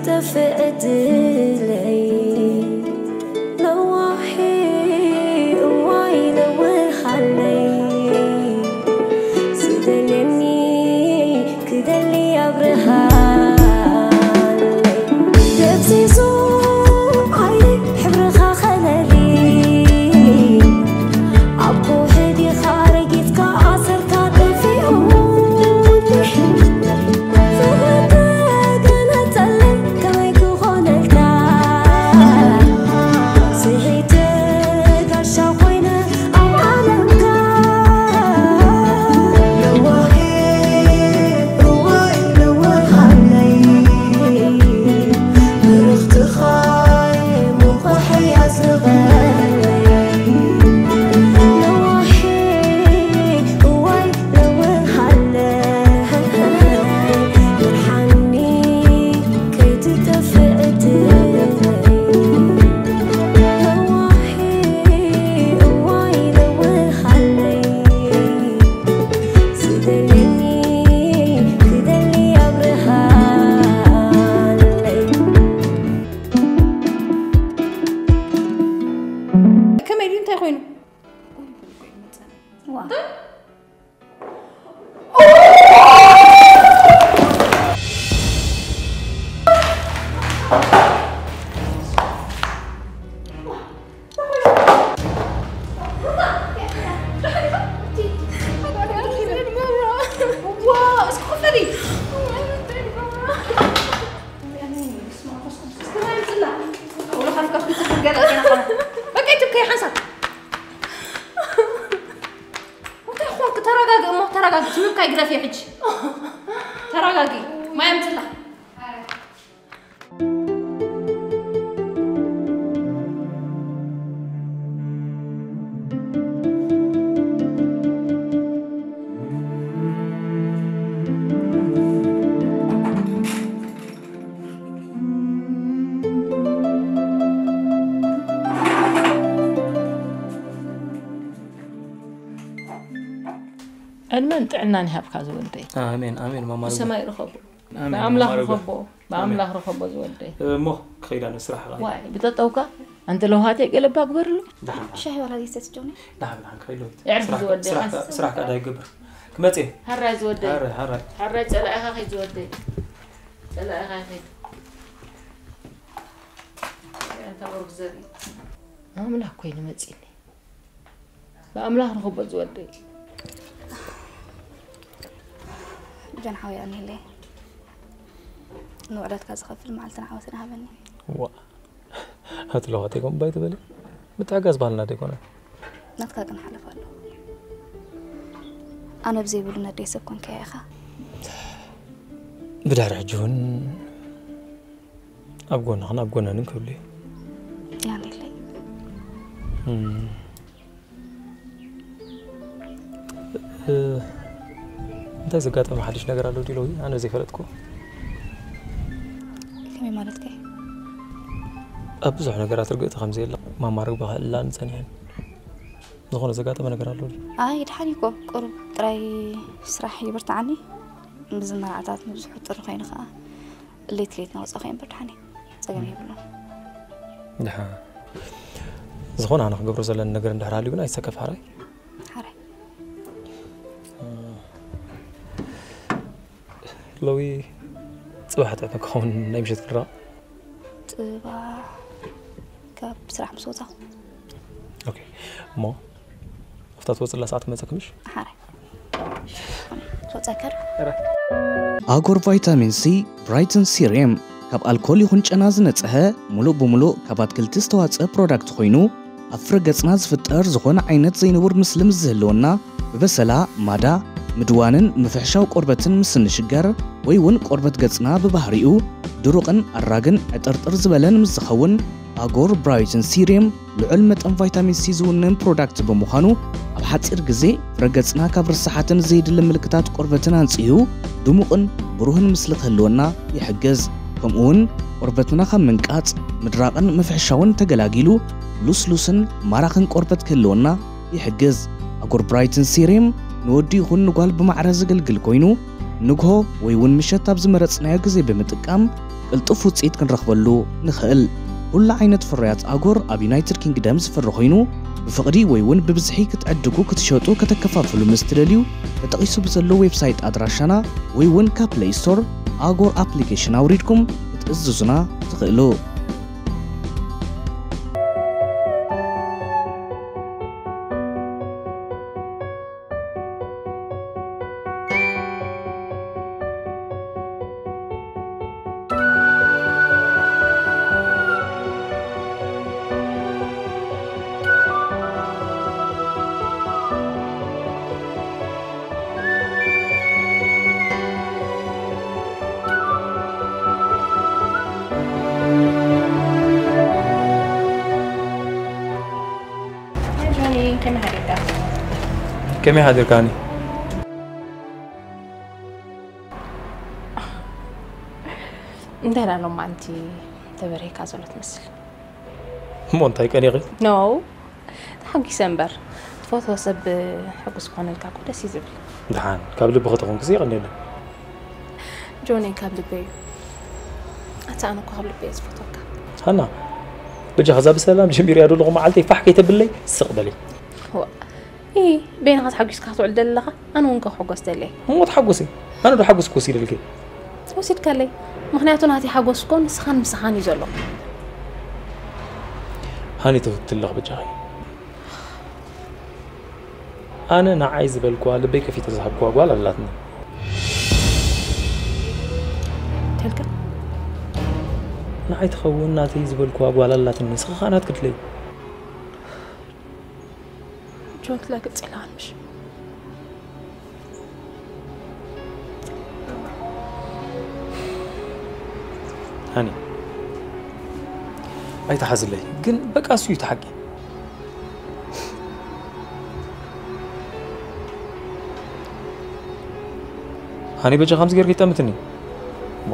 ጠፍእ ዕድለይ ለዋሒ እዋይ ለውሃለይ ዝደልየኒ ክደሊ ኣብርሃለይ ደብዚዙ ዓይኒ ሕብርኻ ከለሊ ኣብ ከውሒ ዲኻ ረጊጽካ ኣሰርካ ጠፊኡ ፍቕሪ ተገነጸለይ ከመይ ክኾነልካ ስሒተ ጋሻ ኮይነ ኣብ ዓለምካ ለዋሄ እዋይ ለዋሃለይ ብርኽትኻ ከመይ ድዩ እንታይ ኮይኑ ዋ ተረጋጊ እሞ ተረጋጊ ትምምካይ ግደፊ ሕጂ ተረጋጊ ማይ ኣምፅላ ዕድመን ጥዕናን ይሃብካ ዝወደይ ኣሜን ኣሜን ማማ ብሰማይ ርኸቦ ብኣምላኽ ርኸቦ ብኣምላኽ ርኸቦ ዝወደይ እሞ ክኸይድ ኣሎ ስራሕ ዋይ ብጠጠውካ ኣንተ ለውሃተይ ገለባ ግበርሉ ሻሂ ዋላ ዘይሰትጆኒ ዳሓን ዳሓን ክኸይድ ለውት የዕርፊ ዝወደይ ስራሕ ከኣ ዳይገብር ክመጽእ ሃራይ ዝወደይ ሃራይ ሃራይ ሃራይ ጸላኢኻ ከይድ ዝወደይ ጸላኢኻ ከይድ ኣንታ ወርቅ ዘርኢ ኣምላኽ ኮይኑ መጺኒ ብኣምላኽ ንኽቦ ዝወደይ ጀን ሓወይ ኣኒለይ ንውዕለትካ ዝኸፍል መዓልትን ዓወትን ሃበኒ ዋ ኣትለዋት ይኮን ባይ ትበሊ ምትዕጋዝ ባህልና ደይኮነ ናትካ ግን ሓለፍ ኣሎ ኣነ ብዘይብሉ ነደይ ሰብ ኮንካያ ኢኻ ብድሕሪ ሕጂ እውን ኣብ ጎንኽን ኣብ ጎነንን ክብሉ እዩ ያኔለይ እንታይ ዘጋጠመ ሓድሽ ነገር ኣሎ ዲሎ ኣነ ዘይፈለጥኩ ከመይ ማለትከ ኣብ ብዙሕ ነገራት ርግእቲ ከም ዘየለ ማማርግ ብኽእላን ጸኒሐን ዝኾነ ዘጋጠመ ነገር ኣሎ ኣይ ድሓን እኮ ቁሩብ ጥራይ ስራሕ ይብርትዓኒ ብዝመርዓታት ንብዝሑ ጥሪ ኮይኑ ከዓ ሌት ሌት ነውፅኦ ከ እምበር ድሓን እዩ ፀገም የብሉን ድሓ ዝኾነ ኣነ ክገብሮ ዘለኒ ነገር እንድሕር ሃልዩ ግን ኣይተሰከፍ ሓራይ ሓራይ ሎዊ ፅባሕ ጥዕመ ክኸውን ናይ ምሸት ክረኣ ፅባሕ ካብ ስራሕ ምስ ወፃኹ እሞ ኣብታ ትወፅላ ሰዓት መፀ ክምሽ ሓራይ ትወፀከር ኣጎር ቫይታሚን ሲ ብራይትን ሲሪየም ካብ ኣልኮል ይኹን ጨና ዝነፅሀ ሙሉእ ብሙሉእ ካብ ኣትክልቲ ዝተዋፀ ፕሮዳክት ኮይኑ ኣብ ፍረ ገጽና ዝፍጠር ዝኾነ ዓይነት ዘይንቡር ምስሊ ምስ ዝህልወና ብበሰላ፣ ማዳ፣ ምድዋንን ምፍሕሻው ቆርበትን ምስ እንሽገር ወይ እውን ቆርበት ገጽና ብባህሪኡ ድሩቕን ኣራግን ዕጥርጥር ዝበለን ምስ ዝኸውን ኣጎር ብራይትን ሲሪየም ልዑል መጠን ቫይታሚን ሲ ዝውንን ፕሮዳክት ብምዃኑ ኣብ ሓጺር ግዜ ፍረ ገጽና ካብ ርሳሓትን ዘይድለ ምልክታት ቆርበትን ኣንጽሁ ድሙቕን ብሩህን ምስሊ ክህልወና ይሕግዝ። ከምኡውን ቆርበትና ካብ ምንቃጽ፣ ምድራቕን ምፍሕሻውን ተገላጊሉ ልስሉስን ማራኽን ቆርበት ክህልወና ይሕግዝ። ኣጎር ብራይትን ሲሪም ንወዲ ይኹን ንጓል ብማዕረ ዝግልግል ኮይኑ ንግሆ ወይ እውን ምሸት ኣብ ዝመረጽናዮ ግዜ ብምጥቃም ቅልጡፍ ውጽኢት ክንረኽበሉ ንኽእል። ኩሉ ዓይነት ፍርያት ኣጎር ኣብ ዩናይትድ ኪንግደም ዝፍረ ኮይኑ፣ ብፍቕዲ ወይ እውን ብብዝሒ ክትዕድጉ፣ ክትሸጡ፣ ከተከፋፍሉ ምስ ትደልዩ፣ ተጠቒሱ ብዘሎ ዌብሳይት ኣድራሻና ወይ እውን ካብ ፕለይ ስቶር ኣጎር ኣፕሊኬሽን ኣውሪድኩም ክትእዝዙና ትኽእሉ። ጆኒ፣ ከመይ ሓዲርካ? ከመይ ሓዲርካኒ? እንታይ ደኣ ሎማዓንቲ ተበርሂካ ዘሎ ትመስል? እሞ እንታይ ቀኒኺ? ኖ፣ ተሓጒሰ እምበር። ትፈትዎ ሰብ ሕጉስ ክኾነልካ እኮ ደስ እዩ ዝብል። ደሓን፣ ካብ ልብኺ ተኾንክሲ የቐንየለይ። ጆነይ ካብ ልበይ እዩ። ኣታ ኣነ እኮ ካብ ልበይ እየ ዝፈትወካ። ሃና፣ በጃ ከዛ ብሰላም ጀሚርያ ዘለኹ መዓልተይ ፋሕ ከይተብለይ ስቕ በሊ። ዋ፣ ኢ፣ በይንኻ ተሓጒስካ ክትውዕል ደለኻ፣ ኣነ እውን ክሕጎስ ደለየ። እሞ ተሓጎሲ፣ ኣነ ዶ ሓጎስ ክወስደልኪ? ወሲድካለይ። ምኽንያቱ ናተይ ሓጎስ እኮ ንስኻን ምሳኻን እዩ ዘሎ። ሃኒ ተውትለኽ በጃኺ። ኣነ ንዓይ ዝበልኩዋ ልበይ ከፊተ ዝሃብኩዋ ጓል ኣላትኒ። ተልካ? ንዓይ ትኸውን ናተይ ዝበልኩዋ ጓል ኣላትኒ፣ ንስኻ ኸኣ ናትኪ ድለይ። ጆን ትላገጽ ኢልካ ምሽ? ሃኒ፣ ኣይትሓዝለይ፣ ግን በቃ እሱ እዩ እቲ ሓቂ። ሃኒ፣ በጃ ከምዚ ጌርኪ ይጠምትኒ። ዋ።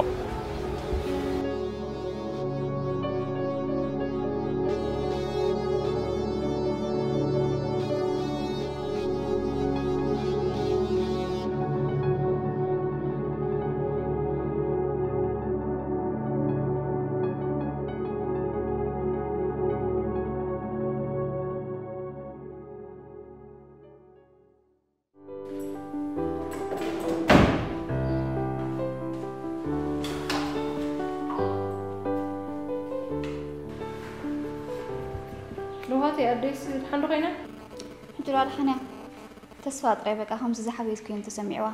ንውሃተይ ኣደይስ ድሓን ዶ ኮይና? ሕጂ ዶ ኣድሓንያ? ተስፋ ጥራይ በቃ ከምዚ ዝሓበየት ኮይኑ ተሰሚዕዋ።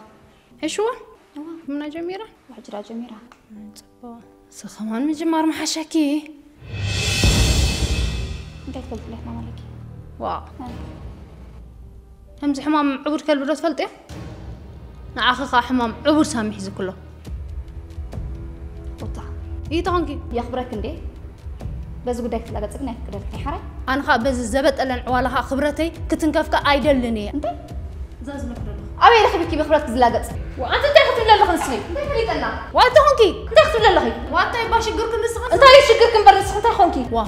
ሕሽዋ? እዋ። ምና ጀሚራ? ሕጂ ዳ ጀሚራ። ጽቡቕ። ስኸማን ምጅማር መሓሸኪ። እንታይ ትፈልጥ ኣለሽ ማማ ኣለኪ? ዋው። እ። ከምዚ ሕማም ዕቡድ ከልቢ ዶ ትፈልጥዮ? ንዓኺ ኸኣ ሕማም ዕቡድ ሳሚ ሒዙኪ ኣሎ። ሩታ። ይተኾንኪ? የኽብረክ እንዴ? በዚ ጉዳይ ክትላገጽ ግን ኣይፍቅደልክን፣ ሓራይ? ኣነ ኸኣ በዚ ዘበጠለን ዕዋላ ኸኣ ክብረተይ ክትንከፍካ ኣይደልን እየ። እንታይ? እዛ ዝብለኪ ዘለኹ። ኣበይ ረኺብኪ ብኽብረትኪ ዝላገጽ? ዋ፣ ኣንቲ እንታይ ክትብሊ ኣለኺ ንስኺ? እንታይ ፈሊጠና? ዋ፣ እንታይ ኾንኪ? እንታይ ክትብሊ ኣለኺ? ዋ፣ እንታይ እባ ሽግርኪ ንስኺ? እንታይ እዩ ሽግርኪ እምበር ንስኺ እንታይ ኾንኪ? ዋ።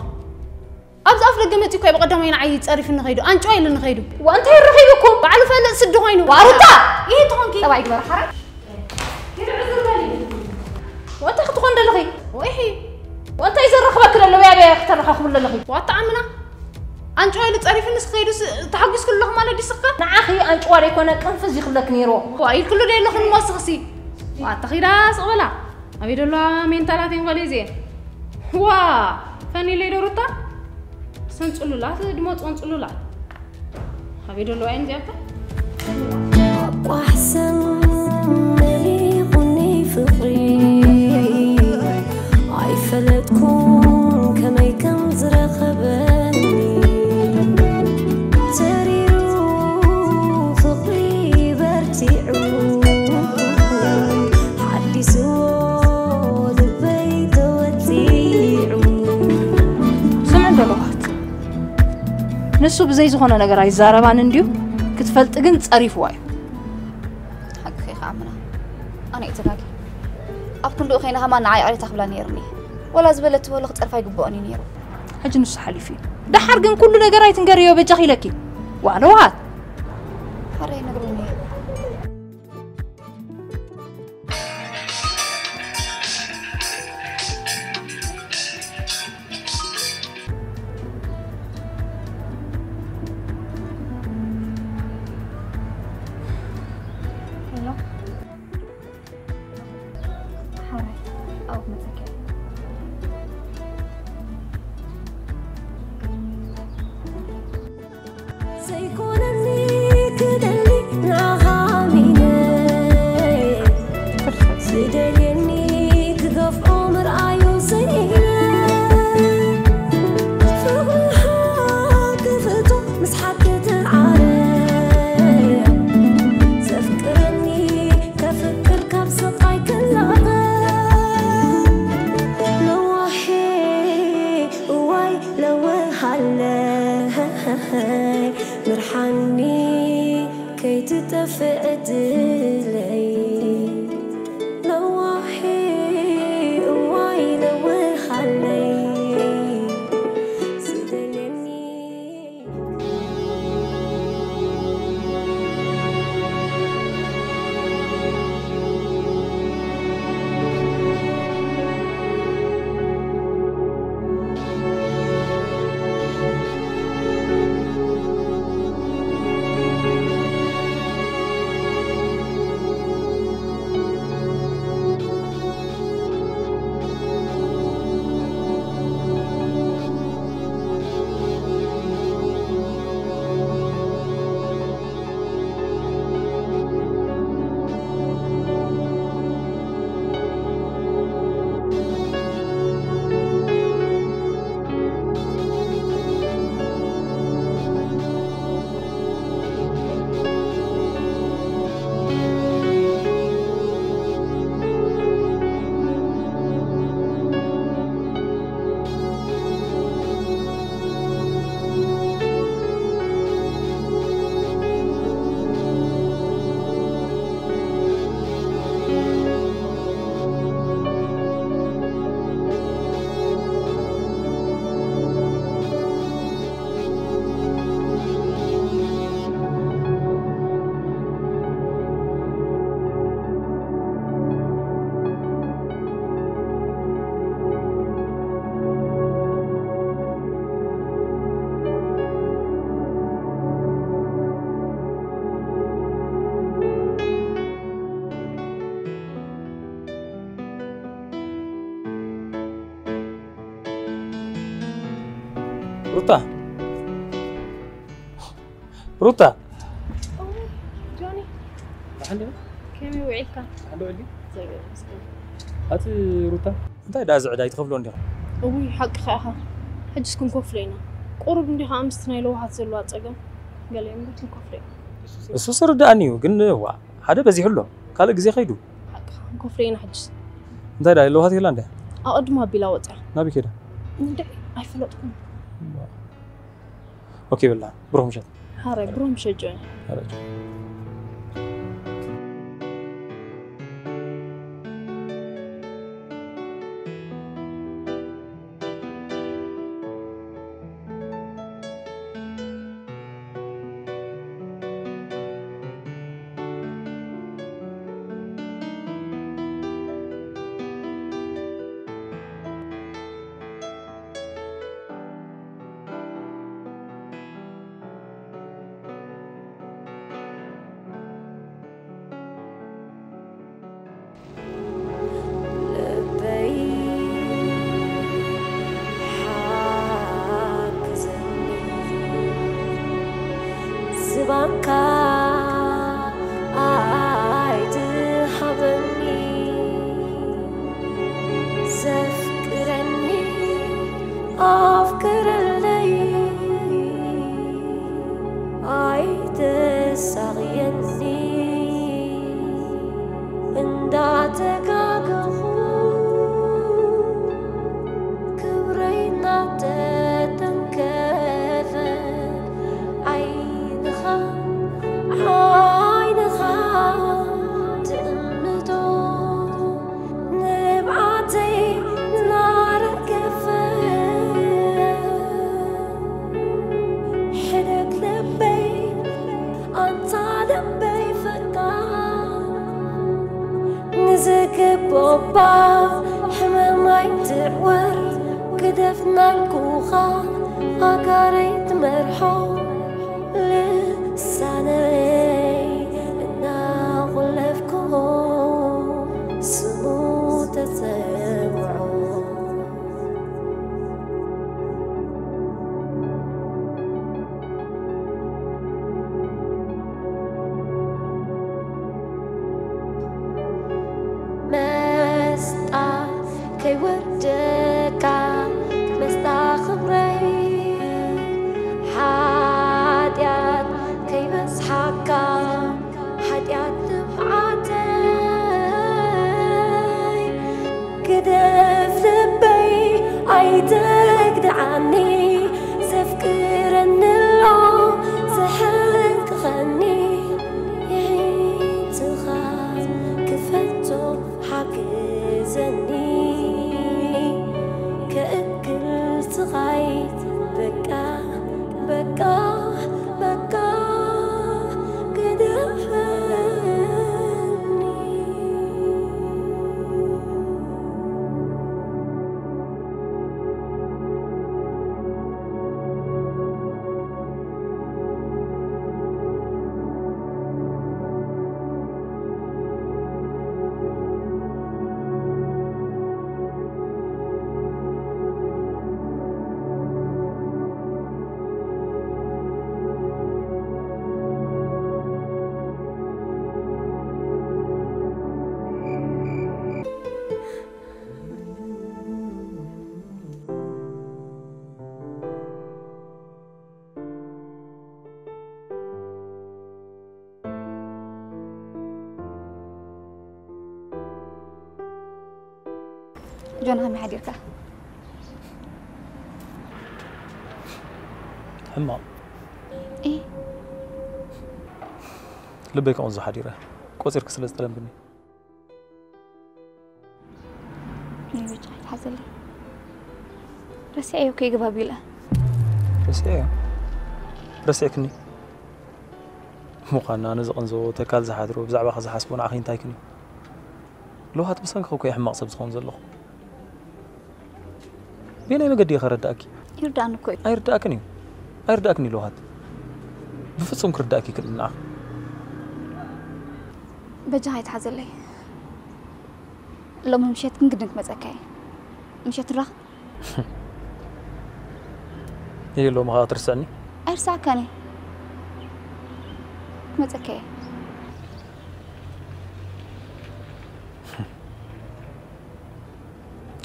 ኣብዚ ኣፍ ደገ መጺኡ እኮ እዩ ብቐዳማይ ንዓይ ጸሪፉኒ ኸይዱ፣ ኣንጭዋ ኢሉኒ ኸይዱ። ዋ፣ እንታይ ረኺብኩም? ባዕሉ ፈልጥ ስዲ ኾይኑ። ዋ፣ ሩታ! ይሄ ትኾንኪ? ጠባይ ግበር፣ ሓራይ። ወንታ ክትኾን ደለኺ? ወይሒ። ወንታይ ዘረኽበኪ ደሎ? ያበያ ክተረኻኽቡ ደለኺ? ዋታ ዓምና። ኣንጭዋ ኢሉ ጸሪፉኒ ስኸይዱ ስ-፣ ተሓጒስኩ ኣለኹ ማለት ድዩ ስኻ? ንዓኺ ኣንጭዋ ደይኮነ ቅንፍዝ ይኽብለኪ ነይሩ። ዋ፣ ኢልኩሉ ዶ የለኹን እሞ ስኽሲ? ዋታ ኺዳ ስቕ በላ። ኣበይ ደሎ ሜንታላት እየን ጓል እዚኤን? ዋ፣ ፈኒለይ ዶ ሩታ? ሰን ጽሉላት፣ ድመጽወን ጽሉላት። ኣበይ ደለዋ እየን እዚኣተን? ኣቋሕሰን መሊቑኒ ፍቕሪ፣ ኣይፈለጥኩን ከመይ ከም ዝረኸበኒ። ተሪሩ ፍቕሪ በርቲዑ፣ ሓዲስዎ ልበይ ተወጺዑ። ስምዒ ደለዋት። ንሱ ብዘይ ዝኾነ ነገር ኣይዛረባን እንድዩ፣ ክትፈልጢ ግን ጸሪፍዋ እዩ። ሓቅኺ ኢኻ ኣምና። ኣነ እየ ተጋጊ። ኣብ ክንድኡ ከይነ ከማን ንዓይ ይቕሬታ ክብላ ነይሩኒ። ወላ ዝበለቶ ወላ ክጸርፋ ይግብኦን እዩ ነይሩ። ሕጂ ንሱ ሓሊፉ እዩ። ደሓር ግን ኩሉ ነገር ኣይትንገርዮ በጃኺ ኢለኪ። ዋለዋት። ሓራይ ነግሩኒ። ዘይኮነኒ ክደሊ ንዓኻ ኣሚነ፣ ዝደልየኒ ክገፍዖ ምርኣዩ ስኢነ፣ ፍቕርኻ ክፍቶ ምስ ሓቂ ትዓረ፣ ዘፍቅረኒ ከፍቅር ካብ ስቓይ ክላቐቕ፣ ለዋሄ እዋይ ለውሃለይ ምርሓኒ ከይትጠፍእ ዕድለይ ለዋሄ እዋይ ለውሃለይ ዝደልየኒ ሩታ፣ ሩታ። ኦ፣ ጆኒ። ደሓን ዲኻ? ከመይ ውዒልካ? ደሓን ዶ ውዒልኪ? እግዚኣብሔር ይመስገን። ኣቲ ሩታ፣ እንታይ ደኣ እዚ ዕዳ ኣይትኸፍሎን ዲኻ? እውይ፣ ሓቅኻ ኢኻ። ሕጅስ ክንከፍሎ ኢና። ቁሩብ እንዲኻ ምስቲ ናይ ለውሃት ዘለዋ ጸገም ገለ እምበር ክንከፍሎ ኢና። እሱስ ርድኣኒ እዩ፣ ግን ዋ፣ ሓደ በዚሑ ኣሎ፣ ካልእ ግዜ ከይዱ። ሓቅኻ፣ ክንከፍሎ ኢና ሕጅስ። እንታይ ደኣ ለውሃት የላ እንድያ? ኣቐድማ ኣቢላ ወጽያ። ናበይ ከይዳ? እንድዒ፣ ኣይፈለጥኩን። ኦኬ በላ፣ ብሩኽ ምሸት። ሓራይ፣ ብሩኽ ምሸት ጆኒ። ሓራይ። ልበይ ሓግዘኒ፣ ዝባንካ ኣይትሃበኒ፣ ዘፍቅረኒ ኣፍቅረለይ፣ ኣይተሳቕየኒ እንዳተጋገኹ፣ ክብረይ እናተተንከፈ፣ ዓይንኻ ዓይንኻ ትእምቶ፣ ንብዓተይ እናረገፈ፣ ሕደግ ልበይ ኣንታ ልበይ ፈቃር፣ ንዝግብኦ እባ ሕመም ኣይትዕወር፣ ግደፍ እናልኩኻ ኣጋረይ ትመርሖ፣ ልሳነይ እናቑለፍክዎ ስሙ ተጸውዖ። ዘፍቅረኒ ኣሎ ዘሕንቅኸኒ ይዒንትኻ ክፈቶ ሓግዘኒ ከእክል ስቓይ በቃ በቃ በቃ ግደፈኒ። ጆን፣ ከመይ ሓዲርካ? ሕማቕ። እ? ልበይ ከምኡ ዝሓዲረ ቆጺርኪ ስለ ዝጠለምክኒ። ናይ በጃ ኣይትሓዘለይ። ረሲዐዮ እኮ ይግባብ ኢለ። ረሲዐዮ? ረሲዕክኒ? ምዃንና ነዚ ቀንዞ ተካል ዝሓድሮ ብዛዕባኺ ዝሓስቦ ንዓኺ እንታይ ክኒ? ለውሃት ብሰንክኺ እኮ እየ ሕማቕ ሰብ ዝኸውን ዘለኹ። በየናይ መገዲ እየ ከረድኣኪ? ይርድኣኒ እኮ እዩ። ኣይርድኣክን እዩ። ኣይርድኣክን እዩ ለውሃት። ብፍጹም ክርድኣኪ ይክእል ንዓኺ። በጃኻ ኣይትሓዘለይ። ሎሚ ምሸት ግን ግድን ክመጸካ እየ። ምሸት ንራኸብ። ይህ ሎሚ ኸዓ ትርስዕኒ? ኣይርስዓካን እየ። ክመጸካ እየ።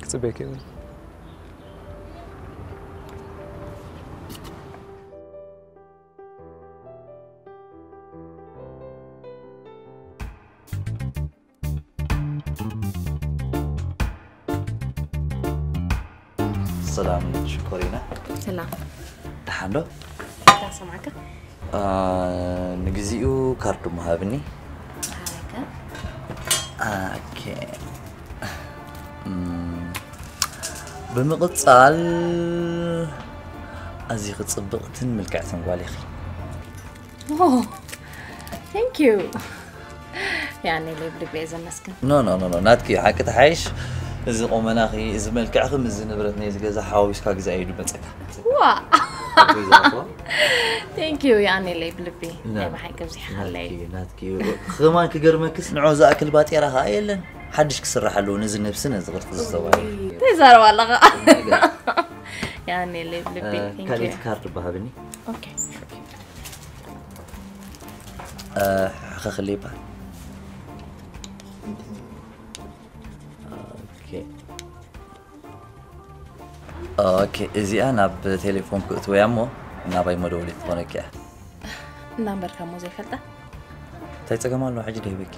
ክጽበየኪ እየ። ሰላም ሽኮሪና። ሰላም። ደሓን ዶ? እንታይ ሰማዕካ? አ፣ ንግዚኡ ካርዱ ምሃብኒ። ሃለከ? ኦኬ። እም፣ ብምቕጻል ኣዚኺ ጽብቕትን ምልክዕትን ጓል ኢኺ። ኦ፣ thank you። ያኔ ልብ ልቤ ዘመስግን። ኖ፣ ኖ፣ ኖ፣ ኖ፣ ናትኪ እዩ ሓቂ ተሓይሽ። እዚ ቁመናኺ፣ እዚ መልክዕኺ፣ ምስዚ ንብረት ናይዚ ገዛ ሓዋዊስካ ግዛእ እዩ ድመጸካ። ዋ። ኣቦይ ዝኣትዋ? Thank you፣ ያኔ ልብ ልቤ። ና-፣ ናይ ብሓቂ ኣብዚሕኻለይ። ናትኪ እዩ፣ ናትኪ እዩ። ከማን ክገርመክስ ንዑ ዝኣክል ባጤራ ኸኣ የለን። ሓድሽ ክስራሕ ኣለዎ፣ ነዚ ነብሲ ነዚ ቅርጺ ዝተባህለ። እንታይ ይዛረብ ኣለኻ? ነገር። ያኔ ልብ ልቤ፣ እ፣ thank you። ካልኣይቲ ካርድ በሃብኒ። ኦኬ። እ፣ ሓኸኽለይ ይበሃል። ኦኬ። ኦኬ፣ እዚኣ ናብ ቴሌፎን ክእትወያ እሞ ናባይ መደወሊ ትኾነኪ እያ። ናምበርካ እሞ ዘይፈልጣ? እንታይ ጸገም ኣለዎ? ሕጂ ደይበኪ።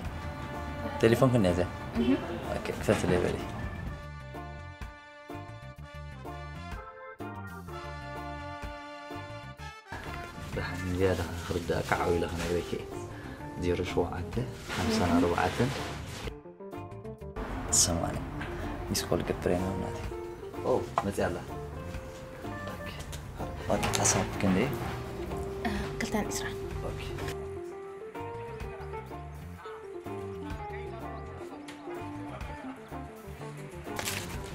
ቴሌፎን ክንያ እዚኣ? እህ። ኦኬ፣ ክፈትለይ በሊ። ደሓን ዝያዳ ክርዳእካ ዓው ኢለ ክነግረኪ እየ። ዜሮ ሸውዓተ፣ ሓምሳን ኣርባዕተን፣ ሰማንያ። ሚስ ኮል ገብረ ነው እናቴ። ኦ፣ መጽያ ኣላ። ኦኬ። ኦኬ፣ ሓሳብ ክንደይ? እ፣ ክልተን ዕስራን። ኦኬ።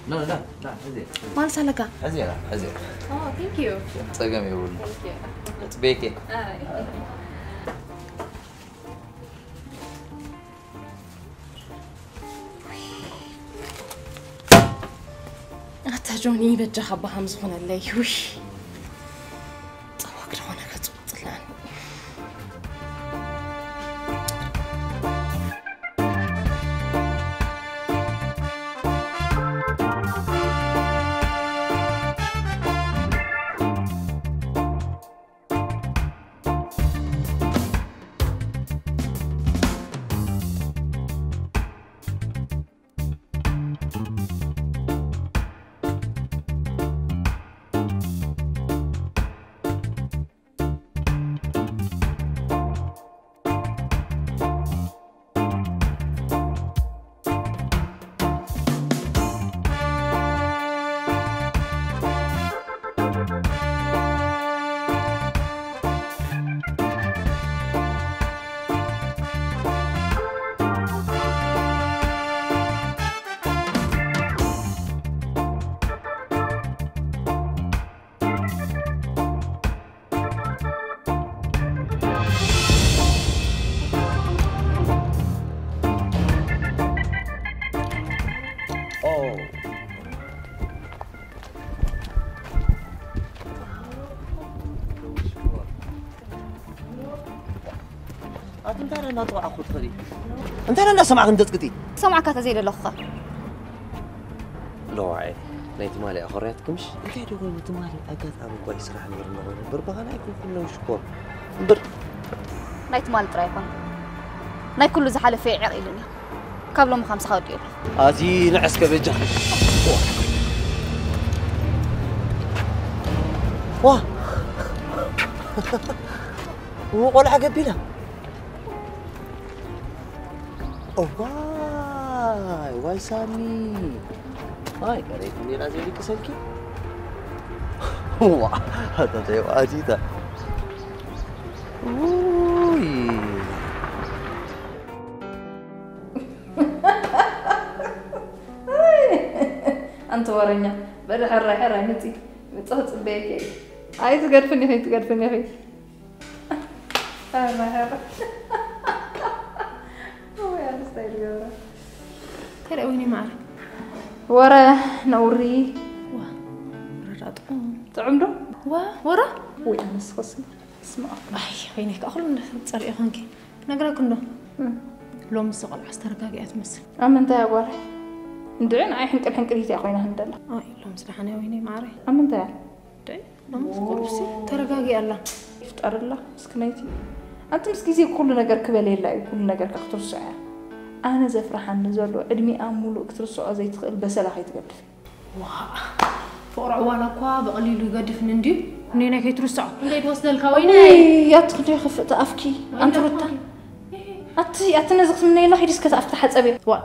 ና፣ ና፣ ና፣ ሕዚ። ማለት ኣለካ? ሕዚ፣ ና፣ ሕዚ። ኦ፣ thank you። ጸገም የብሉን። Thank you። ጽቤኬ። ኣይ። ኣታ ጆኒ፣ በጃኻ ባሃም ዝኾነለይ። ውይ፣ ጸዋግ ዝኾነ ከጽውጽላን። እንታይ እንዳተባዕኹ ትኽእሊ? እንታይ እንዳሰማዕክ እንተጽቅጢ? ሰማዕካ ተዘይደለኹኻ። ለዋዒ ናይ ትማሊ ኣኾርያት ክምሽ እንታይ ዶ ኮይኑ ትማሊ ኣጋጣሚ እኳ ስራሕ ነይሩ ነበር በኻና ኣይኮንኩን ነው ሽኮር እምበር ናይ ትማሊ ጥራይ ይኾን ናይ ኩሉ ዝሓለፈ ይዕቕ ኢሉኒ ካብ ሎሚ ከምስኻ ወዲኡ ኣዚ ንዕስከ በጃ ዋ ዋ ቆልዓ ገቢላ እዋይ ዋይ ሳሚ ዋይ ቀሬት እንዴና ዘይልቅሰልኪ ዋ ኣተተይ ኣዚታ ውይ ኣንቲ ወረኛ በደ ሕራይ ሕራይ ምፂ ምፅኺ ፅበየኪ ኣይትገድፍኒ ኸይትገድፍኒ ኸይ ከደ ወይኒ ማር ወረ ነውሪ ረዳ ጥዑም ጥዑም ዶ ዋ ወረ ወይ ኣነስ ኸስም ስማ ኣይ ወይኒ ከኣ ኩሉ ጸሪኦ ኾንኪ ነግራኩ እንዶ ሎም ምስ ቆልዓ ዝተረጋግያ ትመስል ኣብ ምንታይ ኣጓል እንድዒ ንኣይ ሕንቅል ሕንቅል ኢትያ ኮይና ህንደላ ኣይ ሎም ስዳሓነ ወይኒ ማረ ኣብ ምንታይ ሎም ቁሩብሲ ተረጋጊ ኣላ ይፍጠርላ ምስክነይቲ ኣንቲ ምስ ግዜ ኩሉ ነገር ክበልየላ እዩ ኩሉ ነገር ክትርስዖ እያ ኣነ ዘፍርሓኒ ዘሎ ዕድሚኣ ሙሉእ ክትርስዖ ዘይትኽእል በሰላ ከይትገድፍ ፍቕሪ ዕዋላ እኳ ብቐሊሉ ይገድፍኒ እንድዩ እኔናይ ከይትርስዖ ክንደይ ድወስደልካ ወይነ ያትኽዶ ይኽፍእ ተኣፍኪ ኣንቲ ሩታ ኣቲ ኣቲ ነዚ ክትምነየላ ኪዲ እስከ ተኣፍኪ ተሓፀብዮ ዋ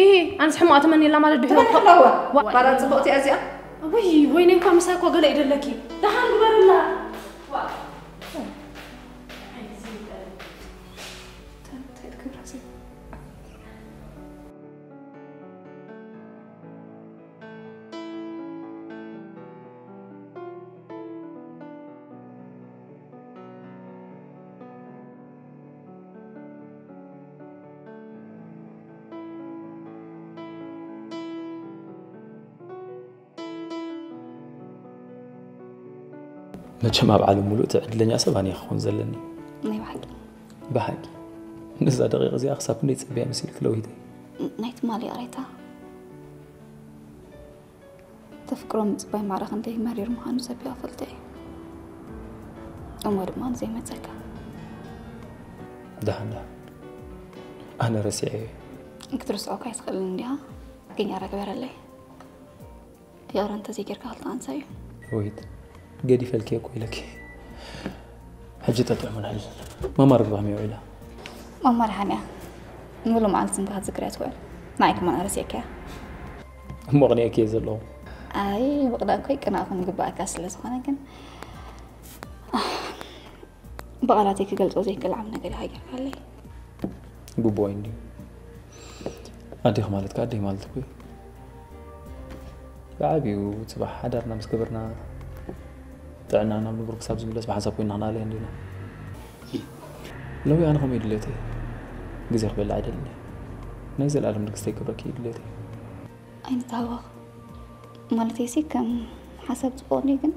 ኢሂ ኣንስ ሕማቕ ትመኒ ኣላ ማለት ድሕሪ ተመን ሕላዋ ባላ ጽቡቕቲ እያ እዚኣ ውይ ወይኔ እንኳ ምሳይ እኮ ገለ ይደለኪ ደሓን ግበርላ መቸም ኣብ ዓለም ሙሉእ እቲ ዕድለኛ ሰብ ኣነ ክኾን ዘለኒ ናይ ብሓቂ ብሓቂ ነዛ ደቂቕ እዚኣ ክሳብ ክንደይ ጸቢያ መሲልክ ለዊተይ ናይ ትማሊ ይቕሬታ ተፍቅሮ ምጽባይ ማራ ክንደይ መሪር ምዃኑ ሰብ ይፈልጦ እዩ እሞ ድማ ንዘይመጸካ ደሓን ደሓን ኣነ ረሲዐዮ ክትርስዖ እኳ ኣይትኽእልን እንዲኻ ግን ያራ ግበረለይ ይቕረ እንተዘይጌርካ ክልተ ኣንሳ እዩ ሮሂት ገዲፈልኪ እኮ ኢለኪ ሕጂ ጠጥዑ ምንሕል ማማ ርግባ ከመይ ውዒላ ማማ ደሓን እያ ሙሉ መዓልቲ እንካ ክትዝክርያ ትውዕል ንዓይ ከማን ኣረሲዕካያ እሞ ቅኒአኪ እየ ዘለኹ ኣይ ምቕናእ እኮ ይቅናእኹም ይግባኣካ ስለ ዝኾነ ግን ብቓላተይ ክገልጾ ዘይክእል ዓቢ ነገር ኢኻ ጌርካለይ። ግቡእ እዩ እንድዩ። ኣዴኺ ማለት ከኣ ኣደይ ማለት እኮ እዩ። ብዓቢኡ ጽባሕ ሓዳርና ምስ ገበርና ጥዕናና ናብ ንቡር ክሳብ ዝምለስ ብሓንሳብ ኮይንና ክንኣልያ እንዲና። ሎሚ ኣነ ከምኡ እዩ ድሌተይ። ግዜ ክበልዕ ኣይደልን እየ። ናይ ዘለኣለም ንግስቲ ክገብረኪ እዩ ድሌተይ። ኣይንተሃወኽ። ማለተይሲ ከም ሓሳብ ጽቡቕ እንድዩ ግን።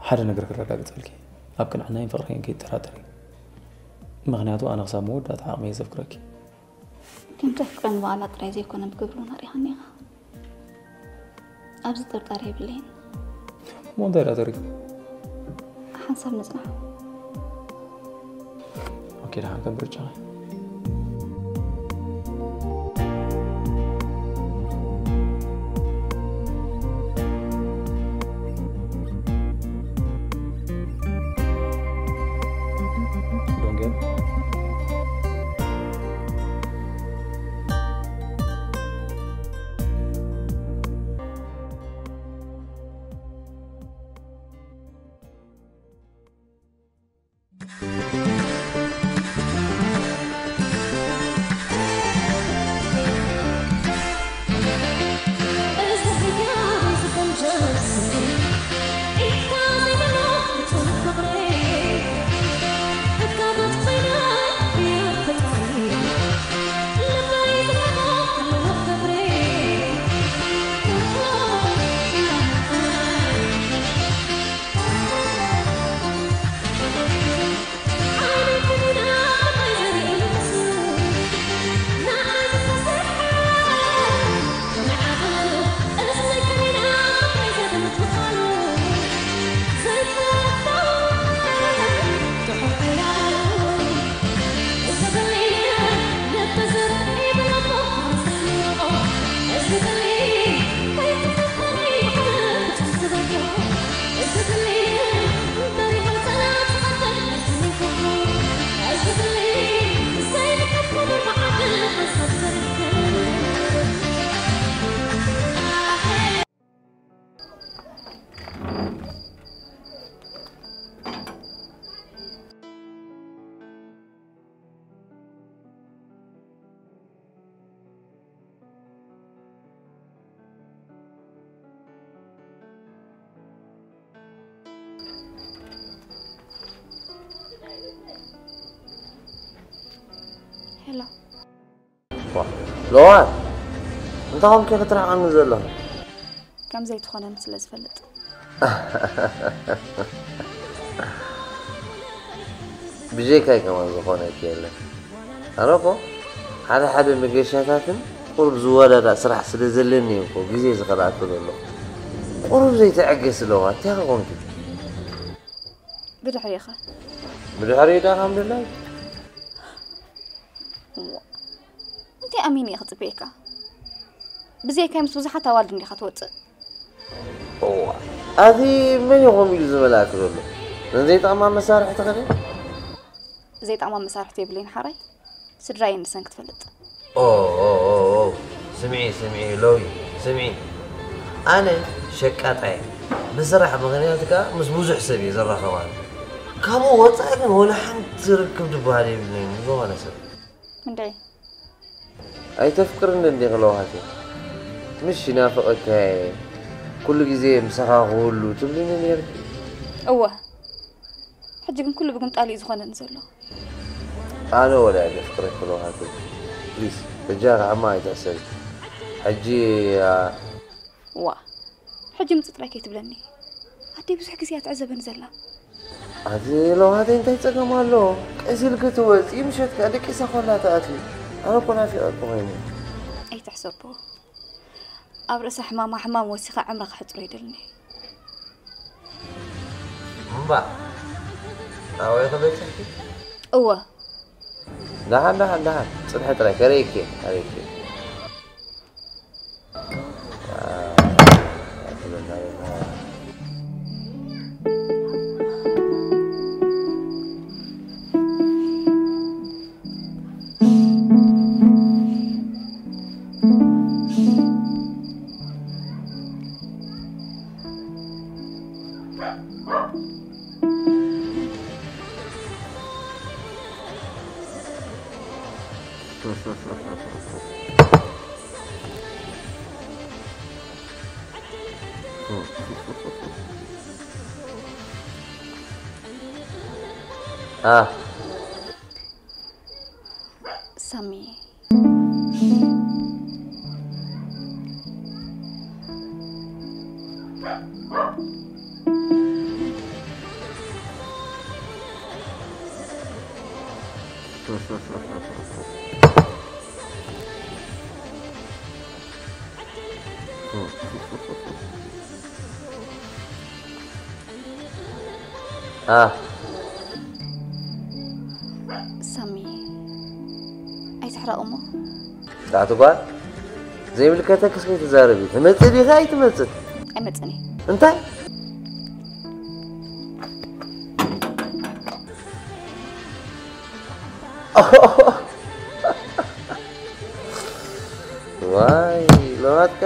ሓደ ነገር ክረጋግጸልኪ። ኣብ ቅንዕናይን ፍቕረይን ከይትጠራጠሪ። ምኽንያቱ ኣነ ክሳብ መወዳእታ ዓቕመይ እየ ዘፍቅረኪ። ከም ተፍቅረኒ ብቓላት ጥራይ ዘይኮነ ብግብሪ እውን ኣርኢኻኒ ኢኻ። ኣብዚ ጥርጣረ የብለይን። እሞ እንታይ ደኣ ተሪፉ? ሓንሳብ ንጽናሕ። ኦኬ ደሓን ከም ምርጫኻ። ዋ፣ ለዋን እንታይ ኮንኪ ክትርሕቐኒ ዘለኺ? ከም ዘይትኾነኒ ስለ ዝፈልጥ። ብጀይካይ ከማን ዝኾነኪ የለን። ኣነ እኮ ሓደ ሓደ መገሻታትን ቁሩብ ዝወዳዳእ ስራሕ ስለ ዘለኒ እዩ እኮ ግዜ ዝኸልኣኪ ዘሎ። ቁሩብ ዘይትዕገሲ ለዋን እንታይ ኮንኪ? ብድሕሪኻ ብድሕሪኡ ዳ ከም ድላይ እንታይ ኣሚን እየ ክፅበየካ? ብዘይካይ ምስ ብዙሓት ኣዋልድ እንዲኻ ትወፅእ። እዋ ኣቲ መን እዩ ከምኡ ኢሉ ዝመልኣኪ ዘሎ? ነን ዘይጠቕማ መሳርሕቲ ከደ ዘይጠቕማ መሳርሕቲ የብለይን ሓራይ። ስድራይ ንሰን ክትፈልጥ። ኦ ኦ ኦ ኦ፣ ስምዒ ስምዒ ሎዊ ስምዒ፣ ኣነ ሸቃጣይ ብስራሕ ምኽንያት ከኣ ምስ ብዙሕ ሰብ እየ ዝራኸብ ኣነ። ካብኡ ወፃኢ ግን ወላ ሓንቲ ርክብ ዝበሃል የብለይን ዝኾነ ሰብ። እንድዒ ኣይተፍቅርኒ እንዲኺ ለውሃተይ? ምሽ ይናፍቐካየ ኩሉ ግዜ ምሳኻ ክህሉ ትብልኒ ነይርኪ። እወ ሕጂ ግን ኩሉ ብግምጣል እዩ ዝኾነኒ ዘሎ። ኣነ ወላ እየ ዘፍቅረኪ ለውሃተይ። ፕሊስ በጃኻ ሕማቕ ኣይትሕሰቢ። ሕጂ ዋ ሕጂ ምጽእ ጥራይ ከይትብለኒ። ኣደይ ብዙሕ ግዜ እያ ትዕዘበኒ ዘላ። ኣቲ ለውሃተይ እንታይ ጸገም ኣሎ? ቀስ ኢልኪ ትወጺ ምሸት ከኣ ደቂሳ ኮላ ትኣትዊ። ኣነ እኮ ናፊቐኪ ኮይነ። ኣይትሕሰቦ ኣብ ርእሳ ሕማማ ሕማም ወሲኻ ዕምራ ክሕጽሮ ይደልኒ። እምባ ኣበይ ክበጽሕኪ? እወ ደሓን ደሓን ደሓን ጽንሒ ጥራይ ከርእየኪ እየ፣ ከርእየኪ እየ። ሳሚ ኣ ሳሚ ኣይትሕረቕ እሞ ጣዕቲ ጓል ዘይምልከተክስ ከይትዛረቢ ትመጽእ ዲኻ ኣይትመጽእ? ኣይመጽእን እየ። እንታይ? ዋይ ለዋትካ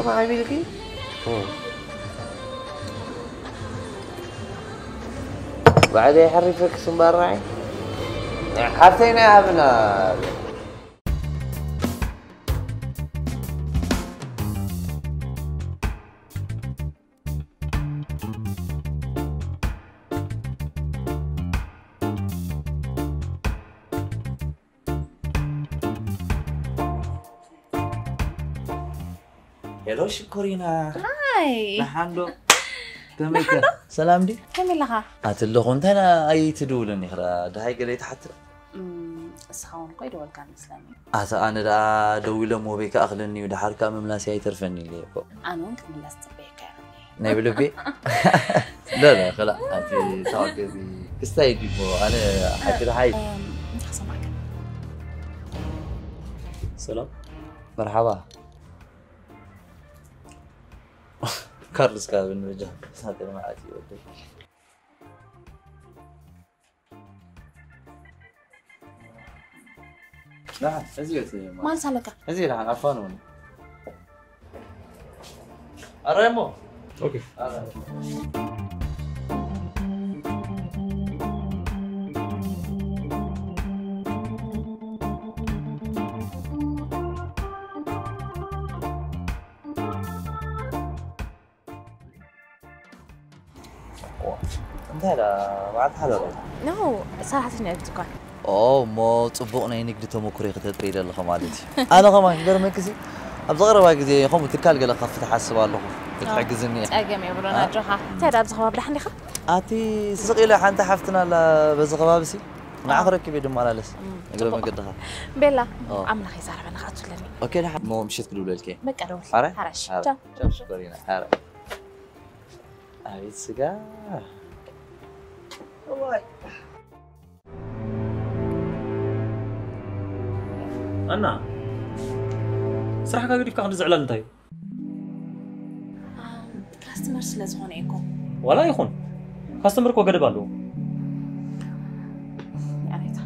ማዕቢልኪ ባዕደይ ሓሪፈክስ እምበራይ ሓፍተይ ናይ ኣብና ሄሎ ሽኮሪና ሃይ ንሓንዶ ከመይከ ሰላም ዲ ከመይ ኣለኻ ኣትለኹ እንታይ ኣይትድውልን ኢኽራ ድሃይ ገለ ይትሓትር እም፣ እስኻ እውን እኮ ይደወልካ መስለኒ ኣታ ኣነ ደኣ ደዊለ ሞቤ ክኣኽለኒ እዩ ደሓር ከኣ ምምላስ ኣይተርፈኒ ኢለ እኮ ኣነ እውን ክትምለስ ፅበየካ እየ ናይ ብልቤ ለለ ክላ ኣቲ ተዋገዚ ክስታይ ዲሞ ኣነ ሓቂ ደሓይ እም፣ እንታይ ክሰማዕካ ሰላም መርሓባ ካርሎስ ካብ ንበጃ ሳንተ መዓት ይወደል ደሓን እዚ እዩ እቲ ማለት ማንስ ኣለካ እዚ ደሓን ኣፋንውኒ ኣራይሞ ኦኬ እንታይ ዳ መዓልቲ ሓደረ ኖ ሰራሕተኛ እየ ድኳን ኦ፣ እሞ ጽቡቕ ናይ ንግዲ ተመኩሮ ከተጥሪ ዘለኹ ማለት እዩ። ኣነ ኸማን ክገርመኪ ሲ፣ ኣብዚ ቀረባ ግዜ ከምኡ ትካል ገለ ክኸፍት እሓስብ ኣለኹ። ክትሕግዝኒ እያ። ጸገም የብሉን፣ ኣ? ኣጆኻ። እንታይ ደኣ ኣብዚ ከባቢ ደሓን ዲኻ? ኣቲ ስቕ ኢለ ሓንቲ ሓፍትና ኣላ በዚ ከባቢ ሲ፣ ንዓ ኦ። ክረክብ እየ ድመላለስ። እም፣ እግረ ጽቡቕ። መገድኻ። ቤላ፣ ኦ። ኣምላኽ ይዛረበና ክኣቱ ኣለኒ። ኦኬ፣ ደሓን። እሞ ምሽት ክድውለልኪ እየ። በቃ ደውል። ሓራይ? ሓራሽ። ሓራይ። ቻው። ቻው፣ ሽኮሪና። ሓራይ። ኣቤት ስጋ። እዋይ። ኣና፣ ስራሕካ ገዲፍካ ክንዲ ዝዕላል እንታይ እዩ? ኣም፣ ካስተመር ስለ ዝኾነ እኮ። ዋላ ይኹን፣ ካስተመር እኮ ገደብ ኣለዎ። ያኔታ።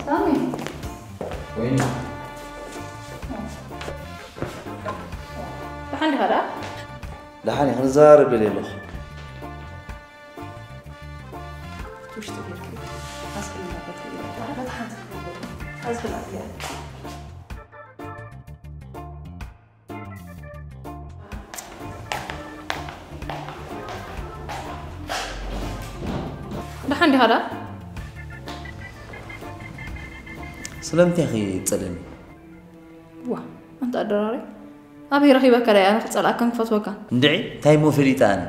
ሳሚ። ወይኒ። ደሓን ዲኻ ደኣ? ደሓን እየ፣ ክንዘራረብ ደልየ ኣለኹ። ውሽጢ ጌርኪ ኣስፍልና በትሪ በታ ሓንቲ ክትነግሪ። ኣስፍላ እያ። ደሓን ዲኻ ደኣ? ስለምንታይ ኢኺ ትጸልእኒ? ዋ፣ ኣንታ ኣደራሪ፣ ኣበይ ረኺበካ ደኣ ኣነ ክጸልኣካን ክፈትወካን? እንድዒ፣ እንታይ እሞ ፈሊጠ ኣነ?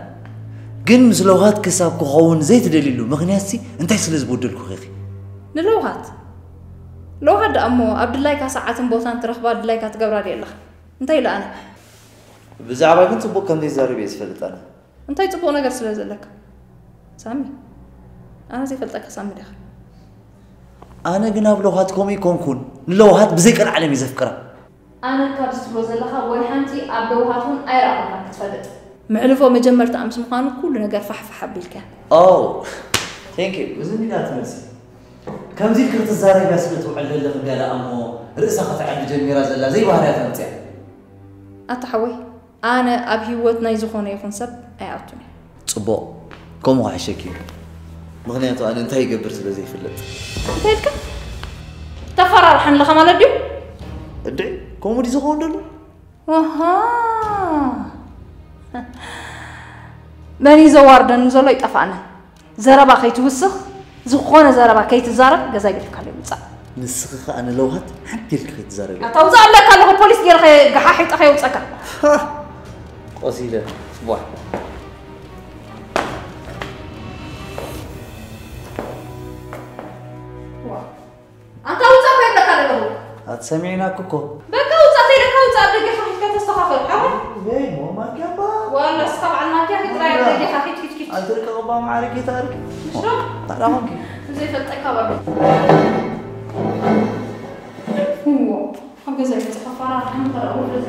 ግን ምስ ለውሃት ክሳብ ክኸውን ዘይትደልይሉ ምኽንያትሲ እንታይ ስለ ዝበደልኩኺ ኢኺ? ንለውሃት? ለውሃት ደኣ እሞ ኣብ ድላይካ ሰዓትን ቦታን ትረኽባ ድላይካ ትገብራ ድየ ኣለኻ? እንታይ ኢለ ኣነ? ብዛዕባ ግን ጽቡቕ ከም ዘይዛረብ እየ ዝፈልጥ ኣነ። እንታይ ጽቡቕ ነገር ስለ ዘለካ? ሳሚ፣ ኣነ ዘይፈልጠካ ሳሚ ዲኻ? ኣነ ግን ኣብ ለውሃት ከምኡ ኣይኮንኩን። ንለውሃት ብዘይ ቀልዓለም እየ ዘፍቅራ። ኣነ ካብዚ ትብሎ ዘለኻ ወላ ሓንቲ ኣብ ለውሃት እውን ኣይረኣኹልካን ክትፈልጥ። መሕልፎ መጀመርታ ምስ ምዃኑ ኩሉ ነገር ፋሕፋሕ ኣቢልካ። ኦ፣ thank you። እዚ እንዲዳ ትመልሲ። ከምዚ ኢልኪ ክትዛረብያ ስለ ትውዕል ዘለኺ ገለ ኣሞ ርእሳ ከተዕቢ ጀሚራ ዘላ ዘይባህርያ ተምጽያ። ኣታ ሓወይ፣ ኣነ ኣብ ህይወት ናይ ዝኾነ ይኹን ሰብ ኣይኣቱን እየ። ጽቡቕ፣ ከምኡ ክሕሸኪ እዩ። ምኽንያቱ ኣነ እንታይ ይገብር ስለ ዘይፍለጥ። እንታይ ኢልካ? ተፈራርሓኒ ኣለኻ ማለት ድዩ? እንድዒ፣ ከምኡ ድዩ ዝኸውን ዘሎ? ወሃ! መን እዩ ዘዋርደኒ ዘሎ ይጠፍኣኒ። ዘረባ ከይትውስኽ፣ ዝኾነ ዘረባ ከይትዛረብ ገዛ ገዲፍካለይ ውጻእ። ንስኺ ኸኣ ንለውሃት ሓንቲ ኢልኪ ከይትዛረቢ። ኣታ ውጻእ እብለካ ኣለኹ፣ ፖሊስ ገይረ ከ-፣ ገሓሒጠ ከየውጸካ። ሃ! ቆሲለ፣ ጽቡሕ። ዋ። ኣንታ ውጻእ እኮ ይብለካ ዘለኹ። ኣትሰሚዕናኪ እኮ። በቃ ውጻእ ተይለካ ውጻእ፣ ኣብ ደገ ሓፊትካ ተስተኻኸል። ሓወይ። ወይ ሞ ማኪያ እባ። ዋላ እስኻ በዓል ማኪያ ሂድ ጥራይ ኣብ ደገ ሓፊት ኪት ኪት። ኣይትርቀቕ እባ ማዕረ ጌታ ኣርኪ። ምሽ ዶ? ታዲያ ኾንኪ። ዘይፈልጠካ በሉ። እዎ፣ ኣብ ገዛ ይመጽእ ከፋራ፣ ሓንቲ ካልእ ኣውርድ።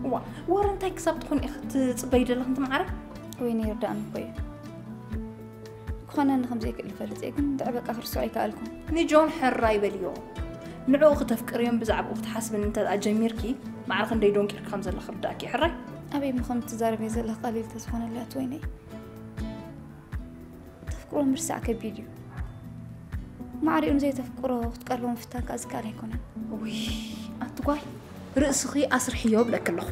እዋ፣ ወረ እንታይ ክሳብ ትኾን ኢኺ ትጽበዪ ዘለኺ፣ ኣንቲ መዓረ? ወይኒ ይርዳእኒ እኮ እዩ። ክኾነኒ ከም ዘይክእል ይፈልጥ እየ፣ ግን ድሕሪ በቃ ክርስዖ ኣይከኣልኩን። ንጆን ሕራይ በልዮ። ንዕኡ ክተፍቅርዮን ብዛዕባኡ ክትሓስብን እንተ ደኣ ጀሚርኪ፣ ማዕረ ክንደይ ዶንቂርኪ ከም ዘለኺ ክርድኣኪ እዩ። ሕራይ? ኣበይ እሞ ከም እትዛረብዮ ዘለኺ ቀሊል ተዝኾነለይ ኣቲ ወይነይ። ተፍቅሮ ምርሳዕ ከቢድ እዩ። ማዕሪኡ ንዘይተፍቅሮ ክትቀርቦ ምፍታን ከኣ ዝከኣል ኣይኮነን። ውይ፣ ኣቲ ጓል፣ ርእስኺ ኣስርሕዮ እብለኪ ኣለኹ።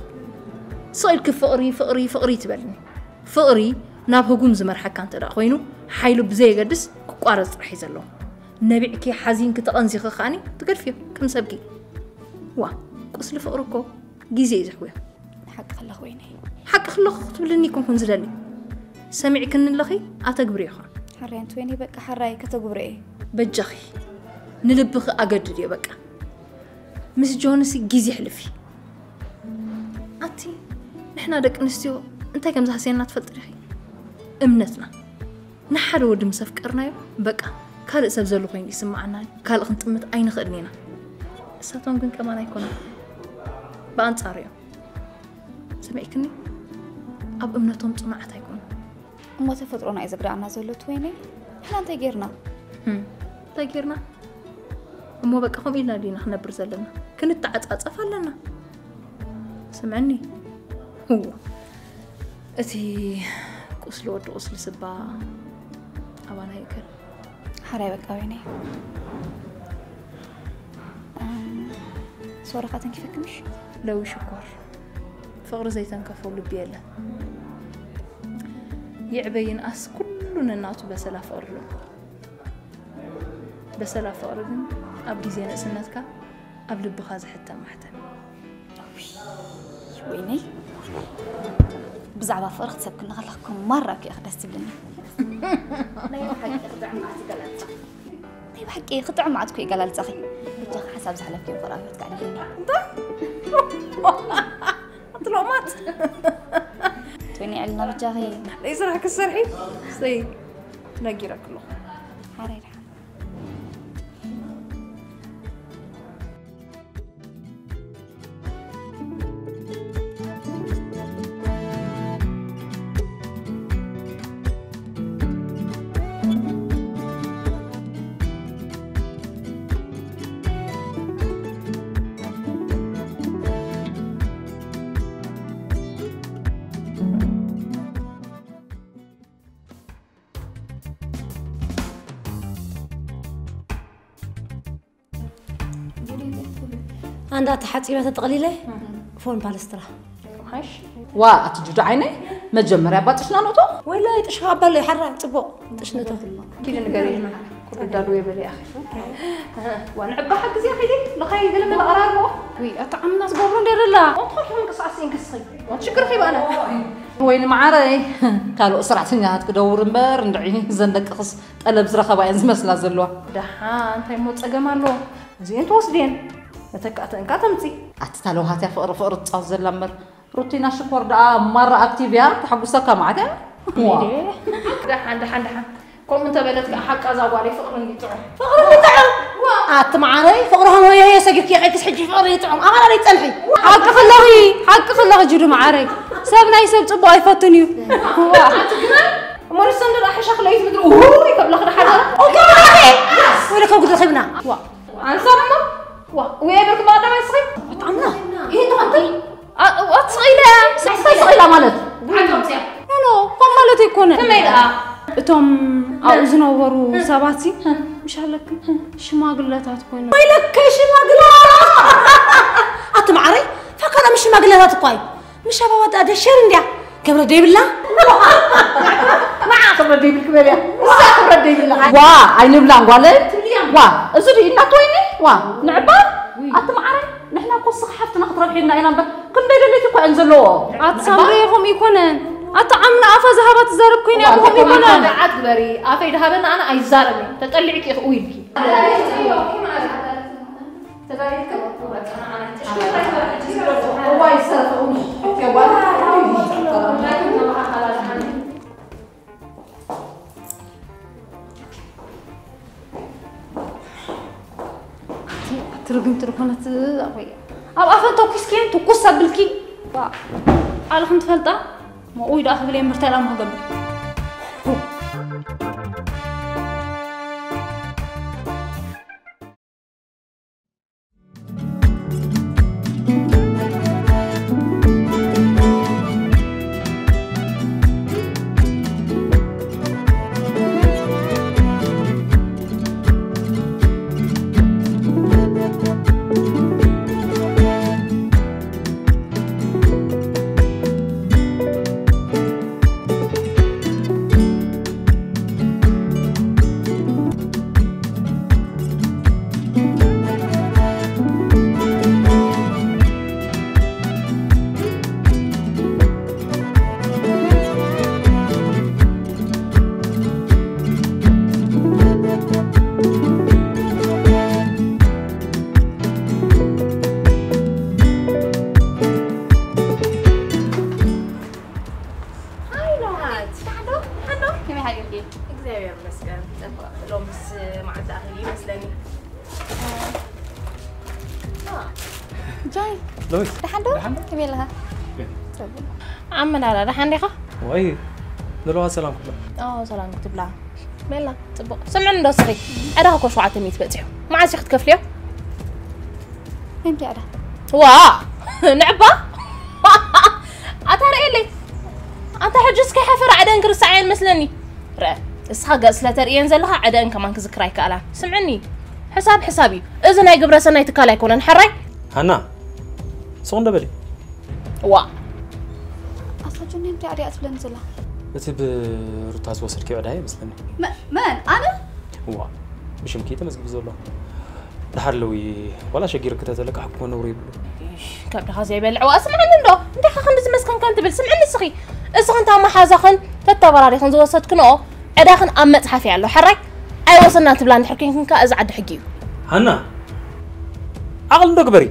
ስቕ ኢልኪ ፍቕሪ፣ ፍቕሪ፣ ፍቕሪ ትበልኒ። ፍቕሪ ናብ ህጉም ዝመርሓካ እንተ ደኣ ኮይኑ፣ ሓይሉ ብዘየገድስ ክቋረጽ ጥራሕ እዩ ዘለዎ። ነቢዕኪ፣ ሓዚንኪ፣ ተቐንዚኺ ከኣኒ ትገድፍዮ፣ ከም ሰብኪ። ዋ፣ ቁስሊ ፍቕሪ እኮ ግዜ እዩ ዘሕውዮ። ሓቂ ከለኽ ወይነይ። ሓቂ ከለኹ ክትብልኒ ኣይኮንኩን ዝደሊ። ሰሚዕክኒ ኣለኺ፣ ኣተግብርዮ ኸኣ። ሓራይ ኣንቲ ወይነይ፣ በቃ ሓራይ ከተግብሮ እየ። በጃኺ፣ ንልብኺ ኣገድድዮ በቃ። ምስ ጆንሲ ግዜ ኣሕልፊ። ኣንቲ፣ ንሕና ደቂ ኣንስትዮ እንታይ ከም ዝሃስየና ትፈልጢ ዲኺ? እምነትና። ንሓደ ወዲ ምስ ኣፍቀርናዮ፣ በቃ፣ ካልእ ሰብ ዘሎ ኮይኑ ይስምዓና። ካልእ ክንጥምት ኣይንኽእልን ኢና። ንሳቶም ግን ከማና ኣይኮኑን። ብኣንጻሩ እዮም። ሰሚዕክኒ? ኣብ እምነቶም ጽኑዓት ኣይኮኑን። እሞ ተፈጥሮና እዩ ዘግድኣና ዘሎ፣ እቲ ወይነይ። ንሕና እንታይ ጌርና? ህም፣ እንታይ ጌርና? እሞ በቃ ከምኡ ኢልና ዲና ክነብር ዘለና? ክንተዓጻጸፍ ኣለና። ስምዕኒ። እዋ። እቲ ቁስሊ ወዲ ቁስሊ ስባ ኣባና ይእከል። ሓራይ በቃ ወይነይ። እም፣ ሶረኻ ተንኪፈክምሽ? ለዊ ሽኮር፣ ፍቕሪ ዘይተንከፎ ልቢ የለን። ይዕበ ይንኣስ ኩሉ ነናቱ በሰላ ፍቕሪ ኣለዎ። በሰላ ፍቕሪ ግን ኣብ ግዜ ንእስነትካ ኣብ ልብኻ ዝሕተም ማሕተም እዩ። ውይ፣ ወይነይ፣ ብዛዕባ ፍቕሪ ክትሰብክኒ ከለኺ እኮ ማራ እኮ ኢኺ ደስ ትብልኒ። ናይ ብሓቂ ክጥዕም መዓት ይገላልጻ። ናይ ብሓቂ ክጥዕም መዓት እኮ ይገላልጻኺ። ብጃኺ ሓሳብ ዝሓለፍክዮ ፍቕራዊ ህይወት ከዕልለኒ። እንታይ? ኣንቲ ሎማት። ትወይኒ ዕልና ብጃኺ። ናይ ስራሕ ክትሰርሒ? ሰይ፣ ነጊረኪ ኣለኹ። ሓራይ ደሓን። ኣንዳ ተሓጺበ ተጠቕሊለ ፎን ፓለስትራ። ዋ፣ ኣቲ ጁዳ ዓይነይ፣ መጀመርያ ባጥሽና ንእቶ። ወይላ ይጥሽኻ ኣባለይ ሓራ ጽቡቕ ጥሽነቶ። ኪዲ ንገሪና፣ ኩሉ ዳሉ የበለ ኣኺ። ዋ፣ ንዕባ ሓግዚ ኣኺ፣ ለኻይ ገለ መለ ኣራርቦ። ዊ፣ ኣታ ዓምና ትገብሮ እንደ ደላ። ኦንቶር ሆን ቅሳስ ኢንክስኺ። ኦን ሽግር ኺባና። ወይኒ መዓረይ፣ ካልኦ ሰራሕተኛታት ክደውር እምበር፣ እንድዒ ዘን ደቅኽስ ጠለብ ዝረኸባ እየን ዝመስላ ዘለዋ። ደሓ፣ እንታይ እሞ ጸገም ኣሎ? እዚኤን ትወስድየን፣ መተካእተን ከኣ ተምጺ። ኣቲ እታ ለውሃትያ ፍቕሪ ፍቕሪ ትጻወት ዘላ እምበር፣ ሩቲና ሽኮር ደኣ ማራ ኣክቲቭ እያ፣ ተሓጉሰካ መዓት እያ። ዋ። ደሓን፣ ደሓን፣ ደሓን። ከምኡ እንተበለት ከኣ ሓቃ እዛ ጓለይ ፍቕሪ እንዲ ጥዑም። ፍቕሪ እንዲ ጥዑም? ዋ። ኣቲ መዓረይ፣ ፍቕሪ ኸም ወዮ ሰጊርኪ ከይክስ ሕጂ ፍቕሪ ጥዑም። ኣባላለይ ጸንሒ። ሓቂ ከለኺ፣ ሓቂ ከለኺ ጅዱ መዓረይ። ሰብ ናይ ሰብ ጽቡቕ ኣይፈቱን እዩ። ዋ። ኣቲ ግና እሞ ንሰን ደኣ ሓሻ ክለይት ምድሪ፣ ውይ፣ ከብለኺ ደሓን። ኦኬ፣ ወደ ከጉ ተኺብና። ዋ። ኣንሳብ እሞ? ዋ፣ ወይ ብርክ ባዳ መስኺ? ኣጣምና። ይሄ ተኸተል? ኣ-፣ ዋ፣ ትስቕ ኢለ እያ። እንታይ ስቕ ኢላ ማለት? ዓንቶም ጽያ። ኖ፣ ኖ፣ ከም ማለት ኣይኮነ። ከመይ ደኣ? እቶም ኣብኡ ዝነበሩ ሰባት ሲ፣ ምሽ ኣለክን ሽማግለታት ኮይኖም። ወይለከ ሽማግለ! ኣቲ መዓረይ፣ ፈካራ ምስ ሽማግለታት እኳ እዩ። ምሽ ኣባባ ደኣ ደሸር እንድያ። ክብረት ደይብላ? ንዓ ክብረት ደይብልኪ በልያ። እሳ ክብረት ደይብላ። ዋ፣ ኣይንብላን ጓለይ። ዋ፣ እዚ ድዩ እናት ወይኒ? ዋ፣ ንዕባ? ኣቲ መዓረይ፣ ንሕና እኮ ስኽ ሓፍትና ክትረብሒ ኢልና ኢና እምበር፣ ክንደይ ደለይቲ እኮ እየን ዘለዎ። ኣቲ ሳምሪ፣ ከምኡ ኣይኮነን። ኣቲ ዓምና ኣፋ ዝሃባ ትዛረብ ኮይና እያ፣ ከምኡ ኣይኮነን። ንዓት ግበሪ፣ ኣፈይ ድሃበና ኣነ ኣይዛረብን። ተጠሊዕኪ ኢኺ እው ኢልኪ። ትርግምቲ ዝኾነት ኣቦይ። ኣብ ኣፈን ተኩስክየን ትኩስ ኣብልኪ። ባ-፣ ቃልኽን ትፈልጣ? መኡይ ደኣ ክብል እየ፣ ምርተላ ምኽገብር። መስገን ጽቡቕ ሎምስ መዓልቲ ኣኺሉ ይመስለኒ። ጃይ ሎሚስ ደሓን ዶ? ደሓን ዶ? ከመይ ኣለኻ? ግን ኣመላላ ደሓን ዲኻ? ወይ ዘለዋ ሰላም ክብላ ኦ ሰላም ክትብላ ሜላ ጽቡቕ ስምዕን ዶ ስኺ ዕዳኻ እኮ ሸውዓተ ሚእቲ በጺሑ መዓስ እዩ ክትከፍልዮ? እንታይ ዕዳ? ዋ ንዕባ ኣታ ርእየለይ ኣንታ ሕጂ እስከ ሓፈር ዕደን ክርስዓየን መስለኒ ረ እስኻ ገጽ ስለ ተርእየን ዘለኻ ዕደን ከማን ክዝክራ ኣይከኣላን ስምዕኒ ሕሳብ ሕሳብ እዩ እዚ ናይ ግብረ ሰናይ ትካል ኣይኮነን ሕራይ ሃና ስቕ እንደ በሊ ዋ ኣታ ጆኒ እንታይ ዕዳ እያ ትብለኒ ዘላ? እቲ ብሩታ ዝወሰድክዮ ዕዳ ይመስለኒ መን ኣነ? ዋ ብሽምኪ ተመዝጊቡ ዘሎ ድሓር ለዊ ዋላ ሸጊር ክተተለቃሕ እኮ ነውሪ ይብሉ ከብድኻ ዘይበልዕ ዋ ስምዕኒ እንዶ እንታይ ኸ ክንዲ ዝመስከን ከን ትብል ስምዕኒ እስኺ እስኺ እንታ መሓዛኽን ተተበራሪኽን ዝወሰድክንኦ ዕዳኽን ኣብ መፅሓፍ እያ ኣሎ ሕራይ ኣይወሰና ትብላ እንድሕር ኮንክን ከኣ እዚ ዓዲ ሕጊ እዩ ሃና ዓቕል እንዶ ግበሪ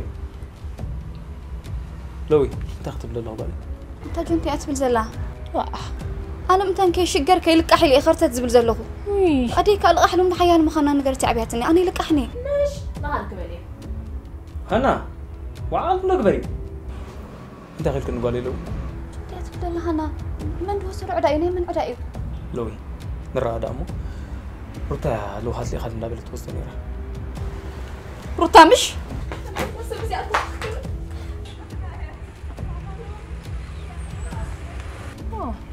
ለዊ እንታይ ክትብል ኣለኹ ጓል እንታይ ጆን እንታይ እያ ትብል ዘላ? ኣነ ምእንታን ከይሽገር ከይልቃሕ ኢለ እየ ኸርተት ዝብል ዘለኹ ኣደይ ከዓ ልቓሕ ሎም ሓያል ምዃና ነገር እቲ ኣብያትኒ ኣነ ይልቃሕኒ ምሽ መሃል ክበል እየ ሃና ዓቕል እንዶ ግበሪ እንታይ ኺልክኒ ጓል የለው እንታይ ትብል ዘላ ሃና መን ድወሰዶ ዕዳ እዩ ናይ መን ዕዳ እዩ ለዊ ንረኣዳ እሞ ሩታ ለውሃት ሊኻል እንዳበለት ትወስዶ ነይራ ሩታ ምሽ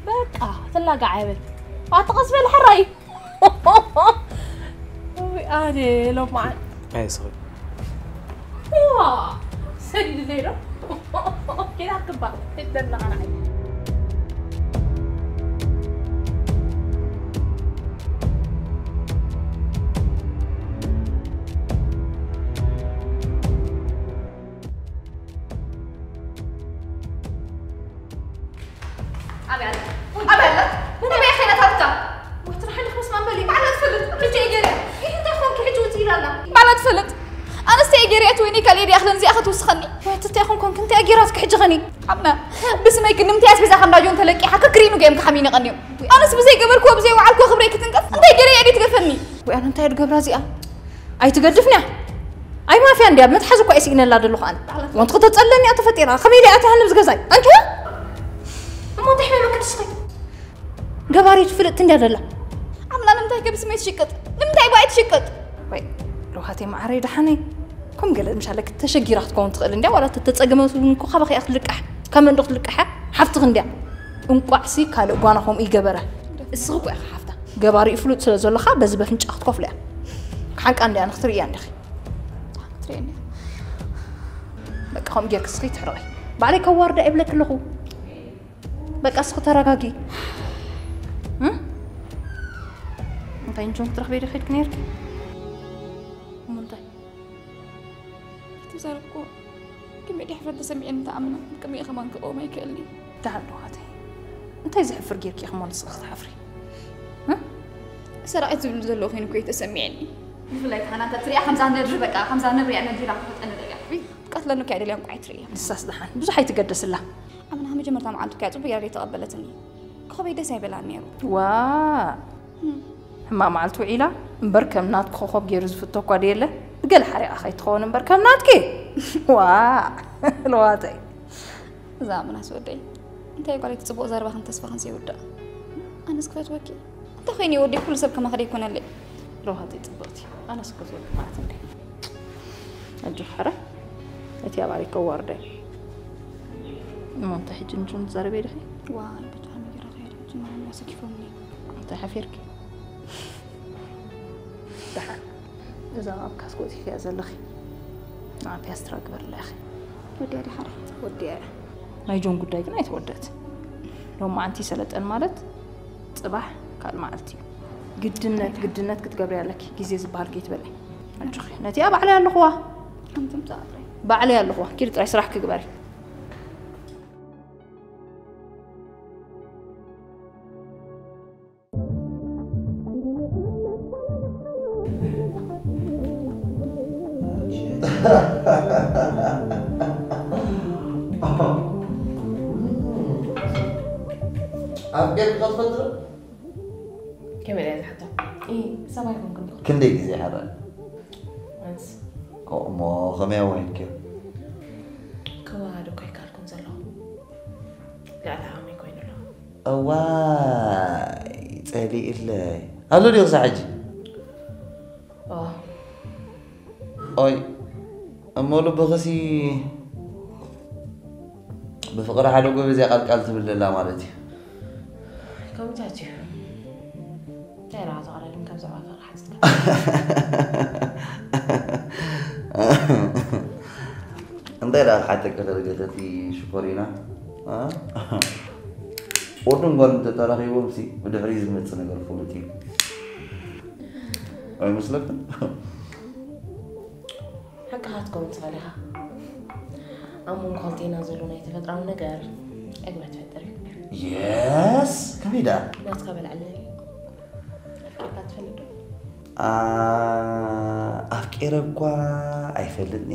በቃ ትላጋዕ ኣይበል ኣትቐስ በል ሕራይ ኣነ ሎማዓን ኣይስኺ ሰዲድ ዘይዶ ጌና ክባእ ደለኻ ንዓይ ኣበይ ኣላ? ኣበይ ኣላ? ኣበይ ከይናታትካ? ወትሩ ሓሊፍ ምስ ማን በሊ ባዕላ ትፈልጥ። ሕጂ እየ ገለ። ይህ እንታይ ኾንኪ ሕጂ ውፅእ ኢላ ኣላ? ባዕላ ትፈልጥ። ኣነስ እየ ገለ እትወይኒ ካልእ ድያ ክለን እዚኣ ክትውስኸኒ? ወይ ትታይ ኾን ኮንክ እንታይ ኣጊራትክ ሕጂ ኸኒ? ሓብና ብስመይ ግን ንምንታይ ኣስቤዛ ከም ዳጆን ተለቂሓ ከክሪኑ ገም ክሓሚኒ ቀንዮም። ኣነስ ብዘይ ገበርክዎ ብዘይ ወዓልክዎ ክብረይ ክትንቀፍ እንታይ ገለ እየ ድዩ ትገፈኒ? ወይ ኣነ እንታይ ድገብራ እዚኣ? ኣይትገድፍንያ ኣይ ማፍያ እንድያ መትሓዚ እኳ ይስኢነላ ደለኹ ኣነ ወንቲ ክተፀለኒ እያ ተፈጢራ ከመይ ኢለ ኣትያ ሃንብ ዝገዛይ ኣንቺ እሞ እንታይ ሕመመ ቅድስቲ ገባሪት ፍልጥቲ እንድያ ደላ ኣምላ ንምንታይ ከ ብስመይ ትሽቅጥ ንምንታይ ባይ ትሽቅጥ ወይ ለውሃተይ መዓረይ ደሓነይ ከም ገለ ምሻለ ተሸጊራ ክትከውን ትኽእል እንድያ ዋላ ተተፀገመት እውን እኮ ካባኺ እያ ክትልቃሕ ካብ መን ዶ ክትልቃሕ እያ ሓፍትኽ እንድያ እንቋዕሲ ካልእ ጓና ከምኡ ይገበረ እስኺ እኮ ኢኻ ሓፍታ ገባሪኡ ፍሉጥ ስለ ዘለኻ በዚ በፍንጫ ክትከፍሎ እያ ሓንቃ እንድያ ንክትርእያ እንዲኺ ክትርእየኒ በቃ ከምኡ ጌርክ እስኺ ትሕረቒ ባዕለይ ከዋርዳ ይብለክ ኣለኹ በቃ እስኺ ተረጋጊ እንታይ እንጆን ክትረኽበ ዶ ኸድክ ነርክ እሞ እንታይ ተዛረብኩ ግን መዲ ሕፍረት ተሰሚዐኒ ተኣምና ቅድሚኡ ከማን ክቆም ኣይክእልኒ ደሓን ዶ ሃተይ እንታይ ዘሕፍር ጌርኪ ኢኺ እሞ ንስኺ ክትሓፍሪ ሰራቒት ዝብል ዘለዎ ኮይኑ እኮ እዩ ተሰሚዐኒ ብፍላይ ተሃናታ ትሪኣ ከምዛ ነድሪ በቃ ከምዛ ነብሪ እያ ነዲራ ክፈጠኒ ደልያ ቀትለኒ እኮ እያ ደልያ እንቋ ኣይትርእያ ንሳስ ደሓን ብዙሕ ኣይትገደስላ ኣመና መጀመርታ መዓልቱ እኮ እያ ፅቡቅ ጌራ ዘይተቐበለትኒ ክኸበይ ደስ ኣይበላን ነይሩ ዋ ሕማቕ መዓልቲ ውዒላ እምበር ከም ናትኪ ኮኾብ ገይሩ ዝፍቶ እኳ ደየለ ብገለ ሓሪቓ ከይትኸውን እምበር ከም ናትኪ ዋ ለዋተይ እዛ ምናስ ወደይ እንታይ ጓለይቲ ፅቡቕ ዘረባኽን ተስፋኽን ዘይውዳእ ኣነስ ክፈትወኪ እንታይ ኮይነ ወደይ ኩሉ ሰብ ከማኺ ደይኮነለይ ለዋተይ ፅብቕቲ ኣነስ ክፈትወኪ ማለት እንደ ኣጆ ሓረ እቲ ኣባሪ ከዋርደ እሞ እንታይ ሕጂ ንቹን ትዛረበ ኢልኺ ዋይ ብጣዕሚ ገራኺ ሕጂ ማርያም ያሰኪፎምኒ እንታይ ሓፊርኪ ደሓን እዛ ኣብ ካስኮ እቲኽያ ዘለኺ ንዓ ፒያስትራ ግበርላ ኢኺ ወዲያ ድሓር ወዲያ ናይ ጆን ጉዳይ ግን ኣይተወደት ሎማዓንቲ ሰለጠን ማለት ፅባሕ ካልእ መዓልቲ እዩ ግድነት ግድነት ክትገብሪ ኣለኪ ግዜ ዝበሃል ከይትበልዒ ኣጆኺ ነቲኣ ባዕለይ ኣለኹዋ ባዕለይ ኣለኹዋ ኪዲ ጥራይ ስራሕ ክግበሪ ኣብ ገርካ ትፈልጥ ዶ? ከመይ ድያ ዝሓቶ? ሰብኣይ ኮንኩ እንዲኹ። ክንደይ ግዜ ሓራ ኣንስ እሞ ከመይ ኣዋሂድክዮ? ከዋሃዶ እኮ ይካልኩም ዘለኹ ልዕሊ ዓቕመይ ኮይኑ ኣሎ። እዋይ ጸሊእለይ ኣሎ ድዩ ክሳዕ ሕጂ? ኦ ኦይ እሞ ልብኽሲ ብፍቕሪ ሓደ ጎበዝ እያ ቃልቃል ትብል ዘላ ማለት እዩ። ከምታት እዩ። እንታይ ኢኻ ተቐዳድም ካብ ዘዕባ ፍቕሪ ሓቲትካ? እንታይ ደኣ ሓተካ ተረገተቲ ሽኮሪና ወዱን ጓል እንተተራኺቦም ሲ ብድሕሪ ዝመፅእ ነገር ፍሉጥ እዩ ኣይመስለክን? ሓቂ ክትከውን ትኽእል ኢኻ። ኣብ መንጎ ክልቴና ዘሎ ናይ ተፈጥራዊ ነገር ዕግበት ትፈጥር እዩ። የስ ከመይ ደኣ ናትካ በልዓለይ። ኣፍቂርካ ትፈልጥ ዶ? ኣፍቂረ እኳ ኣይፈልጥኒ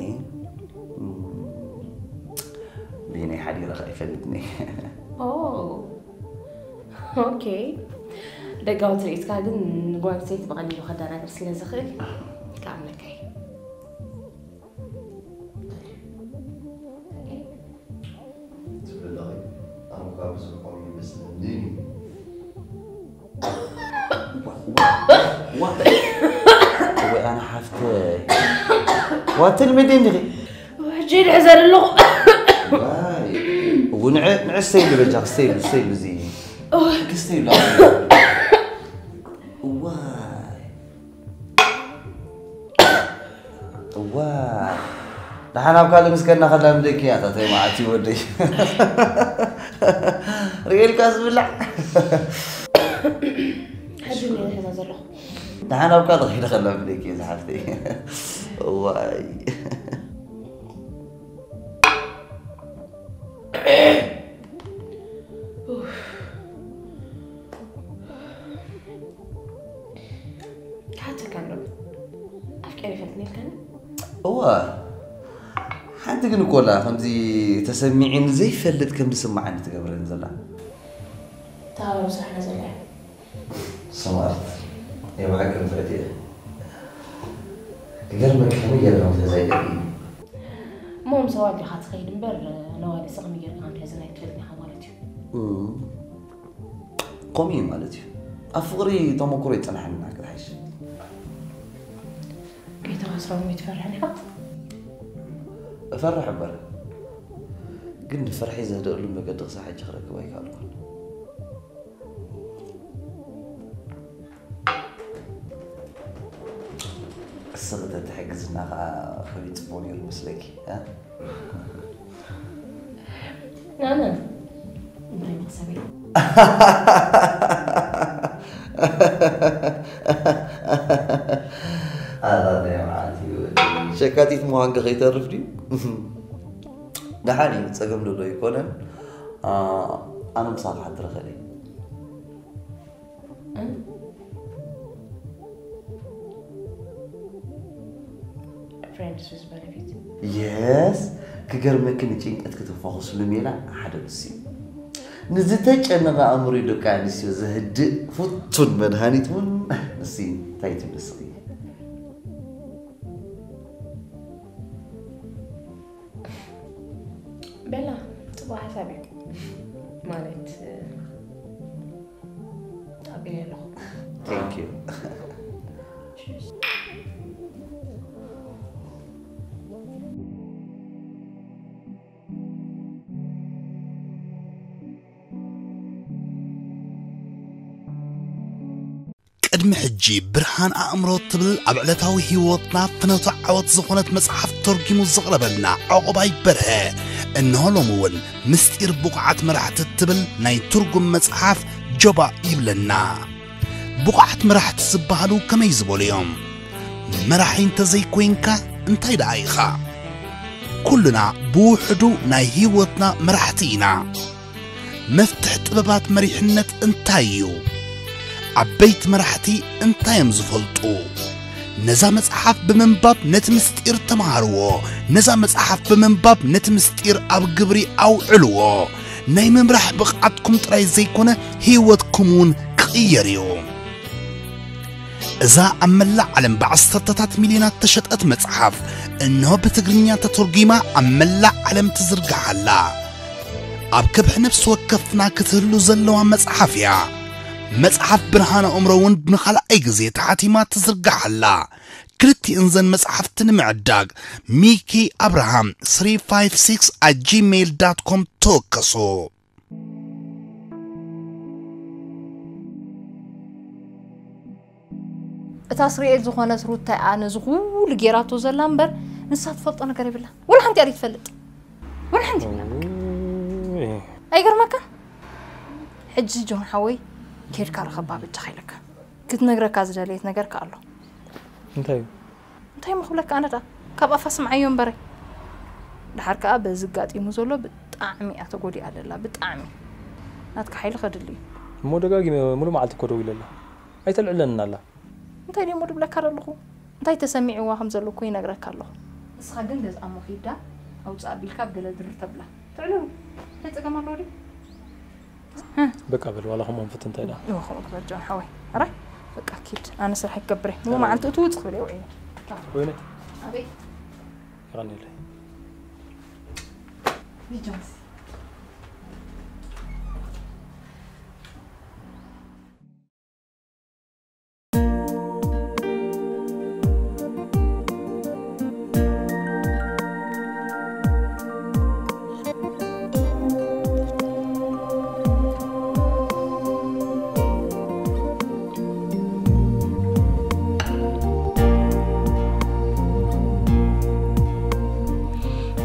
ብናይ ሓዲረ ከ ኣይፈልጥኒ ኦ ኦኬ። ደጋዊ ትርኢትካ ግን ንጓል ኣንስተይቲ ብቐሊሉ ከደናግር ስለ ዝኽእል ክኣምነካ እየ። ትብለኺ ኣነ ካብ ዝርቆም ይመስለኒ ወይ ኣነ ሓፍተይ ዋትል ምድን ዲኺ ሕጂ ድሕዘር ኣለኹ። ንዕስተይ ኢሉ በጃ ክስተይ ኢሉ ስተይ ኢሉ እዚ ክስተይ ኢሉ እዋይ እዋ ደሓን ኣብ ካልእ ምስ ከድና ከላ ምደኪ እያ ታተይ መዓት እዩ ወደይ ርእልካ ዝብላዕ ሕጂ እየ ዝሕዛ ዘለኹ። ደሓን ኣብ ካልእ ከይደ ከላ ምደኪ እየ ዝሓፍተይ እዋይ ካተካ ኣሎ ኣፍቀር ይፈልጥኒ ኢልካኒ እዋ ሓንቲ ግን እኮ ላ ከምዚ ተሰሚዒኒ ዘይፈልጥ ከም ዝስማዓኒ ትገብረኒ ዘላ ተባብሶ ሓነ ዘላ ስማርት ናይ ብሓቂ ንፍዕቲ እየ ክገርመካ ከመይ ገይረ ከም ትሕዛ ይደሊ እሞ ምስ ኣዋልድኻ ትኸይድ እምበር ነዋልድሲ ከመይ ጌርካ ከም ትሕዘን ኣይትፈልጥን ኢኻ ማለት እዩ ከምኡ እዩ ማለት እዩ ኣብ ፍቕሪ ተመክሮ ይፀናሕና ክትሓይሽ ከይተኸስሮም ይትፈርሕን ኢኻ እፈርሕ እምበር ግን ንፍርሒ ዘህደአሉ መገዲ ክሳብ ሕጂ ክረክብ ኣይከኣልኩን እስኺ ተትሕግዝና ከዓ ከመይ ፅቡቅ ነይሩ መስለኪ እ? ኣነ እንታይ መክሰበይ ኣታ ናይ መዓልቲ ወዲ ሸካቲት ምዃንከ ከይተርፍ ድዩ ደሓን እዩ ፀገም ደሎ ኣይኮነን ኣነ ምሳኻ ሓድረኸለይ Friends with benefits. የስ ክገርመኪ ንጭንቀት ክተፋኹስሉ ሜላ ሓደ ንሱ እዩ ንዝተጨነቐ ኣእምሮ ደቂ ኣንስትዮ ዘህድእ ፍቱን መድሃኒት እውን ንሱ እዩ እንታይ ትብሊ ስኺ ቤላ ፅቡቅ ሓሳብ እዩ ማለት ተቀቢለ ኣለኹ Thank you ቅድሚ ሕጂ ብርሃን ኣእምሮ ትብል ኣብ ዕለታዊ ህይወትና ፍኖተ ዓወት ዝኾነት መጽሓፍ ተርጊሙ ዘቕረበልና ዕቑባይ በርሀ እንሆ ሎሚ እውን ምስጢር ብቑዓት መራሕቲ ትብል ናይ ትርጉም መጽሓፍ ጀባ ይብለና። ብቑዓት መራሕቲ ዝበሃሉ ከመይ ዝበሉ እዮም? መራሒ እንተዘይኮይንካ እንታይ ደኣ ኢኻ? ኩልና ብውሕዱ ናይ ህይወትና መራሕቲ ኢና። መፍትሕ ጥበባት መሪሕነት እንታይ እዩ? ዓበይቲ መራሕቲ እንታይ እዮም ዝፈልጡ? ነዛ መጽሓፍ ብምንባብ ነቲ ምስጢር ተምሃርዎ። ነዛ መጽሓፍ ብምንባብ ነቲ ምስጢር ኣብ ግብሪ ኣውዕልዎ። ናይ ምምራሕ ብቕዓትኩም ጥራይ ዘይኮነ ህይወትኩም እውን ክቕየር እዩ። እዛ ኣብ መላእ ዓለም ብዓሰርተታት ሚልዮናት ተሸጠት መጽሓፍ፣ እንሆ ብትግርኛ ተተርጒማ ኣብ መላእ ዓለም ትዝርጋሕ ኣላ። ኣብ ከብሒ ነፍሲ ወከፍና ክትህሉ ዘለዋ መጽሓፍ እያ። መጽሓፍ ብርሃን ኣእምሮ እውን ንኻልኣይ ግዜ ተሓቲማ ትዝርጋሕ ኣላ። ክልቲእን ዘን መጽሓፍቲ ንምዕዳግ ሚኪ ኣብርሃም three five six at gmail dot com ተወከሱ። እታ እስራኤል ዝኾነት ሩታ እያ ነዚ ኩሉ ጌራቶ ዘላ እምበር ንሳ ትፈልጦ ነገር የብላ። ወላ ሓንቲ እያ ትፈልጥ። ወላ ሓንቲ። እይ፣ ኣይገርመካ? ሕጂ ጆን ሓወይ ኬድካ ረኸባ በጃኻ ኢለካ። ክትነግረካ ዝደለየት ነገር ከኣ ኣሎ። እንታይ እዩ? እንታይ እሞ ክብለካ ኣነ ደኣ ካብ ኣፋ ስምዓዮ እምበረ። ድሓር ከኣ በዚ ኣጋጢሙ ዘሎ ብጣዕሚ እያ ተጎዲኣ ዘላ፣ ብጣዕሚ። ናትካ ሓይሊ ከድሊ እዩ። እሞ ደጋጊመ ሙሉ መዓልቲ እኮ ደው ኢለላ ኣይተልዕለንን ኣላ። እንታይ ድሞ ድብለካ ዘለኹ? እንታይ ተሰሚዕዋ ከም ዘሎ እኮ ይነግረካ ኣለኹ። ንስኻ ግን ገዝኣ እሞ ኺዳ ኣውፅእ ኣቢልካ ኣብ ገለ ድር ተብላ። ትዕልሉ። እንታይ ፀገም ኣለዎ ድዩ? በቃ በል ዋላ ከምኡ ንፍትን እንታይ ደኣ። እወ ከምኡ ግበር ጆን ሓወይ። ኣራይ በቃ ኪድ ኣነ ስራሕ ይገብረ። ሙሉ መዓልቲ እቱ ውፅእ ክብል እየ ውዒለ። ወይነ ኣበይ? ይቐንየለይ። ቢጃምሲ።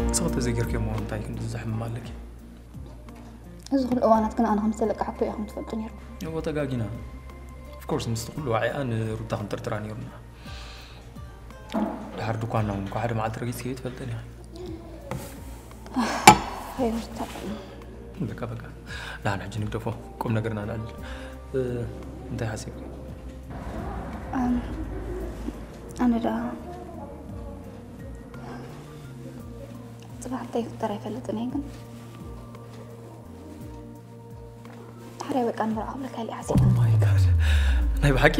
ንስኺ ተዘይገርክዮ እሞ እንታይ ክንዲ ዘሕምም ኣለኪ? እዚ ኩሉ እዋናት ግን ኣነ ከም ዝተለቃሕኩ ኢኹም ትፈልጡ ነይርኩም። እዎ ተጋጊና። ኦፍኮርስ ምስቲ ኩሉ ዋዒኣ ንሩታ ክንጥርጥራ ነይሩና። ድሓር ድኳና እውን እኳ ሓደ መዓልቲ ረጊፅክዮ ትፈልጠን ኢኻ። ኣይርታ በቃ በቃ ንሓን ሕጂ ንግደፎ ቁም ነገርና ንኣልል። እ፣ እንታይ ሓሲብኪ? ኣነ ደኣ ፅባሕ እንታይ ይፍጠር ኣይፈልጥን እየ ግን ድሕሪያ በቃ ንመርዓ ክብለካ ኢለ ሓሲበ። ማይ ጋድ ናይ ብሓቂ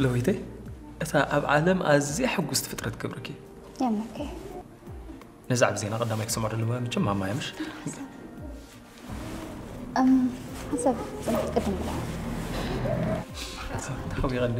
ለዊተይ እታ ኣብ ዓለም ኣዝያ ሕጉስቲ ፍጥረት ክገብረኪ የምነከ ነዚ ዓብ ዜና ቀዳማይ ክሰምዖ ደለዎ ምችም ማማ እያ ምሽ እም ሓሳብ ፅናሕ ቅድም ብላ ተሓዊቐ እንደ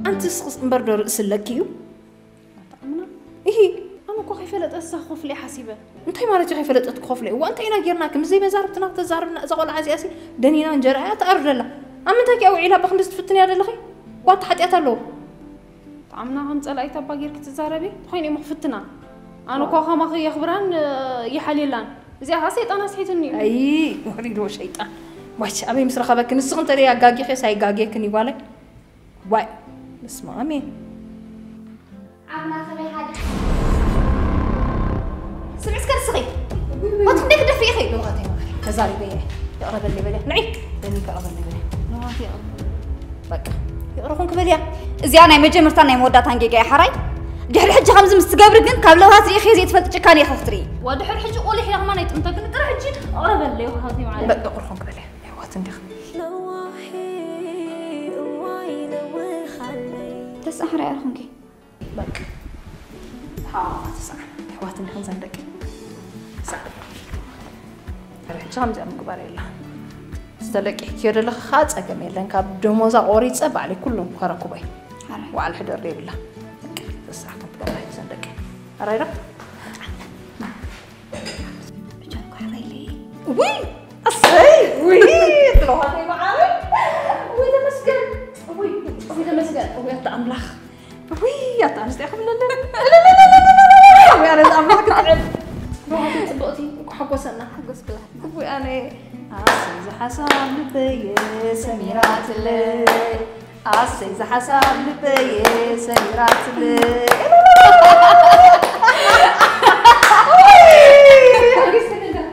ኣንቲ ስኽስ እምበር ዶ ርእሲ ኣለኪ እዩ? እሂ ኣነ እኮ ከይፈለጠ እሳ ክኸፍል እየ ሓሲበ። እንታይ ማለት እዩ ከይፈለጠት ክኸፍሎ እዩ? እዋ እንታይ ኢና ጌርና? ከምዘይ መዛርብትና ተዛርብና እዛ ቆልዓ እዚኣ ሲ ደኒና እንጀራ እያ ትኣርደላ። ኣብ ምንታይ እያ ውዒላ? በክንዲ ትፍትን እያ ዘለኺ? ዋታ ሓጢኣት ኣለዎ። ጣዕምና ከም ጸላኢት ኣባ ጌርኪ ትዛረቢ? ተኾይነ እሞ ክፍትና። ኣነ እኮ ከማኺ የኽብራን ይሓልየላን። እዚኣ ኸዓ ሰይጣን ኣስሒትኒ እዩ። ኣይ ወሪድዎ ሸይጣን። ዋች ኣበይ ምስ ረኸበኪ ንስኺ እንተ ኣጋጊኸስ ኣይጋጌክን እዩ ጓለይ። ዋይ በስመ ኣብ እየ። ዓቕምና ከመይ ሓሊፉ? ስምዒ እስከ ንስኺ። ዋት ክንደይ ክትደፍኢ ኢኺ? ልውሃተይ ማዕረ ተዛሪበ እየ። ይቕረ በለይ በልያ። ንዒ በኒ ይቅረ በለይ በልያ። ልውሃተይ ይቕረ በለይ። በቃ ይቕረ ኮንክ በልያ። እዚኣ ናይ መጀመርታን ናይ መወዳእታን ጌጋ እያ ሓራይ። ድሕሪ ሕጂ ከምዚ ምስ ትገብሪ ግን ካብ ለውሃት ርኢኺ ዘይትፈልጢ ጭካነ ኢኺ ክትርኢ። ዋ ድሕሪ ሕጂ ቆሊሕ እያ ከማን ኣይጥምተክን። ጥረ ሕጂ ይቕረ በለይ ልውሃተይ ማዕረ። በቃ ይቕረ ኮንክ በልያ። የሕዋት እንዲኺ። ተስኣሕራ ኢኹምኪ በቃ ሓዋ ተስኣ ኣሕዋት እንዲኽን ዘን ደቂ ተስኣ ርሕጂ ከምዚኣ ምግባር የላ ዝተለቂሕክዮ ዘለኺ ከዓ ፀገም የለን ካብ ደሞዛ ቆሪፀ ባዕለይ ኩሉ ከረክቦ እየ ሓራይ ዋዕል ሕደር የብላ ተስኣ ከም ትገብራ ዘን ደቂ ኣራይ ዶ ብቻ እኮ ሓራይ ለይ ውይ ኣሰይ ውይ ጥለዋተይ መዓረይ ውይ ተመስገን ውይ ውይ ተመስገን ውይ ኣታ ኣምላኽ ውይ ኣታ ኣንስቲ ክብለለ። ወይ ኣረ ኣምላኽ ክትዕል። ሮሃት ጽብቕቲ፣ እንኳ ሓጎሰና። ሓጎስ ብላትና። ውይ ኣነ ኣሰይ ዝሓሳብ ልበየ ሰሚራትለይ። ኣሰይ ዝሓሳብ ልበየ ሰሚራትለይ።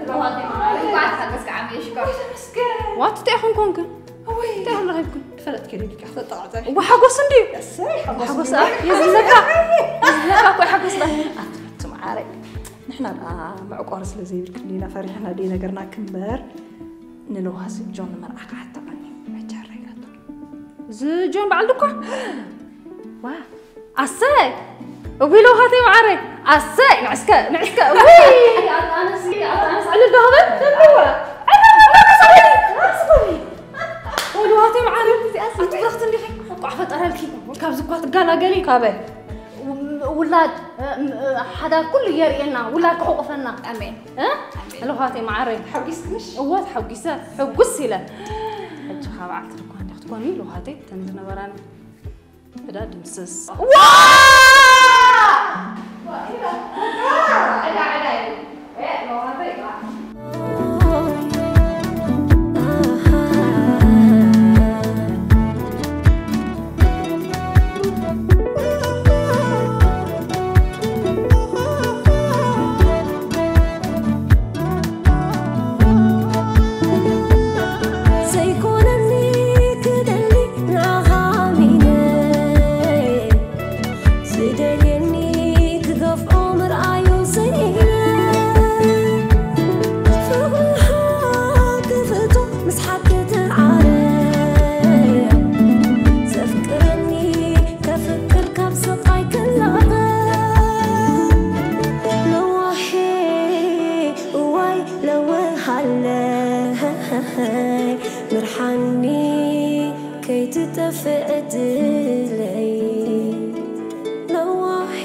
ሮሃት ሓጎስ ከዓመ ይሽኮር። ዋት እንታይ ኹን ኮንክ? ወይ እንታይ ኹን ረኺብኩ? ፈለጥኪ ዲካ ተጣዕታይ። ወሓጎስ እንዲ። እሰይ ሓጎስ ሓጎስ እንዲ። የዝነካ። የዝነካ እኮ ሓጎስ ዳ። ኣትብቲ ማዓረይ። ንሕና ደኣ መዕቆሪ ስለ ዘይብልክን ዲና ፈሪሕና ደይ ነገርና ክምበር ንለዋሲ ጆን ንመርዓ ክሓተቐኒ። መቻረይ ናቶ። እዚ ጆን በዓል ድኳ? ዋ ኣሰይ እዊ ለውሃተይ ማዓረይ ኣሰይ ንዕስከ ንዕስከ እዊ ኣጣንስ ኣጣንስ ዕልል ዶ ክብል ደልዋ። ለውሃተይ ማዓረይ ኣቲ ብረኽቲ እንዲኺ። እንቋዕ ፈጠረልኪ። ካብዚ እኳ ትጋላገሊ። ካበይ? ውላድ ሓዳር ኩሉ የርእየና፣ ውላድ ክሕቁፈና። ኣሜን። ለውሃተይ ማዓረይ ሓጒስክንሽ? እወ ተሓጒሰ። ሕጉስ ኢለ። ሕጂ ካብ በዓልቲ ድኳን ዲኽ ትኮኒ ለውሃተይ? ተን ዝነበራኒ ዕዳ ድምስስ። ዘይኮነኒ ክደሊ ንዓኻ ኣሚነ ዝደልየኒ ክገፍዖ ምርኣዩ ስኢነ ፍቕርኻ ክፍቶ ምስ ሓቂ ትዓረ ዘፍቅረኒ ከፍቅር ካብ ስቓይ ክላቐ ለዋሒ እዋይ ለውሃለይ ምርሓኒ ከይትጠፍእ ዕድለይ ለዋሒ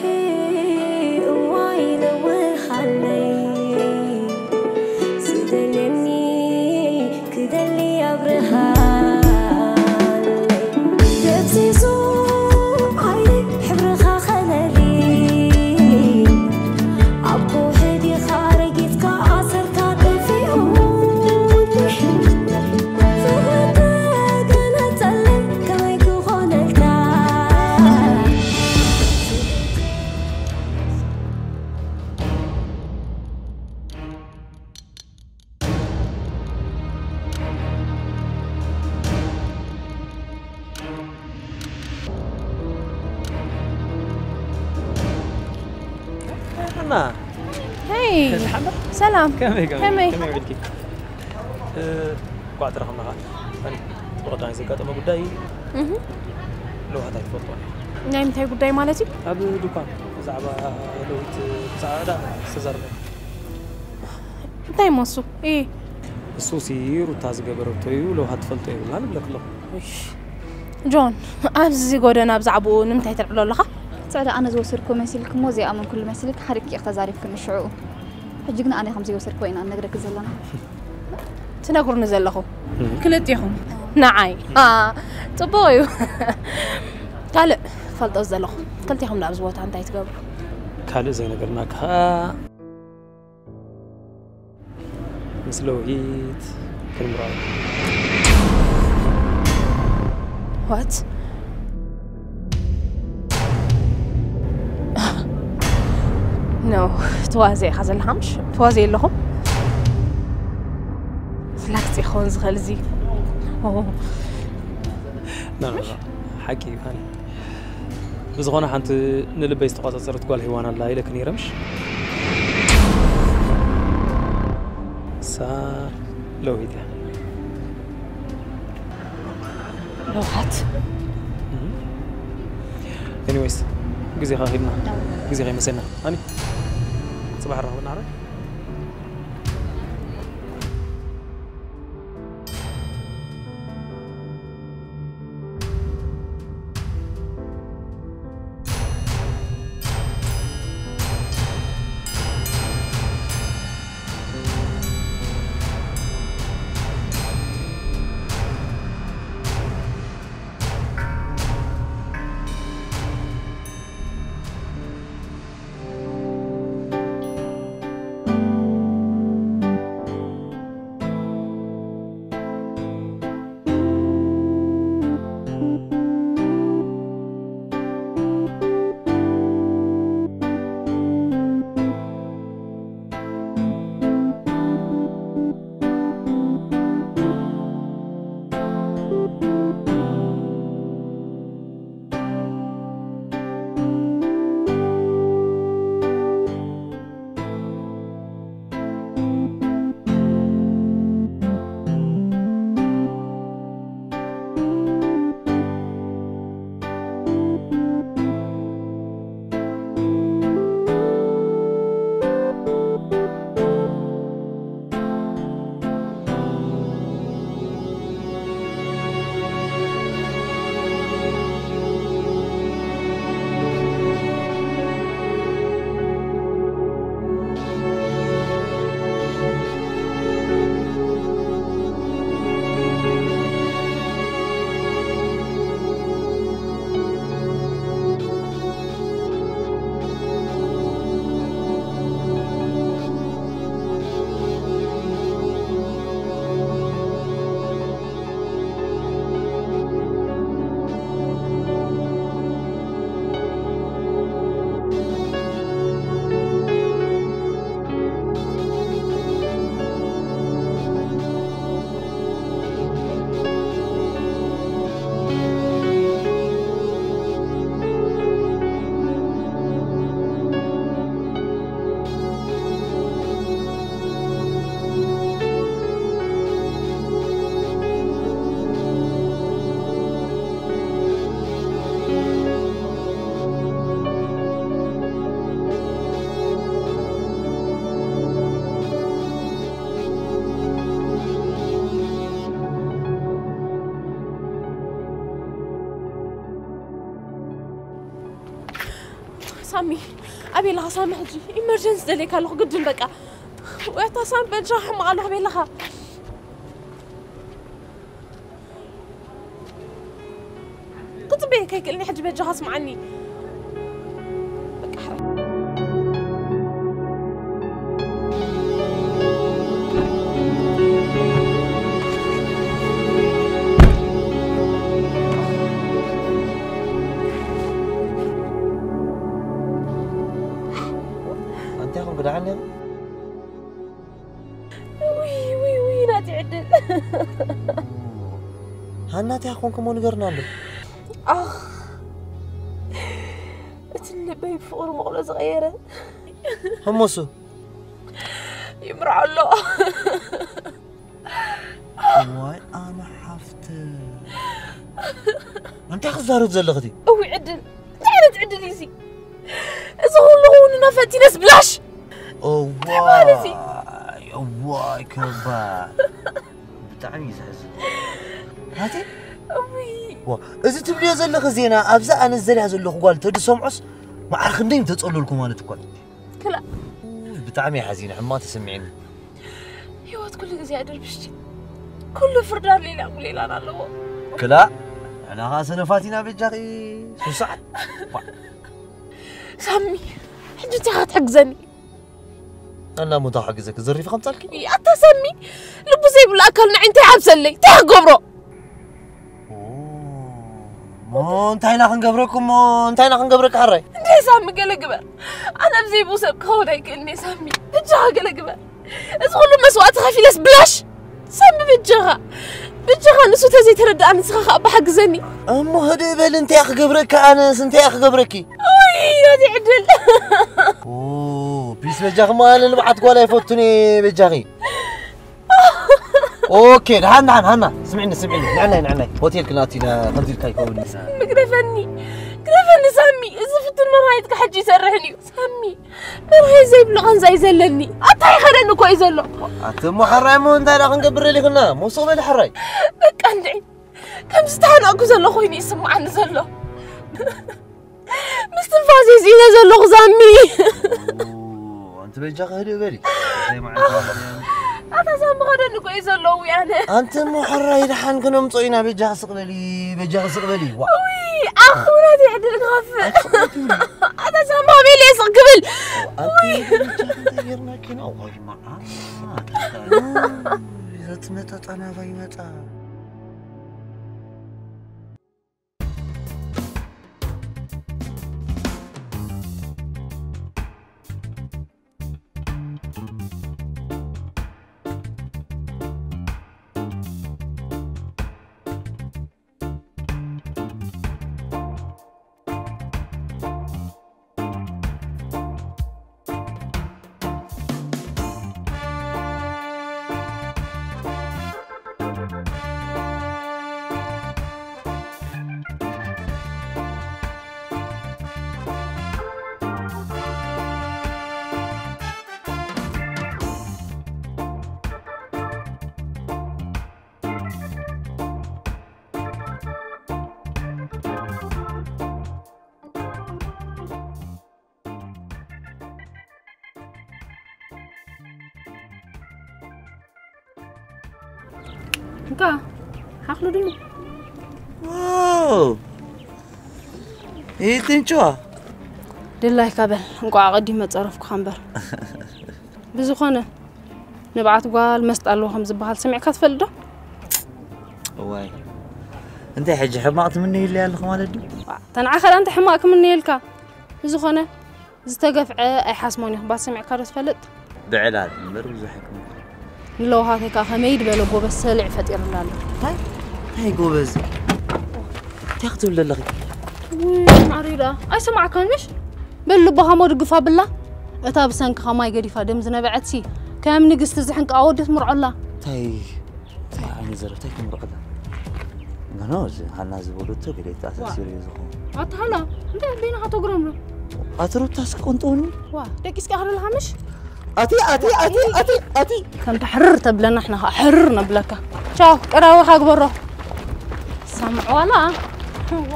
እዋይ ለውሃለይ ዝደልየኒ ክደሊ ኣብርሃለይ ደብዚዙ ዓይኒ ሕብርኻ ከለሊ ኣብ ከውሒ ዲኻ ረጊጽካ ኣሰርካ ጠፊኡ ፍቕሪ ተገለጸለይ ከመይ ክኾነልካ ሃና ሄይ ደሓን ዶ? ሰላም ከመይ ከመይ ከመይ? ከመይ ውዒልኪ? እ፣ እንኳዕ ተረኸብና ኸዓ። ኣነ፣ ጽቡቕ ዳኒ ዘጋጠመ ጉዳይ እዩ። እህ። ለውሃት ኣይትፈልጦን እያ። ናይ ምንታይ ጉዳይ ማለት እዩ? ኣብ ድኳን ብዛዕባ ለውሂት ብዛዕባ ዕዳ ዝተዛረበ። እንታይ እሞ እሱ? እይ። እሱሲ ሩታ ዝገበረቶ እዩ፣ ለውሃት ትፈልጦ የብላን እብለኪ ኣለኹ። እሽ። ጆን፣ ኣብዚ ጎደና ብዛዕባኡ ንምንታይ ተልዕሎ ኣለኻ? እቲ ዕዳ ኣነ ዝወሰድኩ መሲልኪ እሞ ዘይኣመንኩሉ መሲልኪ ሓሪቕኪ ኢኺ ተዛሪብክኒ ሽዑኡ። ሕጂ ግን ኣነ ከም ዘይወሰድክዎ ኢና ንነግረኪ ዘለና። ትነግሩኒ ዘለኹም እም። ክልቲኹም ንዓይ። አ፣ ጽቡቕ እዩ። ካልእ ክፈልጦ ዘለኹ። ክልቲኹም ኣብዚ ቦታ እንታይ ትገብሩ? ካልእ ዘይነገርናካ ምስ ለውሂት ክንምርዖ። What? No፣ ትዋዘ ኢኻ ዘለኻ ምሽ? ትዋዘ ኣለኹም? ላክፂ ክኸውን ዝኽእል እዚ። ኦ። ና፣ ና፣ ና፣ ሓቂ እዩ፣ ሃኒ። ብዝኾነ ሓንቲ ንልበይ ዝተቖጻጸረት ጓል ሄዋን ኣላ ኢለኪ ነይረ፣ ምሽ? እሳ ለውሂት እያ። ለውሃት? እም። ኤኒዌይስ፣ ግዜኻ ኺድና። ግዜ ኸይመሰና። ሃኒ፣ ጽባሕ ራኸብና፣ ዓረ? ሳሚ ኣበይ ኣለኻ? ሳሚ ሕጂ ኢመርጀንሲ ደልየካ ኣለኹ ግድን በቃ። ወይ ኣታ ሳሚ በጃኻ ሕማቕ ኣለኹ ኣበይ ኣለኻ? ክጽበየካ ኣይክእልን ሕጂ በጃኻ ስምዓኒ። በቃ ሕራይ። ኣንታ ይኹን ብደሓን ነይሩ? ውይ ውይ ውይ ናቲ ዕድል። ሃና እንታይ ኮንኩሞ ንገርና ኣሎ። ኣኽ እቲ ልበይ ብፍቕሪ መቕሎ ዝቐየረ። እሞሱ ይምርዖ ኣሎ። ዋይ ኣነ ሓፍተ እንታይ ክዛረብ ዘለኽቲ? እዊ ዕድል እንታይ ዓይነት ዕድል እዩ እዚ? እዚ ኩሉ ክውንና ፈቲነስ ብላሽ። እዋይ እዋይ ከባ ብጣዕሚ እዩ ዘሕዝን። ናቲ እዊ ዋ፣ እዚ ትብልዮ ዘለኺ ዜና ኣብዛ ኣነ ዘልያ ዘለኹ ጓል ተድሰምዖስ መዓር ክንደይ ምተጸለልኩ ማለት እኮ እዩ። ክላ ብጣዕሚ ሓዚነ ሕማቕ ተሰሚዕኒ። ህይወት ኩሉ ግዜ ኣደርብሽቲ ኩሉ ፍርዳን ሌላ ጉሌላን ኣለዎ። ክላ ንሕና ኸዓ ሰነፋት ኢና በጃኺ ሱሳዕ። ሳሚ ሕጂ እንታይ ክትሕግዘኒ? ኣና ሙታ ሓግዘ ክዘሪፍ ከምጻልኪ። ኣታ ሳሚ ልቡ ዘይብሉ ኣካል ንዓይ እንታይ ሓብሰለይ እንታይ ክገብሮ? ሞ እንታይ ኢና ክንገብረኩም ሞ እንታይ ኢና ክንገብረካ ሕራይ? እንደ ሳሚ ገለ ግበር። ኣነ ኣብ ዘይብኡ ሰብ ክኸውን ኣይክእልን እየ ሳሚ። ብጃኻ ገለ ግበር። እዚ ኩሉ መስዋእቲ ከፊለስ ብላሽ። ሳሚ ብጃኻ ብጃኻ ንሱ ተዘይተረድኣ ንስኻ ከኣ ብሓግዘኒ። እሞ ህድእ በል እንታይ ክገብረካ ኣነስ እንታይ ክገብረኪ? ውይ ናቲ ዕድል። ፒስ በጃኺ ሞ ኣነ ንብዓት ጓል ኣይፈቱን እየ በጃኺ። ኦኬ ደሓን ደሓን ሃና ስምዕኒ ስምዕኒ ንዕናይ ንዕናይ ሆቴል ክናት ኢና ከምዚ ኢልካ ይኸውን። ግረፈኒ ግረፈኒ ሳሚ እዚ ፍቱን መርሃይትካ ሕጂ ይሰርሕን እዩ ሳሚ። መርሃይ ዘይብሉ ቃንዛ እዩ ዘለኒ ኣታ ይኸደኒ እኮ እዩ ዘሎ። ኣቲ እሞ ሓራይ እሞ እንታይ ዳ ክንገብር ደሊኽና ሞስቕ በሊ ሓራይ። በቃ እንድዒ ከም ዝተሓነቕኩ ዘሎ ኮይኑ ይስምዓኒ ዘሎ። ምስትንፋስ እዚነ ዘለኹ ዛሚ። ኣንቲ በጃ ክህድእ በሊ። ኣታ ዛሚ ኸደኒ እኮ እዩ ዘለዉ ያነ። ኣንቲ እሞ ሕራይ ደሓን ክነምጾ ኢና በጃ ክስቕ በሊ በጃ ክስቕ በሊ። ዋ። ውይ ኣኹናት ይዕድል ክኸፍእ። ኣታ ዛሚ ኣበይ ኢለ ስቕ ክብል። ኣንቲ በጃ ክንተ ጌርና ኪና ወይ ማዓ። ዘትመጠ ጠናባ ይመጣ። እንካ ሓኽሉ ድሙ ይትንጭዋ ድላይካ በል እንቋዕ ኣቐዲመ ጸረፍኩኻ እምበር ብዝኾነ ንብዓት ጓል መስጣ ኣለዎ ከም ዝበሃል ሰሚዕካ ትፈልጥ ዶ? እዋይ እንታይ ሕጂ ሕማቕ ትምነይለይ ኣለኹ ማለት ድዩ? ተንዓኸ ደኣ እንታይ ሕማቕ ክምነየልካ? ብዝኾነ ዝተገፍዐ ኣይሓስሞን እዩ ክባል ሰሚዕካ ዶ ትፈልጥ? ብዕላል እምበር ብዙሕ ኣይኮንኩን። ንለውሃተይ ከኣ ከመይ ድበለ ጎበዝ ሰልዕ ፈጢርላ ኣሎ። እንታይ? እንታይ ጎበዝ? እንታይ ክትብል ኣለኺ? ውይ ማዕረይ ደኣ ኣይሰማዕካን ምሽ? በል ልባኻ ሞ ድግፍ ኣብላ። እታ ብሰንክኻ ማይ ገዲፋ ደም ዝነበዐትሲ ከም ንግስቲ ዝሕንቃ ወዲ ትምርዖ ኣላ። እንታይ እንታይ ዓይነት ዘረባ እንታይ ክምርዖ ኣላ? ኖ ኖ እዚ ሃና ዝበለቶ ገለ ይተኣሳሲሩ እዩ ዝኸውን። ኣታ ሃና እንታይ በይንኻ ተጉረምርም? ኣቲ ሩታ እስኪ ቆንጥውኒ። ዋ ደቂስካ ክደልኻ ምሽ? ኣቲ ኣቲ ኣቲ ኣቲ ኣቲ ከምታ ሕርር ተብለና ንሕና ከዓ ሕርር ነብለካ። ቻው ቀራዊኻ ግበሮ። ሰምዑ ዋላ ዋ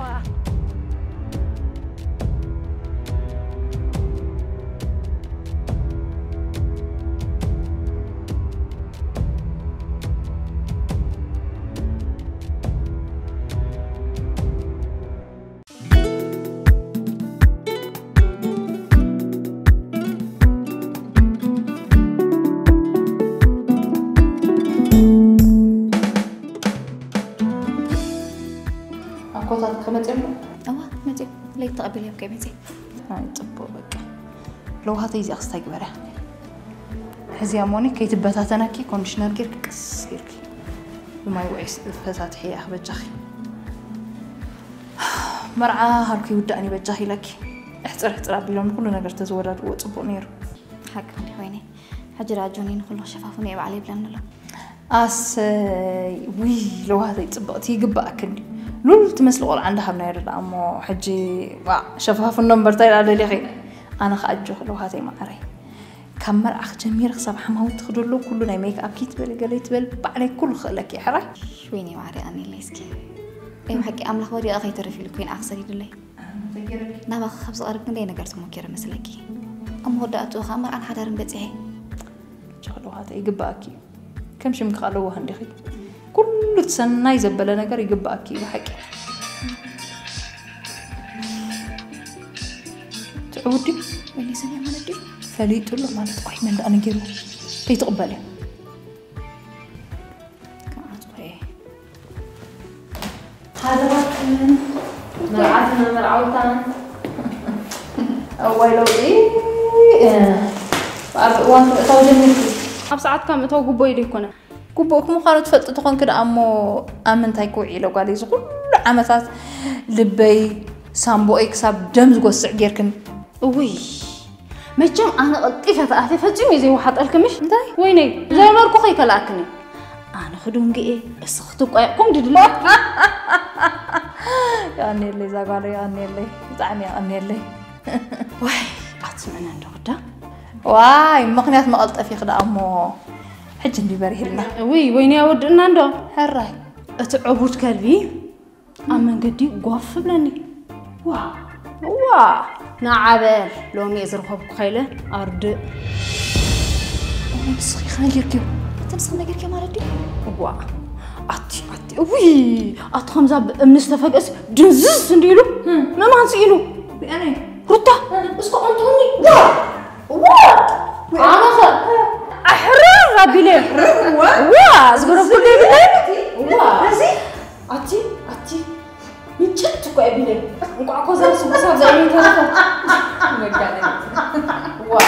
ኣቢለዮም ከይመፅእ። ኣይ ፅቡቅ በቃ። ለውሃተይ እዚኣ ክስታይ ግበርያ። ሕዚያ ሞኒ ከይትበታተናኪ ኮንዲሽነር ጌርኪ ቅስ ጌርኪ ብማይ ውዒ ፈሳትሒ እያ ክበጃኺ። መርዓ ሃልኩ ይውዳእኒ በጃኺ ኢለኪ። እሕፅር እሕፅር ኣቢሎም ኩሉ ነገር ተዝወዳድዎ ፅቡቅ ነይሩ። ሓቂ እንዲ ኮይነ ሕጂ ዳ ጆኒ ንኩሉ ክሸፋፍኖ እየ ባዕለ ይብለኒ ኣሎ። ኣሰይ ውይ ለውሃተይ ፅብቕቲ ይግባኣክ እንዲ ሉል ትመስሊ ቆልዓ እንዳሃብና ይረዳ እሞ ሕጂ ዋ ሸፋፍኖ እምበርታ ኢላ ደሊኺ ኣነ ከዓ ኣጆኺ ለውሃተይ ማዓረይ ካብ መርዓ ክጀሚር ክሳብ ሓማውቲ ክደሎ ኩሉ ናይ ሜክ ኣፕ ኪት በሊ ገለ ትበል ባዕለይ ኩሉ ክኽእለኪ እየ ሕራይ ወይኒ ማዕረ ኣኒለይ እስኪ ናይ ብሓቂ ኣምላኽ ወዲቐ ከይተርፍ ኢሉ ኮይን ኣኽሰር ይድለይ ናባኺ ካብ ዝቐርብ ክንደይ ነገር ተሞኪረ መስለኪ ኣብ መወዳእትኡ ከዓ መርዓን ሓዳርን በፂሐ ቸኽለዋተ ይግባኣኪ እዩ ከም ሽምኪ ኣለዎ እንዲኺ ኩሉ እቲ ሰናይ ዘበለ ነገር ይግባኣኪ እዩ ብሓቂ ትዕውዲ ወይኒ ሰሚያ ማለት ድዩ ፈሊጡ ኣሎ ማለት ቆይ መን ደኣ ነጊሩ ከይትቕበልዮ ከዓት ቆየ ሓደራክን መርዓትን መርዓውታን እዋይ ለውጢ ኣብ እዋን ምእታው ጀሚርኩ ኣብ ሰዓትካ ምእታው ጉቦ ኢሉ ኣይኮነን ጉቦ ምዃኑ ትፈልጢ ተኾንኪ ደኣ እሞ ኣብ ምንታይ ክውዒሎ ጓል እዚ ኩሉ ዓመታት ልበይ ሳምቦኦይ ክሳብ ደም ዝጎስዕ ጌርክን እውይ መቸም ኣነ ቀልጢፈ ተኣትየ ፈጺሙ እዩ ዘይወሓጠልኪ ምሽ እንታይ ወይነይ ዘይመርኩ ከይከልኣክኒ ኣነ ክድንግኤ እስኺ ትቋየቕኩም ድድለ የቐንየለይ እዛ ጓለይ የቐንየለይ ብጣዕሚ የቐንየለይ ዋይ ኣትስምዕነ እንዶ ክዳ ዋይ ምኽንያት መቐልጠፊ ክዳ እሞ ሕጂ እንዲ በሪህልና ውይ ወይኒ ኣወድእና እንዶ ሕራይ እቲ ዕቡድ ከልቢ ኣብ መንገዲ ጓፍ ብለኒ ዋ ዋ ንዓበል ሎሚ እየ ዝረኸብኩ ከይለ ኣርድእ ንስኺ ከነጊርክዮ እቲ ንስኺ ነጊርክዮ ማለት ድዩ ዋ ኣቲ ኣቲ ውይ ኣቲ ከምዛ ብእምኒ ዝተፈግእስ ድንዝዝ እንዲሉ ምእማን ስኢሉ ሩታ እስከ ቆንጥኒ ዋ ዋ ኣነኸ ኣሕርር ኣቢለ ዋ ዝገረብኩ ዘይብለ ዋ ኣቲ ኣቲ ምጭት እኮ እየ ቢለ እንቋዕ ኮዛ ስጉሳ ዘይተረፈ መጋነኒ ዋ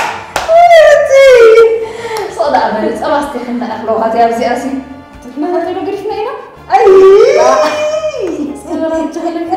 ሶዳ በለ ጸባ ስቴክና ኣኽለዋት ኣብዚኣ ሲ ትክናኸተሎ ገሪፍና ኢና ኣይ ሰበራን ጀህልን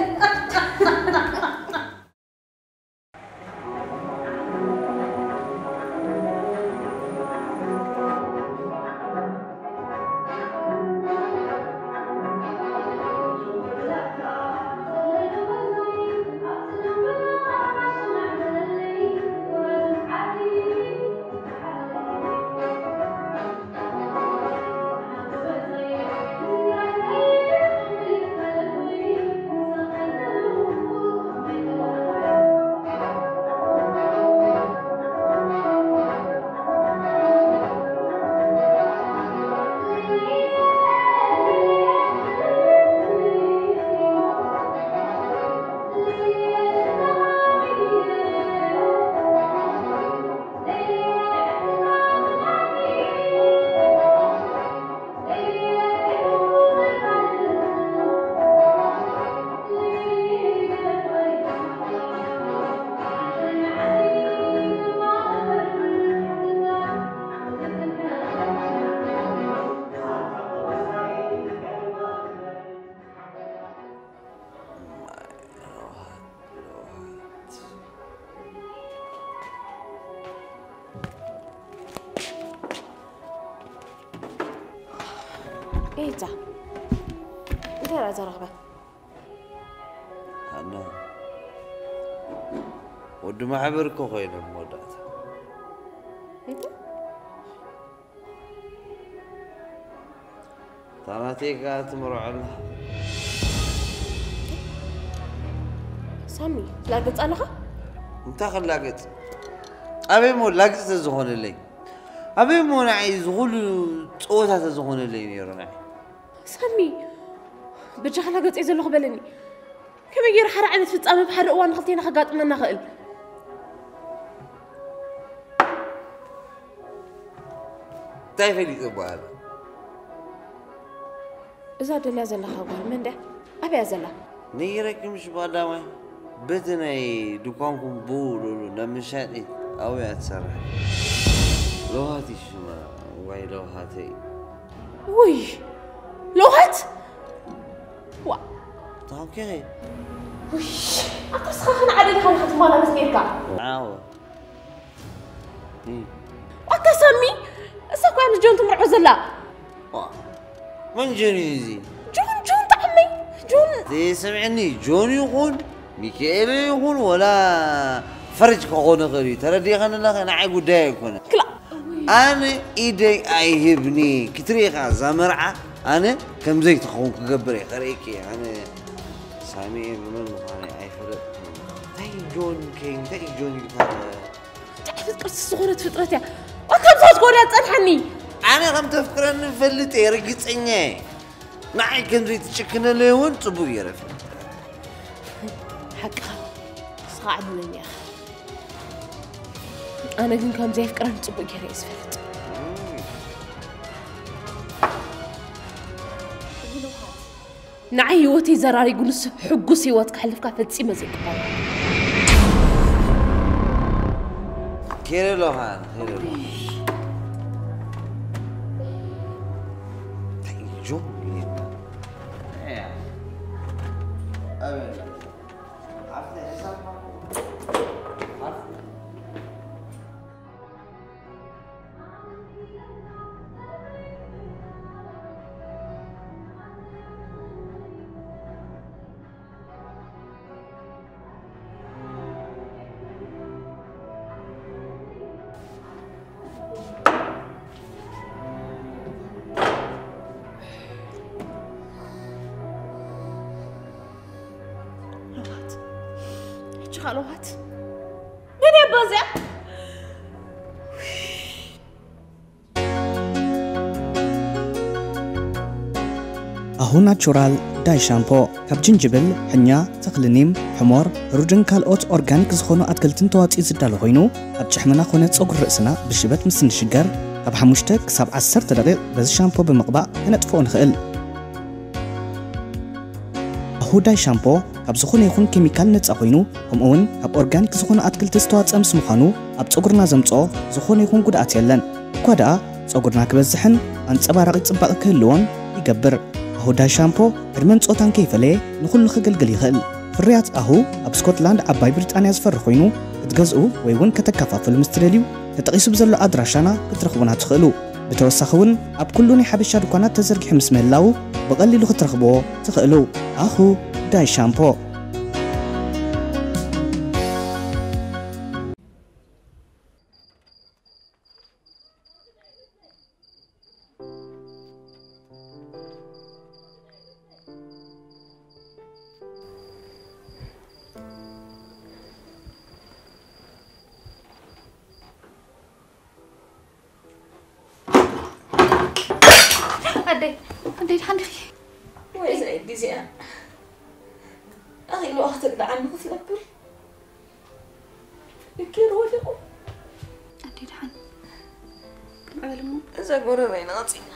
ኤታ እንታይ ደኣ ዘረኽበ ኣነ ወዲ ማሕበር እኮ ኮይነ መወዳእታ ታናተይ ከኣ ትምርዖ ኣላ ሳሚ ትላገጽ ኣለኻ እንታይ ክላገጽ ኣበይ ሞ ላግጽ ተዝኾነለይ ኣበይ ሞ ንዓይ ዝኹሉ ፀወታ ተዝኾነለይ ነይሩ ንዓይ ሳሚ በጃኻ ላገጽ እየ ዘለኹ በለኒ ከመይ ገይሩ ሓደ ዓይነት ፍጻመ ብሓደ እዋን ንኽልቴና ከጋጥመና ኽእል እንታይ ፈሊጡ በሃል እዛ ደልያ ዘለኻ ጓል መን ድያ ኣበያ ዘላ ነይረኪ ምሽ ባዳማይ በቲ ናይ ድኳንኩም ብኡ ልሉ ናብ መሻጢት ኣብያ ትሰርሕ። ለውሃት እዩ ሽማ። ዋይ ለውሃተይ። ውይ ለውሃት ዋ ታውቂኺ? ውይ ኣታ ስኻ ከነዓደ ዲኻ ንኽትመላለስ ነርካ ዓወ ኣታ ሳሚ እሳ እኮ ንጆን ትምርዖ ዘላ መን ጆን እዩ እዚ? ጆን ጆን ጣዕመይ ጆን ዘይሰምዐኒ ጆን ይኹን ሚካኤል ይኹን ወላ ፈርጅ ክኾን ይኽእል እዩ። ተረዲእኸኒ ኣለኸ? ንዓይ ጉዳይ ኣይኮነ። ክላ ኣነ ኢደይ ኣይህብኒ ክትሪኢኻ እዛ መርዓ ኣነ ከምዘይ ትኸውን ክገብር እየ። ከርእየኪ እየ። ኣነ ሳሚ እየ ብመን ምዃነ ኣይፈለጥኩን። እንታይ ጆን ከይ እንታይ ጆን ኢልካ ትሕት ቅርሲ ዝኾነት ፍጥረት እያ። ኣታ ብዛት ጎድያ ጸንሓኒ። ኣነ ከም ተፍቅረኒ ፈልጥ እየ ርግጸኛ እየ። ንዓይ ከምዘይ ትጭክነለይ እውን ጽቡቅ ገይረ ፈልጥ። ሓቅኻ እስኻ ዕድለኛ ኢኻ። ኣነ ግን ከም ዘየፍቅረኒ ጽቡቅ ገይረ እየ ዝፈልጥ። ንዓይ ህይወተይ ዘራሪጉ ንሱ ሕጉስ ህይወት ከሕልፍካ ፈጺመ ዘይቅበሎ። ኬረ ኣለኻ ኬረ ኣለኻ። እንታይ እዩ ጆ? ለውሃት ሕጂ ኸኣ ለውሃት መን እያ እባ እዚኣ? ኣሁ ናቹራል ዳይ ሻምፖ ካብ ጅንጅብል፣ ሕኛ፣ ተኽሊ ኒም፣ ሕሞር፣ ሩድን ካልኦት ኦርጋኒክ ዝኾኑ ኣትክልትን ተዋፂኡ ዝዳሎ ኮይኑ ኣብ ጭሕምና ኮነ ፀጉሪ ርእስና ብሽበት ምስ እንሽገር ካብ ሓሙሽተ ክሳብ ዓሰርተ ደቂቕ በዚ ሻምፖ ብምቕባእ ከነጥፍኦ ንኽእል። ኣሁ ዳይ ሻምፖ ካብ ዝኾነ ይኹን ኬሚካል ነፃ ኮይኑ ከምኡ እውን ካብ ኦርጋኒክ ዝኾኑ ኣትክልቲ ዝተዋፀ ምስ ምዃኑ ኣብ ፀጉርና ዘምፅኦ ዝኾነ ይኹን ጉድኣት የለን። እኳ ደኣ ጸጉርና ክበዝሕን ኣንጸባራቒ ጽባቐ ክህልዎን ይገብር። ኣሁ ዳይ ሻምፖ ዕድመን ጾታን ከይፈለየ ንኹሉ ከገልግል ይኽእል። ፍርያት ኣሁ ኣብ ስኮትላንድ ዓባይ ብሪጣንያ ዝፈሪ ኮይኑ ክትገዝኡ ወይ እውን ከተከፋፍሉ ምስ ትደልዩ ተጠቒሱ ብዘሎ ኣድራሻና ክትረኽቡና ትኽእሉ። ብተወሳኺ እውን ኣብ ኩሉ ናይ ሓበሻ ድኳናት ተዘርጊሑ ምስ ምህላዉ ብቐሊሉ ክትረኽብዎ ትኽእሉ። ኣሁ ዳይ ሻምፖ። ኣደይ ኣደይ ድሓን ዲኺ? ወይ ዘይ ግዜኣ ኣኺልዋ ክትግድዓኒ ክትነብር ልኬር ወዲቑ። ኣደይ ድሓን ክንዕበል እሞ እዛ ጎረቤና ቐፂና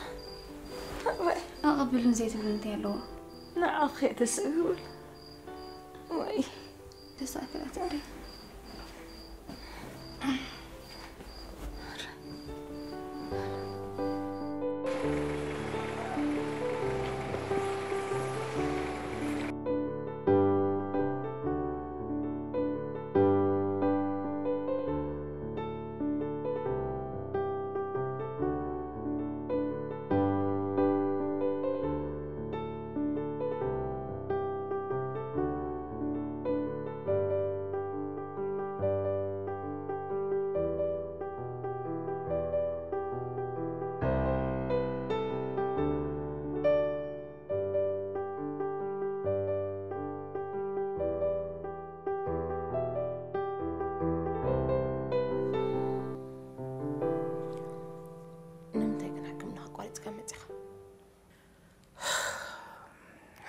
ኣባይ ኣቐብልን ዘይትብልን እንታይ ኣለዎ? ንዓኺ ተስእ ክብል ወይ ደስ ኣይክእላት ኣደይ። ንምንታይ ግን ሕክምና ኣቋሪፅካ መፂኻ?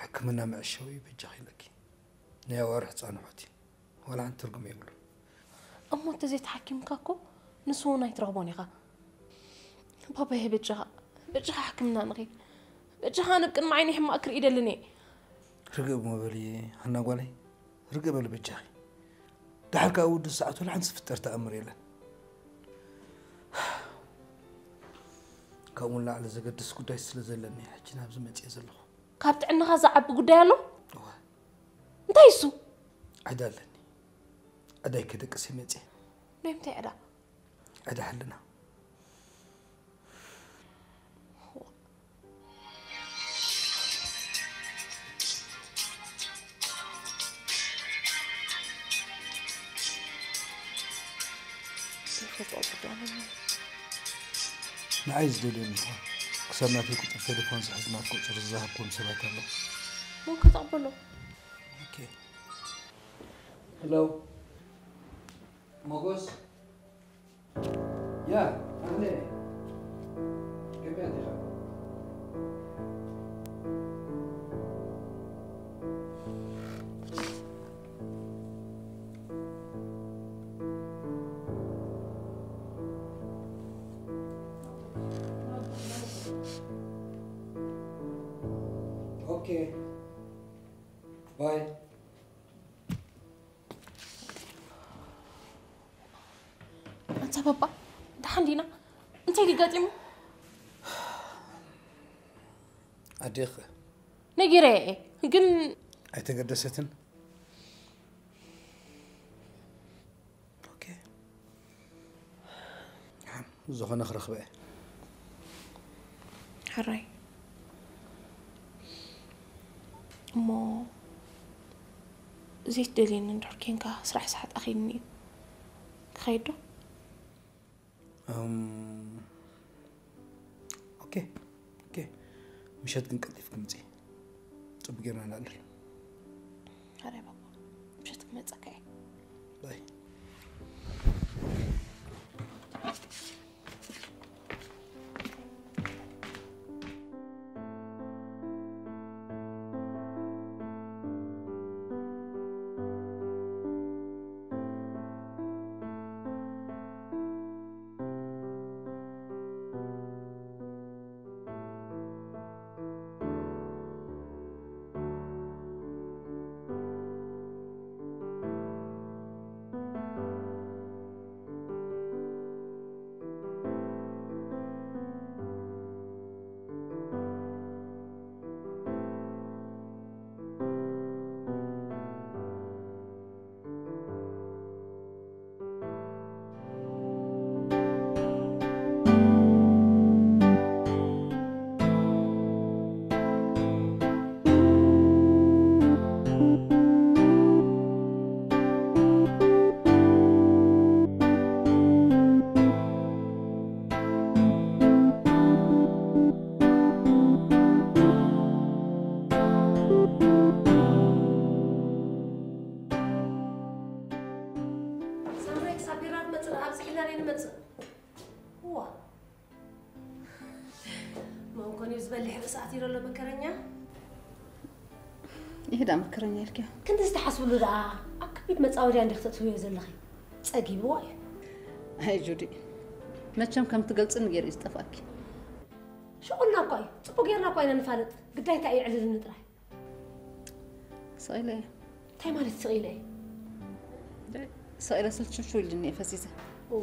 ሕክምና መዕሸዊ በጃኺ ኢለኪ። ናይ ኣዋርሕ ፃንሖት እዩ። ዋላ ሓንቲ ትርጉም የብሉ። እሞ እንተዘይተሓኪምካ እኮ ንሱ እውን ኣይትረኽቦን ኢኻ። ባባየ በጃኻ በጃኻ ሕክምና ንኺድ። በጃኻ ኣነ ኣብ ቅድሚ ዓይነይ ሕማቕ ክርኢ ደልን እየ። ርግእ እሞ በሊ ሃና ጓለይ። ርግእ በሉ በጃኺ። ድሓር ካብ ውድእ ሰዓት ወላ ሓንቲ ዝፍጠር ተኣምር የለን። ካብኡ ንላዕሊ ዘገድስ ጉዳይ ስለ ዘለኒ ሕጂ ናብዚ መጽየ ዘለኹ። ካብ ጥዕናኻ ዝዓቢ ጉዳይ ኣሎ? እወ። እንታይ እሱ? ዕዳ ኣለኒ። ዕዳይ ከደቅስ እየ መጽየ። ናይ ምንታይ ዕዳ? ዕዳ ሕልና። ንዓይ ዝደልየኒ ይኹን ክሳብ ናተይ ቁፅሪ ቴሌፎን ዝሕዝ ናብ ቁፅሪ ዝሃብኩም ሰባት ኣለዉ። ሞን ከተቕበሎ። ኦኬ። ሄሎ ሞጎስ። ያ ኣነ ገበያ ዲኻ? ኦኬ ባይ። ኣንታ ባባ፣ ደሓን ዲና? እንታይ ድዩ ገጢሙ? ኣዴኺ ነጊረያ እየ፣ ግን ኣይተገደሰትን። ኦኬ። ሓም፣ ዝኾነ ክረኽበ እየ። ሕራይ። እሞ ዘይትደልየኒ እንድሕር ኬንካ ስራሕ ሰዓት ኣኺልኒ እዩ። ክኸይድ ዶ? እም፣ ኦኬ፣ ኦኬ። ምሸት ግን ቀልጢፍኪ ምጺ። ጽቡቅ ጌርና ንዕልል። ኣረ ባባ፣ ምሸት ክመጸካ እየ። ባይ። ሳምራይ ክሳብ ቢራ ትመጽእ ደኣ ኣብዚሕና ነይንመጽእ። እዋ። መን ኮን እዩ ዝበልሕ ርእሲ ኣትዩ ዘሎ መከረኛ? ይሄ ደኣ መከረኛ ኢልክዮ። ክንዲ ዝተሓስብሉ ደኣ ኣብ ከቢድ መጻወድያ እንዲኺ ተእትውዮ ዘለኺ። ጸጊብዎ እዩ። ኣይ ጁዲ፣ መቸም ከም ትገልጽኒ ገይሩ እዩ ዝጠፍኣኪ። ሽቑልና እኳ እዩ። ጽቡቕ ጌርና እኳ ኢና ንፋለጥ። ግዳይ እንታይ እዩ ዕልልኒ ጥራይ። ስቕ ኢለ እየ። እንታይ ማለት ስቕ ኢለ እየ? ስቕ ኢለ ስልችው ኢሉኒ እየ ፈሲሰ። ኦ።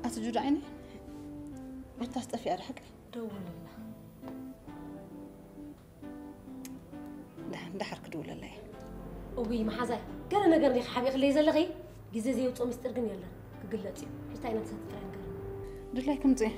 ኣቲ ጁዳ ዓይነይ፣ ቤታስ ጠፊኣ ዶ ሓቀይ? ደውልልና። ደሓን፣ ደሓር ክድውለላ እየ። እውይ መሓዛይ፣ ገለ ነገር ዲኺ ሓቢእክለይ ዘለኺ? ግዜ ዘየውፅኦ ምስጢር ግን የለን፣ ክግለፅ እዩ። ሕጂ እንታይ ኢና ንሰቲ ጥራይ ንገርኒ። ድላይ ክምፅእ እየ።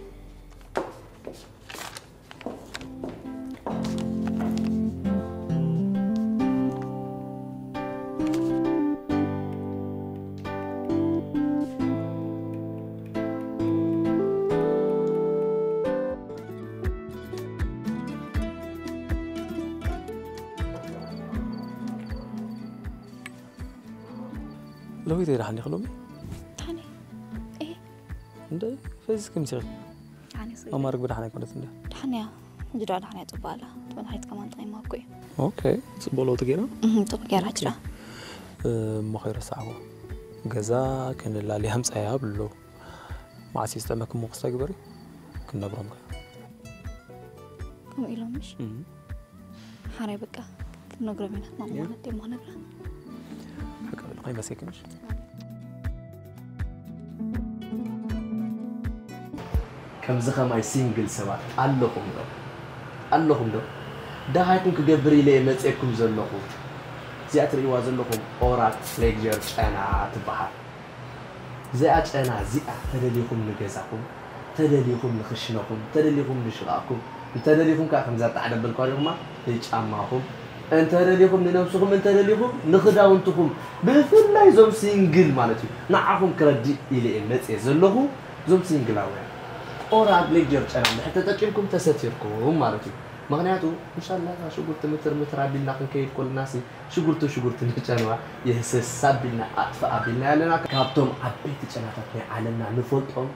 ለዊት ደሓን ዲኺ ሎሚ? ደሓን እየ። እየ። እንደ ፈዚዝኪ ምሲኺ። ደሓን እየ፣ ስኢለ። ማማ ርግቢ ደሓን ኣይኮነትን ድያ? ደሓን እያ። ሕጂ ደኣ ደሓን እያ፣ ጽቡቕ ኣላ። እቲ መድሃኒት ከማን ጠቒማ እኮ እዩ። ኦኬ፣ ጽቡቕ ለውጢ ገይራ? እህ፣ ጽቡቕ ገይራ ሕጂ ደኣ። እ፣ እሞ ከይረሳዕዎ፣ ገዛ ክንላልያ ኣምጻያ ብሎ። መዓስ እዩ ዝጥዕመኪ እሞ ክስታይ ግበሪ፣ ክንነብሮም ከ። ከምኡ ኢሎም ምሽ ሓራይ በቃ ክንነግሮም ኢና ማማ ማለት ደሞ ክነግራ። በቃ ብልኹ ኣይመሰክንሽ። ከምዚ ከማይ ሲንግል ሰባት ኣለኹም ዶ? ኣለኹም ዶ? ደሃይኩም ክገብር ኢለ እየ መፅኤኩም ዘለኹ። እዚኣ ትርእይዋ ዘለኹም ኦራል ፕሌጀር ጨና ትበሃል። እዚኣ ጨና እዚኣ ተደሊኹም ንገዛኹም፣ ተደሊኹም ንኽሽነኹም፣ ተደሊኹም ንሽቓቕኩም፣ እንተደሊኹም ከዓ ከምዛ ጣዕደበልኳ ዲኹማ ንጫማኹም፣ እንተደሊኹም ንነብስኹም፣ እንተደሊኹም ንኽዳውንትኹም፣ ብፍላይ እዞም ሲንግል ማለት እዩ። ንዓኹም ክረድእ ኢለ እየ መፅየ ዘለኹ። እዞም ሲንግላውያን ኦራል ፕሌጀር ጨና እንድሕር ተጠቂምኩም ተሰቲርኩም ማለት እዩ። ምኽንያቱ እንሻላ ሽጉርቲ ምትር ምትር ኣቢልና ክንከይድ ኮልና ሲ ሽጉርቲ ሽጉርቲ ንጨንዋ የህስስ ኣቢልና ኣጥፍእ ኣቢልና ኣለና። ካብቶም ዓበይቲ ጨናታት ናይ ዓለምና ንፈልጦም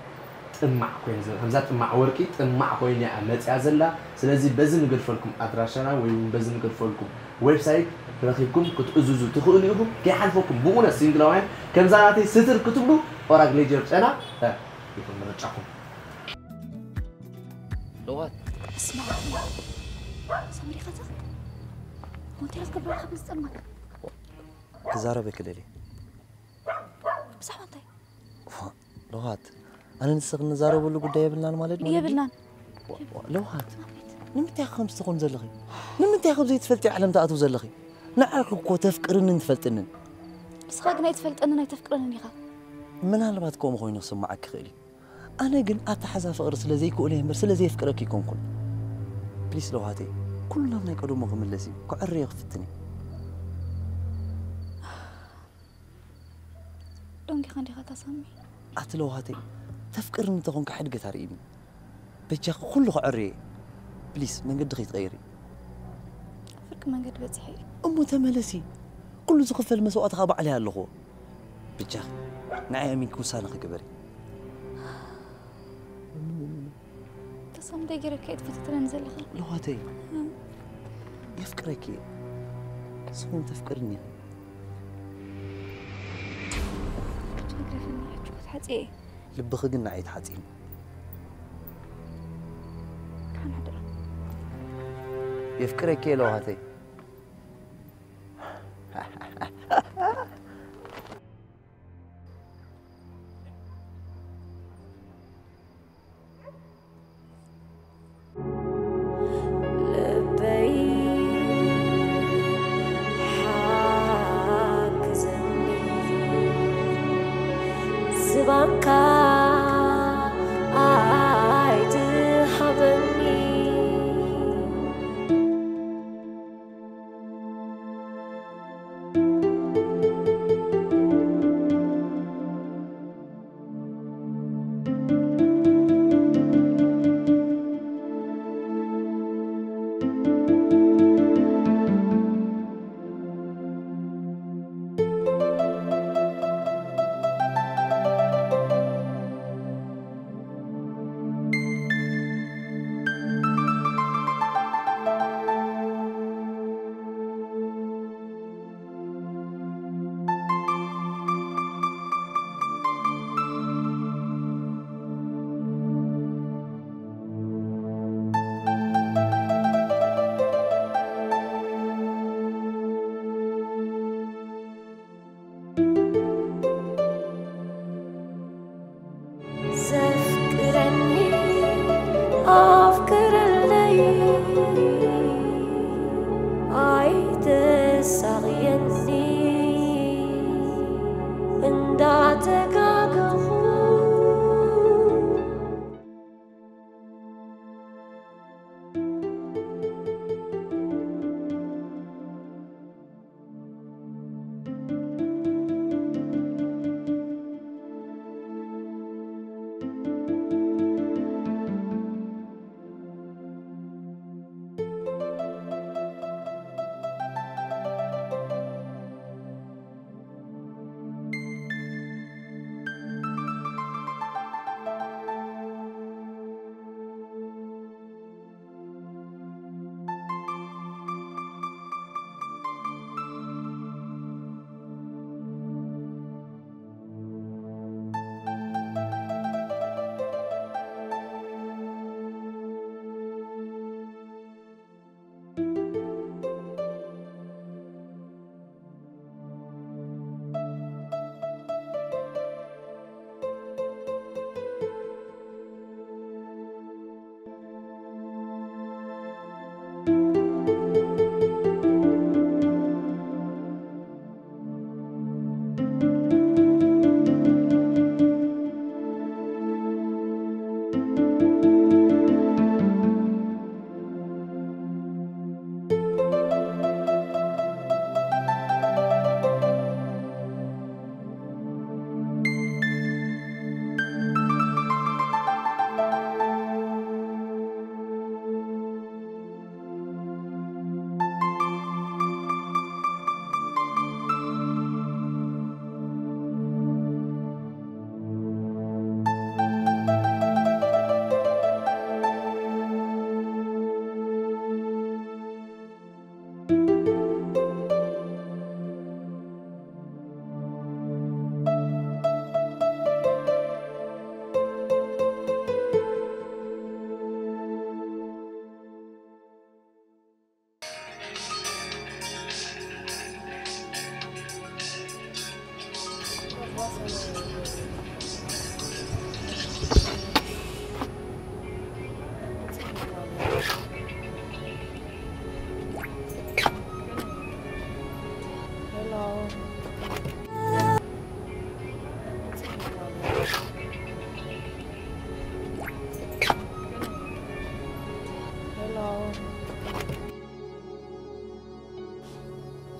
ጥማዕ ኮይኑ ዘ- ከምዛ ጥማዕ ወርቂ ጥማዕ ኮይኑ እያ መፅያ ዘላ። ስለዚ በዚ ንገድፈልኩም ኣድራሻና ወይ እውን በዚ ንገድፈልኩም ዌብሳይት ረኺብኩም ክትእዝዙ ትኽእሉ ኢኹም። ከይሓልፈኩም ብእውነት ሲንግላውያን ከምዛ ናተይ ስትር ክትብሉ ኦራል ፕሌጀር ጨና እ፣ ይኹን ምርጫኹም። ለዋት እስማ ሰምሪኻታ ሆቴል ክትገብረካ ብዝጠማካ ክዛረበ ክደሊ ብዛዕባ እንታይ ለዋት ኣነ ንስኺ ንዛረበሉ ጉዳይ የብልናን ማለት ነው? የብልናን ለውሃት ንምንታይ ከምዚ ትኾን ዘለኺ? ንምንታይ ካብ ዘይትፈልጢ ዓለም ትኣትው ዘለኺ? ንዓኺ እኮ ተፍቅርንን ትፈልጥንን። ንስኻ ግን ኣይትፈልጠንን ኣይተፍቅረንን ኢኻ። ምናልባት ከምኡ ኮይኑ ክስምዓኪ ይኽእል እዩ። ኣነ ግን ኣተሓዛ ፍቕሪ ስለ ዘይክእሎ እየ እምበር ስለ ዘየፍቅረኪ ኣይኮንኩን። ፕሊስ ለውሃተይ፣ ኩሉ ናብ ናይ ቀደሞ ክምለስ እዩ። ክዕርዮ ክፍትን እዩ። ደንጊኻ እንዲኻ ታሳሚ። ኣቲ ለውሃተይ፣ ተፍቅርኒ እንተኾንካ ሕድገት ኣርእይኒ። በጃኺ ኩሉ ክዕርዮ እየ። ፕሊስ መንገዲ ከይትቐይሪ። ፍርቂ መንገዲ በፂሐ እዩ። እሞ ተመለሲ። ኩሉ ዝኽፈል መስዋእቲ ከዓ ባዕለይ ኣለኹ። በጃኺ ንዓይ ኣሚንኪ ውሳነ ክግበሪ። ተሳሚ እንታይ ገይረካ እየ ትፈታተነኒ ዘለኻ? ለዋተይ የፍቅረኪ እየ። ንስኹም ተፍቅርኒ ኢኹም። ትነግረፍኒ እያ እጅጉ ተሓፅየ እየ። ልብኺ ግን ንዓይ ተሓፂኑ። ካን ሓደራ። የፍቅረኪ እየ ለዋተይ። ልበይ ሓግዘኒ ዝባንካ ኣይትሃበኒ። ዘፍቅረኒ ኣፍቅረለይ ኣይተሳቕየኒ እንዳተጋገኹ።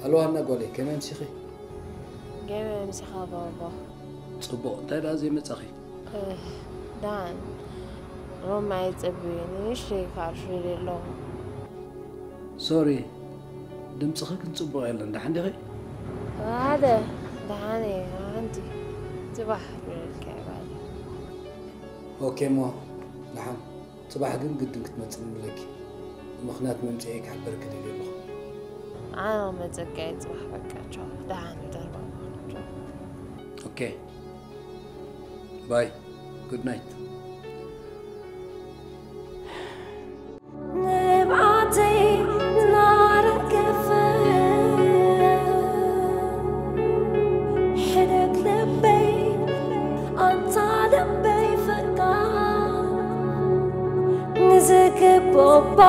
ኣልዋ፣ ሃና ጓለይ፣ ከመይ ኣምሲኺ? ገመ ምሳኻ ባባ። ጽቡቕ፣ እንታይ ደኣ ዘይመጻኺ? እህ፣ ዳን፣ ሮማ ይጽብዩኒ፣ ንእሽተይ ክኣርፍደ ኣለኹ። ሶሪ፣ ድምጽኺ ግን ጽቡቕ የለን፣ ደሓን ዲኺ? ሓደ፣ ደሓን እየ፣ ሓንቲ ጽባሕ ክብለልካ ይባል። ኦኬ እሞ፣ ደሓን። ጽባሕ ግን ግድን ክትመጽእ ንብለኪ። ምኽንያት መምጽኤ ክሕበርኪ ደልየ ኣለኹ። ኣነ ክመጸካ እየ ጽባሕ፣ በቃ ቻው። ደሓን እደር ባባ። ቻው። ኦኬ። ባይ። ጉድ ናይት። ንብዓተይ እናረገፈ ሕደግ ልበይ ኣንታ ልበይ ፈቃር ንዝግቦባ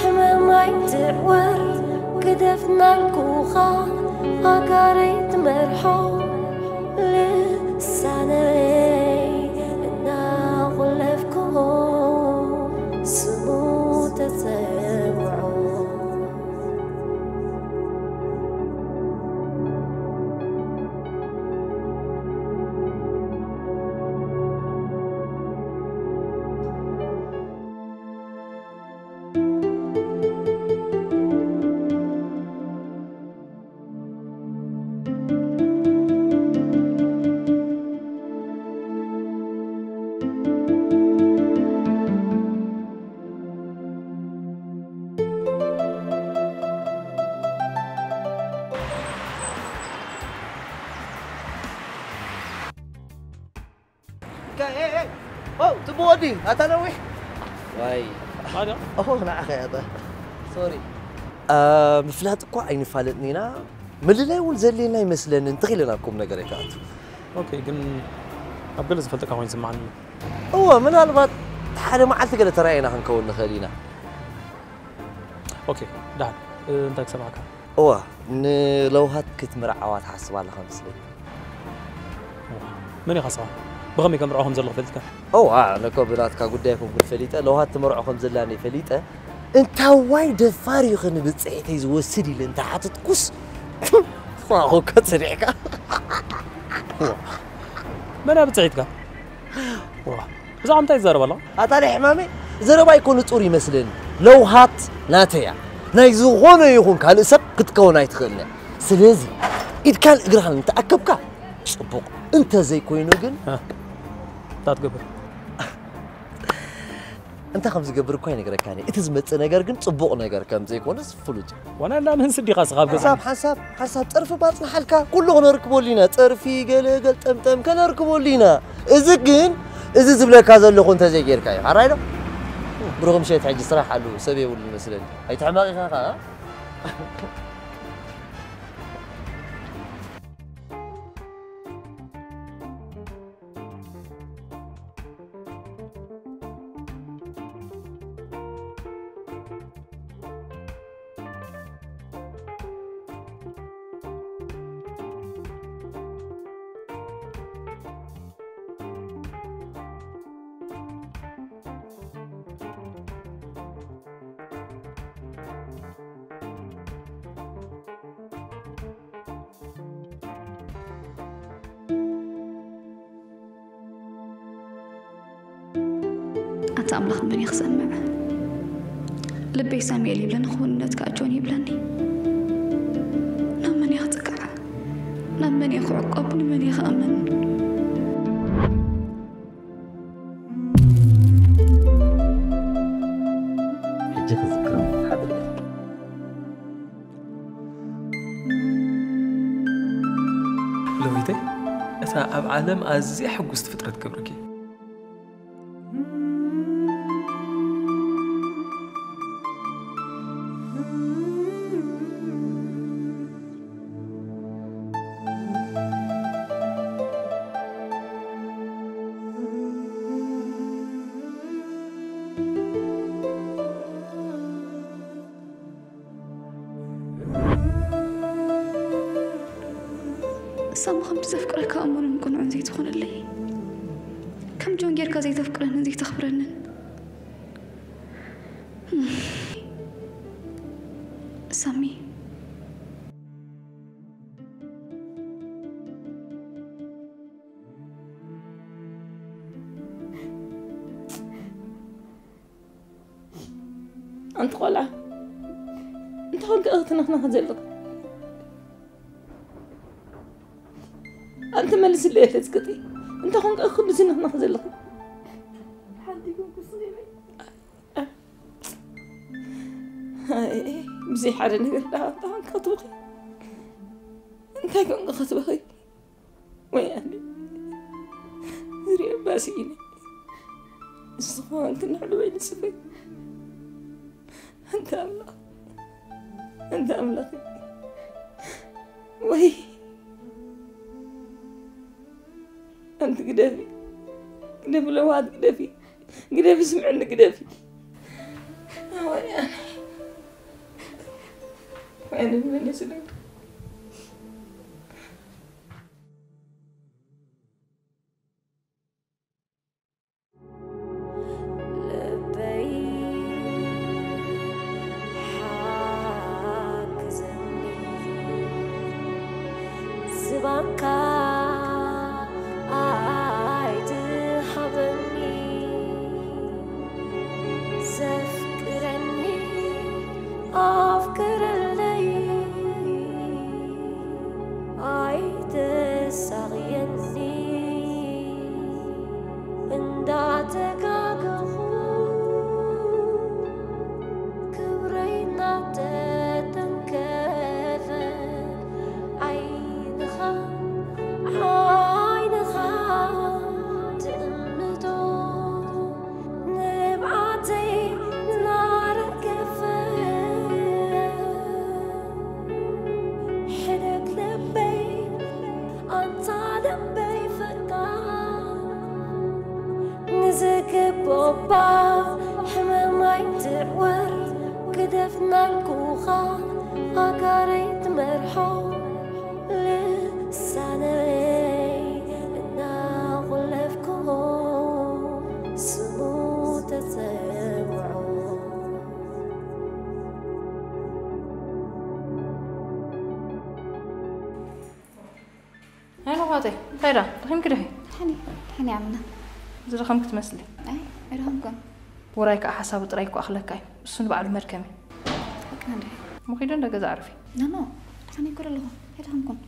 ሕመም ኣይትዕወር ግደፍ ናልኩኻ ኣጋረይ ትመርሖ ልሳነይ እናቑለፍኩ ስሙ ተጸውዖ። ኦ፣ ጽቡቕ ወዲ፣ ኣታ ነዊሕ። ዋይ። ሓደ። ኦ፣ ንዓኻ እያ እታ። ሶሪ። እ፣ ምፍላጥ እኳ ኣይንፋለጥን ኢና። ምልላይ እውን ዘድልየና ኣይመስለንን። እንተኺለ ናብ ቁም ነገር ኣይትኣቱ። ኦኬ፣ ግን ኣብ ገለ ዝፈልጠካ ኮይኑ ይስምዓኒ። እወ፣ ምናልባት ሓደ መዓልቲ ገለ ተራእየና ክንከውን ንኽእል ኢና። ኦኬ፣ ደሓን። እ፣ እንታይ ክሰምዓካ? እዋ፣ ንለውሃት ክትምርዓዋ ትሓስብ ኣለኻ መስለኒ። መን ኢኻ ንስኻ? ብኸመይ ከምርዖ ከም ዘለኹ ፈሊጥካ? እዋ፣ ኣነ እኮ ብናትካ ጉዳይ ኣይኮንኩን ፈሊጠ፣ ለውሃት ትመርዖ ከም ዘላኒ ፈሊጠ፣ እንታይ ዋይ ደፋር እዩ ኸ ንብጽሒተይ ዝወስድ ኢለ እንተ ሓተትኩስ፣ ንስኻ እኮ ጸኒሕካ። መን እያ ብጽሒትካ? ዋ፣ ብዛዕባ እንታይ ትዛረብ ኣለኻ? ኣታ ናይ ሕማመይ ዘረባ ኣይኮ ንጹር ይመስለኒ። ለውሃት ናተይ እያ። ናይ ዝኾነ ይኹን ካልእ ሰብ ክትከውን ኣይትኽእልን እያ። ስለዚ ኢድካን እግርኻን እንተኣከብካ ጽቡቕ፣ እንተ ዘይኮይኑ ግን እ፣ እንታይ ትገብር? እንታይ ከም ዝገብር እኳ ኣይነግረካን እየ። እቲ ዝመጽእ ነገር ግን ጽቡቕ ነገር ከም ዘይኮነስ ፍሉጥ እዩ። ዋና እንዳ ምህን ስዲኻ ስኻ ኣብ ገዛ። ሓንሳብ፣ ሓንሳብ፣ ሓንሳብ ጸርፊ ባጽንሓልካ፣ ኩሉ ክነርክበሉ ኢና። ጸርፊ፣ ገለ፣ ገልጠምጠም ከነርክበሉ ኢና። እዚ ግን፣ እዚ ዝብለካ ዘለኹ እንተዘይጌርካ እዩ። ሓራይ ዶ? ብሩኽ ምሸት፣ ሕጂ ስራሕ ኣሉ፣ ሰብ የብሉን መስለኒ። ኣይትሕመቕ ኢኻ ኸኣ። ኣታ ኣምላኽ ንመን እየ ክሰምዕ? ልበይ ሳሙኤል ይብለኒ፣ ክውንነት ከኣ ጆን ይብለኒ። ናብ መን እየ ክጽጋዕ? ናብ መን እየ ክዕቆብ? ንመን እየ ክኣምን? ሕጂ ክዝክሮም ሓድር። ሎሚተይ፣ እታ ኣብ ዓለም ኣዝያ ሕጉስቲ ፍጥረት ክገብረኪ። ሳሚ፣ ከምቲ ዘፍቅረካ እሙንን ቅኑዕን ዘይትኾነለይ፣ ከም ጆን ጌርካ ዘይተፍቅረንን ዘይተኽብረንን። ሳሚ፣ ኣንቲ ቆልዓ፣ እንታይ ኮንካ ክትነኽነኽ ዘለኺ? ኣንቲ መልስለይ፣ ለዝቅጢ፣ እንታይ ኮንካ ክንዲ ዝነኽነኽ ዘለኺ? ሓንቲ ኮንኩ ስኺ በይ። ኣይ፣ ብዘይ ሓደ ነገር ደኣ እንታይ ኮንካ ክትበኺ? እንታይ ኮንካ ክትበኺ? ወይ ኣነ ዝሪኦ ባሲ ኢለ። ንስኺ ኮንኪ ንዕሉ ወይ ንጽፈይ። ኣንታ ኣምላኽ፣ ኣንታ ኣምላኽ። ወይ ኣንቲ ግደፊ፣ ግደፊ ለዋሃት፣ ግደፊ፣ ግደፊ፣ ስምዕኒ፣ ግደፊ። ወይ ኣነ፣ ወይ ኣነ፣ መለስለይ። ልበይ ሓግዘኒ፣ ዝባንካ ኣይትሃበኒ፣ ዘፍቅረኒ ኣፍቅረለይ፣ ኣይተሳቕየኒ እንዳተጋገኹ፣ ክብረይ እናተተንከፈ ዓይንኻ፣ ዓይንኻ ትእምቶ ንብዓተይ እናረገፈ፣ ሕደግ ልበይ ኣንታ ልበይ ፈቃር፣ ንዝግብኦ እባ ሕመም ኣይትዕወር፣ ግደፍ እናልኩኻ ኣጋረይ ትመርሖ። ልሳነይ እናቖለፍኩ ስሙ ተጸውዖ። ሃይ መኳተይ፣ እንታይ ደኣ? ደኺምኪ ዲኺ? ሓኒ፣ ሓኒ ዓምና። ዝደኸምኪ ትመስሊ። ኣይ፣ ኣይደኸምኩን። ውራይ ከኣ ሓሳቡ ጥራይ እኮ ኣኽለካ እዩ። እሱ ንባዕሉ መድከሚ። ሓቅና እንድዒ። እሞ ኺዲ እንደ ገዛ ኣዕርፊ። ኖ፣ ኖ፣ ኣነ እኮ ኣለኹ። ኣይደኸምኩን።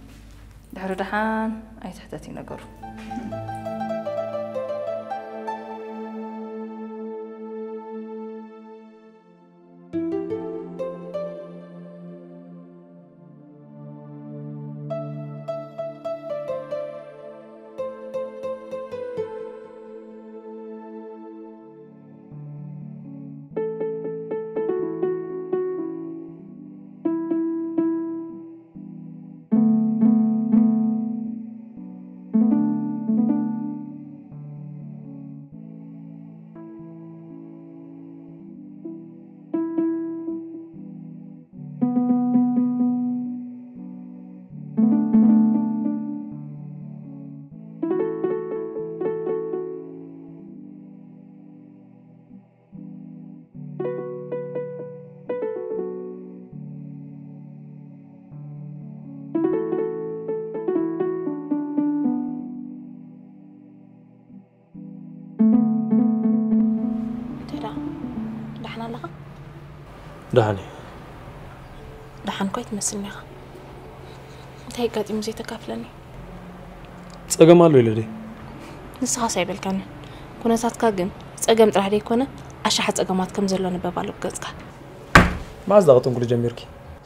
ድሕሪ ደሓን ኣይትሕተቲ ነገሩ። እንታይ ደኣ? ደሓን ኣለኻ? ደሓን እየ። ደሓን እኮ ኣይትመስልን ኢኻ። እንታይ ኣጋጢሙ ዘይተካፍለኒ? ጸገም ኣሎ ኢለ ድየ? ንስኻስ ኣይበልካንን። ኩነታትካ ግን ጸገም ጥራሕ ደይኮነ፣ ኣሽሓት ጸገማት ከም ዘሎ ነበብ ኣሎ ብገጽካ። መዓዝ ደኣ ክጥንኩሉ ጀሚርኪ?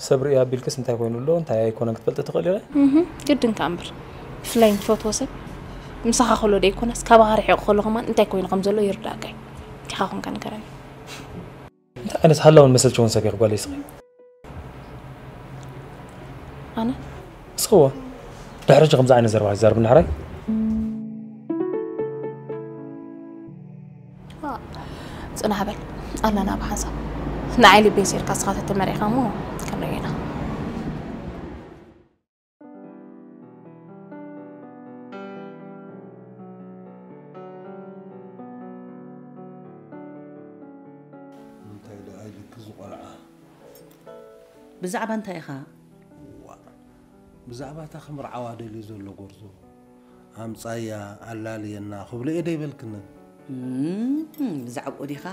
ሰብ ርእየ ኣቢልክስ እንታይ ኮይኑ ኣሎ፣ እንታይ ኣይኮነን ክትፈልጢ ትኽእሊ ኢኺ? እህ፣ ግድን ከኣ እምበር። ብፍላይ ንትፈትዎ ሰብ ምሳኻ ከሎ ደይኮነስ፣ ካባኻ ርሒቑ ከሎ ከማን እንታይ ኮይኑ ከም ዘሎ ይርዳእካ እዩ። ዲኻ ኮንካ ንገረኒ። እንታይ ዓይነት ሃላውን መሰልቸውን ሰብ ኢኺ ጓለይ እስኺ? ኣነ? እስኺ እወ። ድሕሪ ሕጂ ከምዚ ዓይነት ዘረባ ኣይትዛረብኒ ሕራይ? ዋ፣ ጽናሕ በል። ኣለና ብሓንሳብ። ንዓይ ልበይ ሴርካ እስኻ ተተመሪዕካ እሞ ክንሪኦ ኢና። ብዛዕባ እንታይ ኢኻ? ዋ ብዛዕባ እታ ክምርዓዋ ደልዩ ዘሎ ጎርዞ ኣምጻያ ኣላልየና ክብሎ እየ ደይበልክንን። እም፣ ብዛዕባኡ ዲኻ?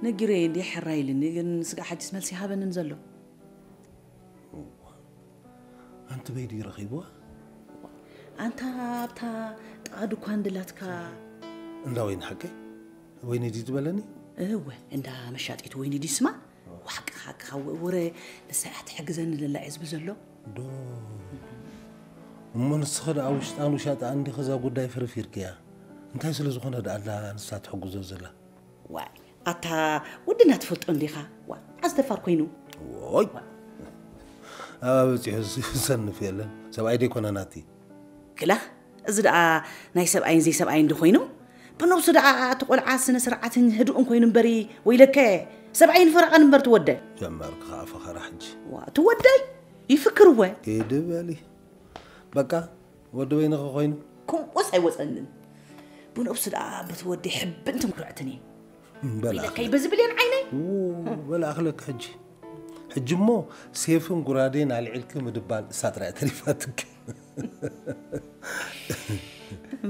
ነጊረዮ እንዲ ሕራይ ኢልኒ፣ ግን ስጋዕ ሓጅስ መልሲ ሃበንን ዘሎ። ኣንቲ በይዲ ረኺብዋ? ኣንታ ኣብታ ጥቓ ድኳን ድላትካ እንዳ ወይኒ ሓቀይ? ወይኒ ድዩ ዝበለኒ? እወ፣ እንዳ መሻጢት ወይኒ ድዩ ስማ? ዋሕቂ ሓቅኻ ወረ ንሳ እያ ትሕግዘኒ ደላ እየ ዝብል ዘሎ። ዶ እሞ ንስኺ ደኣ ውሽጣን ውሻጣ እንዲኺ እዛ ጉዳይ ፍርፊርክያ? እንታይ ስለ ዝኾነ ደኣ ኣላ ንሳ ትሕግዞ ዘላ? ዋይ ኣታ ወድና ትፈልጦ እንዲኻ? ዋ ኣዝደፋር ኮይኑ። ወይ ኣባበፂሑ ዝሰንፍ የለን። ሰብኣይ ደይኮነ ናቲ። ክላኽ እዚ ደኣ ናይ ሰብኣይን ዘይሰብኣይን ዶ ኮይኑ? ብነብሱ ደኣ እቲ ቆልዓ ስነ ስርዓትን ህዱእን ኮይኑ እምበሪ ወይለከ ሰብኣይን ፈረቓን እምበር ትወደ። ጀመርክ ከዓ ፈኸራ ሕጂ። ዋ ትወደይ ይፍክር ወ። ሂዲ በሊ በቃ ወዲ በይንኺ ኮይኑ። ከምኡስ ኣይወፀንን። ብነብሱ ደኣ በቲ ወደይ ሕብንትን ኩርዕትን እዩ። በላ ወይለከይ በዚ ብሌን ዓይነይ። ው፣ በላ ኣኽለክ ሕጂ ሕጂ እሞ ሴፍን ጉራዴን ኣልዒልኪ ምድባል እሳ ጥራይ ተሪፋትኪ።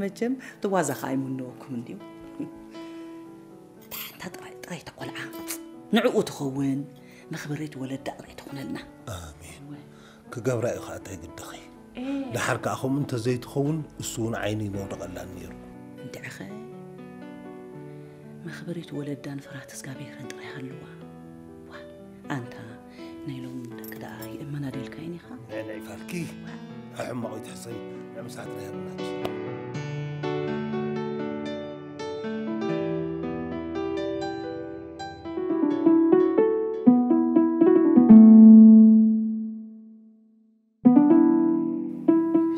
መቸም ትዋዛ ከዓ ኣይምነወኩም እንድዩ። እታ ሓንታ ጥራይ ጥራይ ተቆልዓ ንዕኡ ትኸውን መኽበሬት ወለዳ ጥራይ ትኹነልና። ኣሜን። ክገብራ እዩ ከዓ እንታይ ግድኺ። ደሓር ከዓ ከምኡ እንተዘይትኸውን እሱ እውን ዓይኑ ይመውደቐላን ነይሩ። እንድዕኸ መኽበሬት ወለዳን ፍርሃት እግዚኣብሄርን ጥራይ ሃልዋ። ዋ ኣንታ ናይ ሎም ደቂ ደኣ ይእመና ደልካይን ኢኻ። ንዕንዒ ፋልኪ ሕማቕ ይትሕሰብ ንዕምሳት ናይ ኣብናች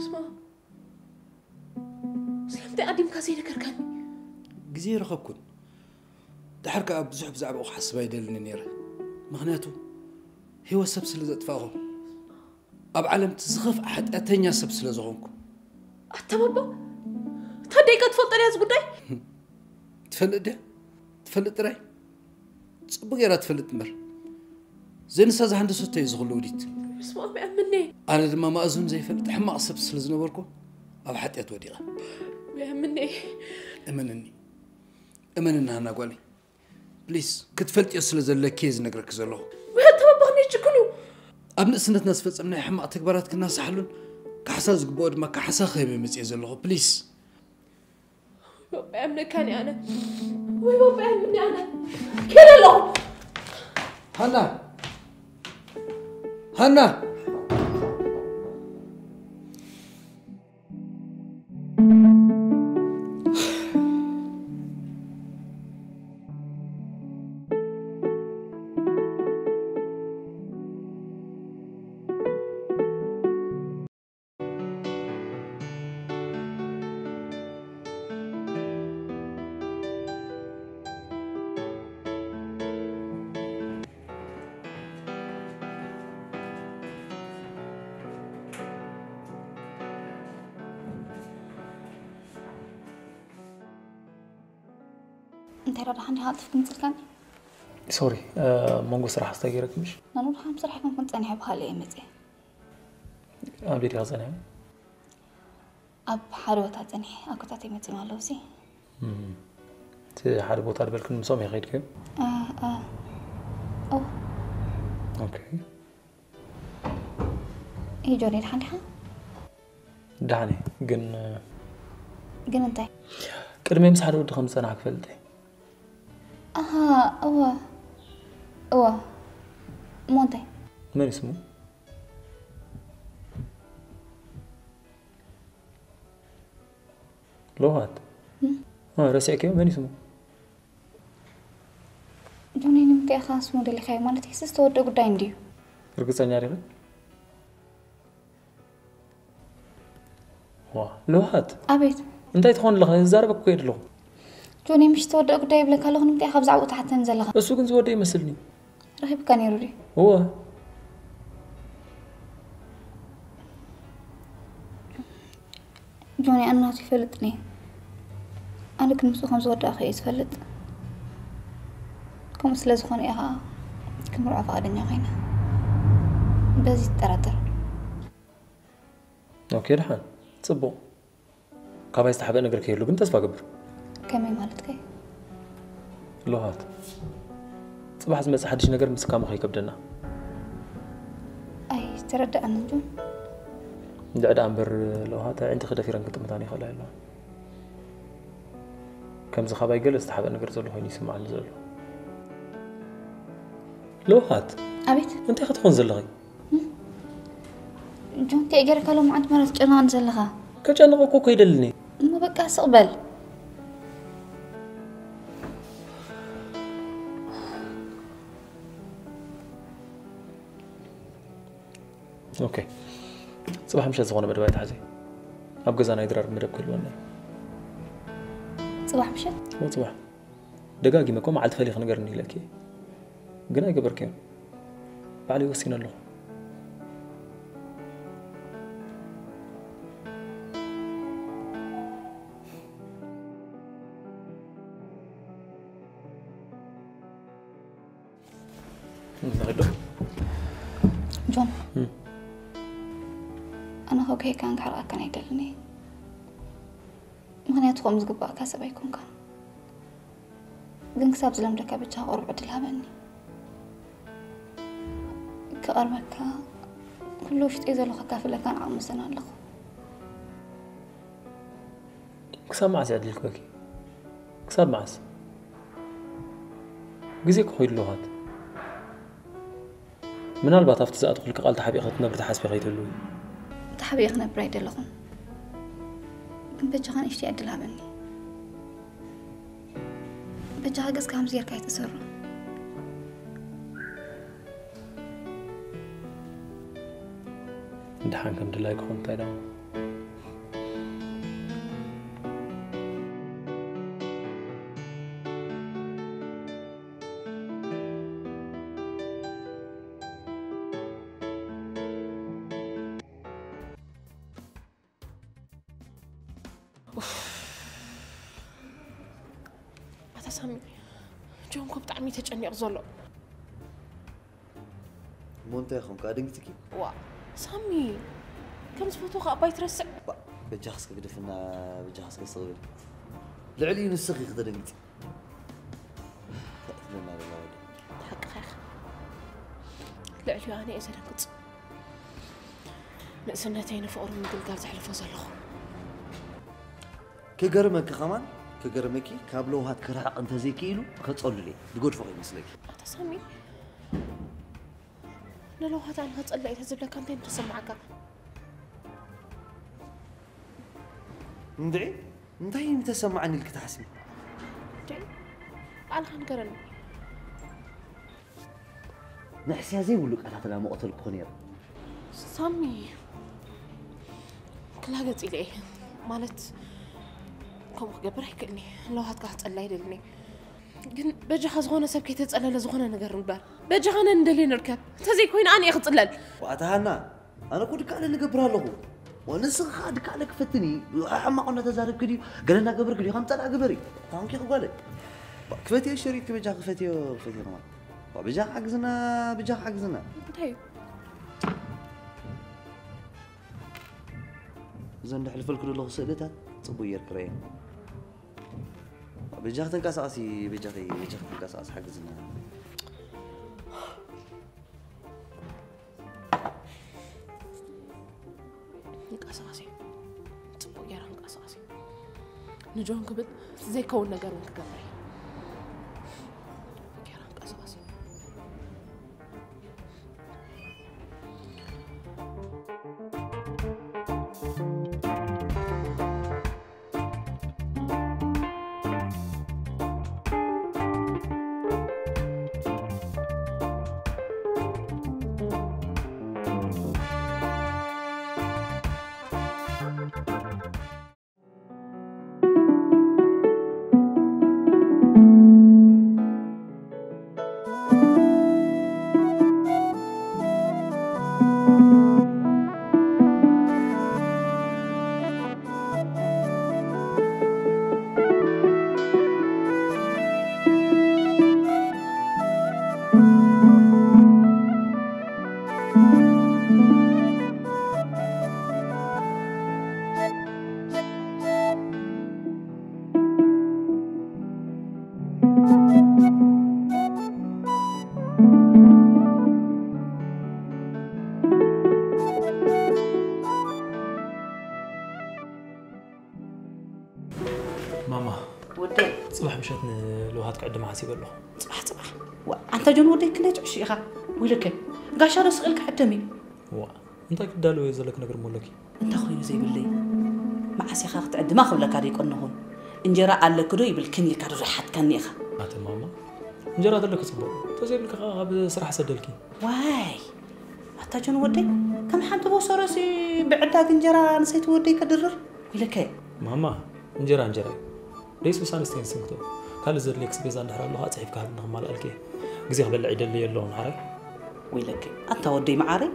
ስማ ስለምንታይ ኣዲምካ ዘይነገርካኒ? ግዜ ረኸብኩን ድሓር ከኣ ብዙሕ ብዛዕባኡ ክሓስብ ኣይደልን ነይረ ምኽንያቱ ህይወት ሰብ ስለ ዘጥፋእኹ ኣብ ዓለም እቲ ዝኸፍኣ ሓጢኣተኛ ሰብ ስለ ዝኾንኩ። ኣታ ባባ ታደይ ከ ትፈልጦ ድያ እዚ ጉዳይ? ትፈልጥ ድያ? ትፈልጥ ጥራይ? ጽቡቕ ገይራ ትፈልጥ እምበር ዘይንሳ ዝሃንደሰቶ እዩ ዝኽሉ ውዲት። ምስማም ያምኔ። ኣነ ድማ ማእዙን ዘይፈልጥ ሕማቕ ሰብ ስለ ዝነበርኩ ኣብ ሓጢኣት ወዲቐ። ያምኔ። እመንኒ። እመንኒ ሃና ጓለይ። ፕሊስ ክትፈልጥዮ ስለ ዘለኪ እየ ዝነግረኪ ዘለኹ። ወተባባኽኒ ጭክኑ። ኣብ ንእስነትና ዝፈጸምናዮ ሕማቕ ተግባራት ክናሳሓሉን ካሕሳ ዝግብኦ ድማ ካሕሳ ክህብ እየ መጽየ ዘለኹ። ፕሊስ። ባባ ያምነካኒ ኣነ ወይ ባባ ያምኒ ኣነ ከደ ኣለኹ። ሃና ሃና እንታይ ዳድሓን ዲኻ ኣልጥፍኪ ምጽልካኒ? ሶሪ መንጎ ስራሕ ኣስተጊረክ ምሽ? ናኑ ድሓን ስራሕ ከም ክንጸንሐ ብካልእ እየ መጽየ። ኣብ ቤት ኢኻ ጸኒሐ? ኣብ ሓደ ቦታ ጸኒሐ ኣኮታት ይመጽም ኣለዉ ሲ። እቲ ሓደ ቦታ ድበልክን ምሶም ኢኻ ከይድክዮ? ኦኬ ጆኒ ድሓን ዲኻ? ደሓን እየ፣ ግን ግን እንታይ? ቅድሚ ምስ ሓደ ወዲ ከም ዝጸናሕክ ፈልጥ እየ። ኣሃ፣ እወ፣ እወ። እሞ እንታይ? መን እዩ ስሙ? ለውሃት። ረሲዕክዮ? መን እዩ ስሙ? ጆኒ፣ ንምንታይ ኢኻ ስሙ ደሊኻዮ? ማለት እየስ ዝተወደአ ጉዳይ እንድዩ። ርግጸኛ ዲኺ? ዋ ለውሃት። ኣቤት። እንታይ ትኾን ኣለኻ? ዝዛረበክ እኮ እየ ዘለኹ። ጆኒ፣ ምሽ ዝተወደአ ጉዳይ ይብለካ ኣለኹ፣ ንምንታይ ኢኻ ብዛዕባኡ ትሓተኒ ዘለኻ? እሱ ግን ዝወደ ይመስልኒ። ረኺብካ ነይሩ ድዩ? እወ። ጆኒ ኣነ ናቱ ይፈልጥኒ። ኣነ ግን ምስኡ ከም ዝወዳእኹ እየ ዝፈልጥ። ከምኡ ስለ ዝኾነ እየ ኸዓ ክምርዖ ፍቓደኛ ኮይነ። በዚ ትጠራጠር። ኦኬ፣ ደሓን፣ ጽቡቕ። ካባይ ዝተሓበአ ነገር ከይህሉ ግን ተስፋ ገብር። ከመይ ማለትከ? ለውሃት፣ ጽባሕ ዝመጽእ ሓድሽ ነገር ምስካሙ ከይከብደና። ኣይተረዳእንን ጆን። እንድዕዳ እምበር ለውሃት፣ ኣዒንትኺ ደፊረን ክጥምታን ይኽእላ ኣለዋ። ከምዚ ካባይ ገለ ዝተሓበአ ነገር ዘሎ ኮይኑ ይስምዓኒ ዘሎ። ለውሃት፣ ኣቤት። እንታይ ክትኾን ዘለኺ? ጆን፣ ከይ ገርካ ሎምዓንቲ ማለት ጨናን ዘለኻ። ከጨንቐኩ እኮ ይደልኒ። እሞ በቃ ስቕ በል። ኦኬ፣ ጽባሕ ምሸት ዝኾነ መደብ ኣይትሓዚ። ኣብ ገዛ ናይ ድራር መደብ ክህልወና እዩ። ጽባሕ ምሸት? እዎ፣ ጽባሕ። ደጋጊመ እኮ መዓልቲ ፈሊኺ ንገርኒ ኢለኪ፣ ግን ኣይገበርክዮን። ባዕለይ ወሲነ ኣለኹ። ንኸዶ። ጆን፣ ኣነ ካብ ከይካን ክሕርቀካን ኣይደልን እየ። ምኽንያቱ ከምኡ ዝግባእካ ሰብ ኣይኮንካን። ግን ክሳብ ዝለምደካ ብቻ ቁሩብ ዕድል ሃበኒ። ክቐርበካ፣ ኩሉ ውሽጢ ዘሎ ከካፍለካን ዓቕሚ ስን ኣለኹ። ክሳብ መዓስ እየ ዕድል ክበኪ? ክሳብ መዓስ? ግዜ ክኸይዱ ኣለዋት። ምናልባት ኣብቲ ዝኣትኹልኪ ቃል ተሓቢእኺ ክትነብሪ ተሓስቢ ከይትህልዊ። ተሓቢእ ክነብር ኣይደለኹን። ግን በጃኻ ንእሽተይ ዕድል ሃበኒ። በጃኻ ገጽካ ከምዚ ጌርካ ኣይትእሰሮ። ደሓን ከም ድላይ ክኾን እንታይ ደኣ። ኣታ ሳሚ፣ ጆን እኮ ብጣዕሚ ተጨኒቑ ዘሎ። እሞ እንታይ ይኸውን ከዓ ደንግፅኪ? ዋ ሳሚ፣ ከም ዝፈትዎ ከዓ ኣባይ ትረስዕ። ባ- በጃኽ እስከ ግደፍና፣ በጃኽ እስከ ስቕ በል። ልዕሊኡ ንስኺ ክተደንግፂ። ትብለና ዘላ ወዲ። ሓቅኻ ኢኻ። ልዕሊኡ ኣነ እየ ዘደንግፅ። ንእስነተይ ንፍቕሩ ምግልጋል ዘሕልፎ ዘለኹ። ክገርመኪ ከማን ክገርመኪ ካብ ለውሃት ክርሕቕ እንተዘይክኢሉ ከጸሉል እየ ዝገድፎ ከይመስለኪ። ኣታ ሳሚ ንለውሃት ኣነ ከጸልእ እየ ተዝብለካ እንታይ ምተሰማዓካ? እንድዒ እንታይ እዩ ምተሰማዓኒ ኢልኪ ትሓስቢ? እንድዒ ባዕልኻ ንገረኒ። ንሕስያ ዘይብሉ ቃላት ዳ መቐተልኩ ነይረ። ሳሚ ክላገጽ ኢለ እየ ማለት ከምኡ ክገብር ኣይክእልኒ። ለውሃትካ ክጸላ ኣይደልን እየ። ግን በጃኻ ዝኾነ ሰብ ከይተጸለለ ዝኾነ ነገር ንግበር። በጃኻ ነን እንደልየ ንርከብ። እንተዘይኮይኑ ኣነ እየ ክጽለል። ኣታ ሃና ኣነ እኮ ድካለ ንገብር ኣለኹ። ንስኺ ከዓ ድካለ ክፈትኒ ሕማቕ እናተዛረብኪ ድዩ ገለ እናገበርኪ ድዩ ከም ጸላእ ግበሪ። ታንኪ ክጓለ ክፈትዮ ሸሪጥኪ በጃ ክፈትዮ ክፈትዮ ከማን በጃ ሓግዝና በጃ ሓግዝና እንታይ እዩ እዘን ደሕልፈልኩ ዘለኹ ስእልታት ጽቡቅ እየር ክረየ በጃኺ ተንቀሳቀሲ በጃኺ በጃኺ ተንቀሳቀሲ ሓግዝና ንቀሳቀሲ ጽቡቅ ገይራ ንቀሳቀሲ ንጆን ክብል ዘይከውን ነገር እውን ክገብረ ገይራ ንቀሳቀሲ ጽባሕ ምሸት ንልውሃት ክዕድማ ሓሲበ ኣለኹ። ጽባሕ ጽባሕ። ዋ፣ ኣንታ ጆን ወደይ ክንደይ ትዕሹ ኢኻ። ወይለከ፣ ጋሻ ዶ ስቕ ኢልካ ዕደም እዩ። ዋ፣ እንታይ ክትዳለወ ዘለክ ነገር እሞ ኣለኪ? እንታይ ኮይኑ ዘይብለይ? መዓስ ኢኻ ክትዕድማ ክብለካ ደይቀነኹን። እንጀራ ኣለኪ ዶ ይብልክን ኢልካ ዶ ዝሓትካኒ ኢኻ? ኣተ ማማ፣ እንጀራ ተለኪ ጽቡቕ። እንተዘይብልኪ ከኣ ካብ ስራሕ ሰደልኪ። ዋይ፣ ኣታ ጆን ወደይ፣ ከም ሓንቲ ቦሰሮሲ ብዕዳግ እንጀራ ንሰይቲ ወደይ ከድርር ኢለከ። ማማ፣ እንጀራ እንጀራ እዩ። ደይስ ውሳነ ስተይን ስንክቶ። ካልእ ዘድልየክስ ቤዛ እንድሕር ኣሎ፣ ጽሒፍካ ሃብኒ ክማልኣልኪ እየ። ግዜ ክበልዕ ይደሊ የለውን፣ ሓራይ? ወይለከ፣ ኣታ ወደይ መዓረይ፣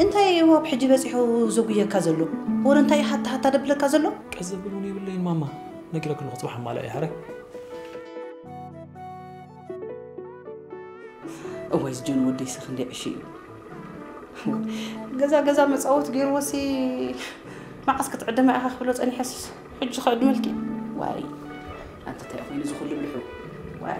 እንታይ እዩ ኣብ ሕጂ በጺሑ ዘጉየካ ዘሎ? ወረ እንታይ እዩ ሃታ ሃታ ደብለካ ዘሎ? ቀስ ዘብል እውን የብለይን ማማ። ነጊረኪ ኣለኹ፣ ጽባሕ ማልኣ እየ፣ ሓራይ? እዋይ፣ እዚ ጆን ወደይ ስኽ እንደ ዕሽ እዩ። ገዛ ገዛ መጻወት ገይርዎሲ፣ መዓስ ክትዕደማ ኢኻ ክብሎ ጸኒሐስ፣ ሕጂ ከዕድመልኪ። ዋይ፣ ኣንተ እንታይ ኮይኑ እዚ ኩሉ ብልሑ? ዋይ።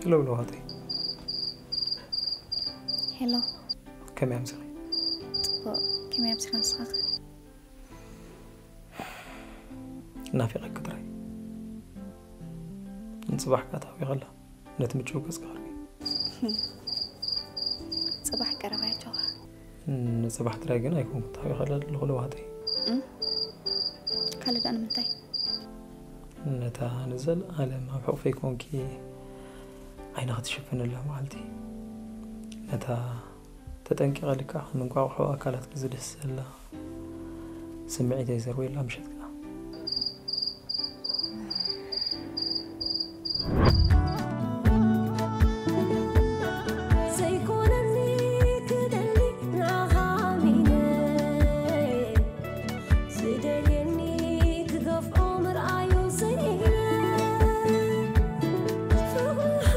ሄሎ ለውሃተይ። ሄሎ። ከመይ ኣምሲኺ? ጽቡቕ። ከመይ ኣምሲኻ ንስኻ ኸ? ናፊቐኪ ጥራይ። ንጽባሕ ከኣ ተሃዊኸላ። ነቲ ምቹው ገጽካ ክርኢ። ጽባሕ ቀረባ ኣጆኻ። ንጽባሕ ጥራይ ግን ኣይኮንኩን ተሃዊኸላ ዘለኹ ለውሃተይ። እም? ካልእ ደኣ ንምንታይ? ነታ ንዘለኣለም ኣብ ሕቑፈይ ኮንኪ ዓይንኺ ትሽፍንላ መዓልቲ። ነታ ተጠንቂቐ ልክዕ ከም እንቋቑሖ ኣካላትኪ ዝድህስሰላ ስምዒተይ ዘርውየላ ምሸት ግና። ዘይኮነኒ ክደሊ ንዓኻ ኣሚነ፣ ዝደልየኒ ክገፍዖ ምርኣዩ ስኢነ፣ ፍቕርኻ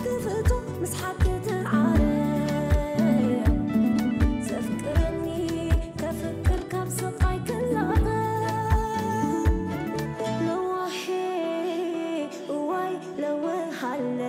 ክፍቶ ምስ ሓቂ ትዓረ፣ ዘፍቅረኒ ከፍቅር ካብ ስቓይ ክላቐቕ፣ ለዋሄ እዋይ ለውሃለ።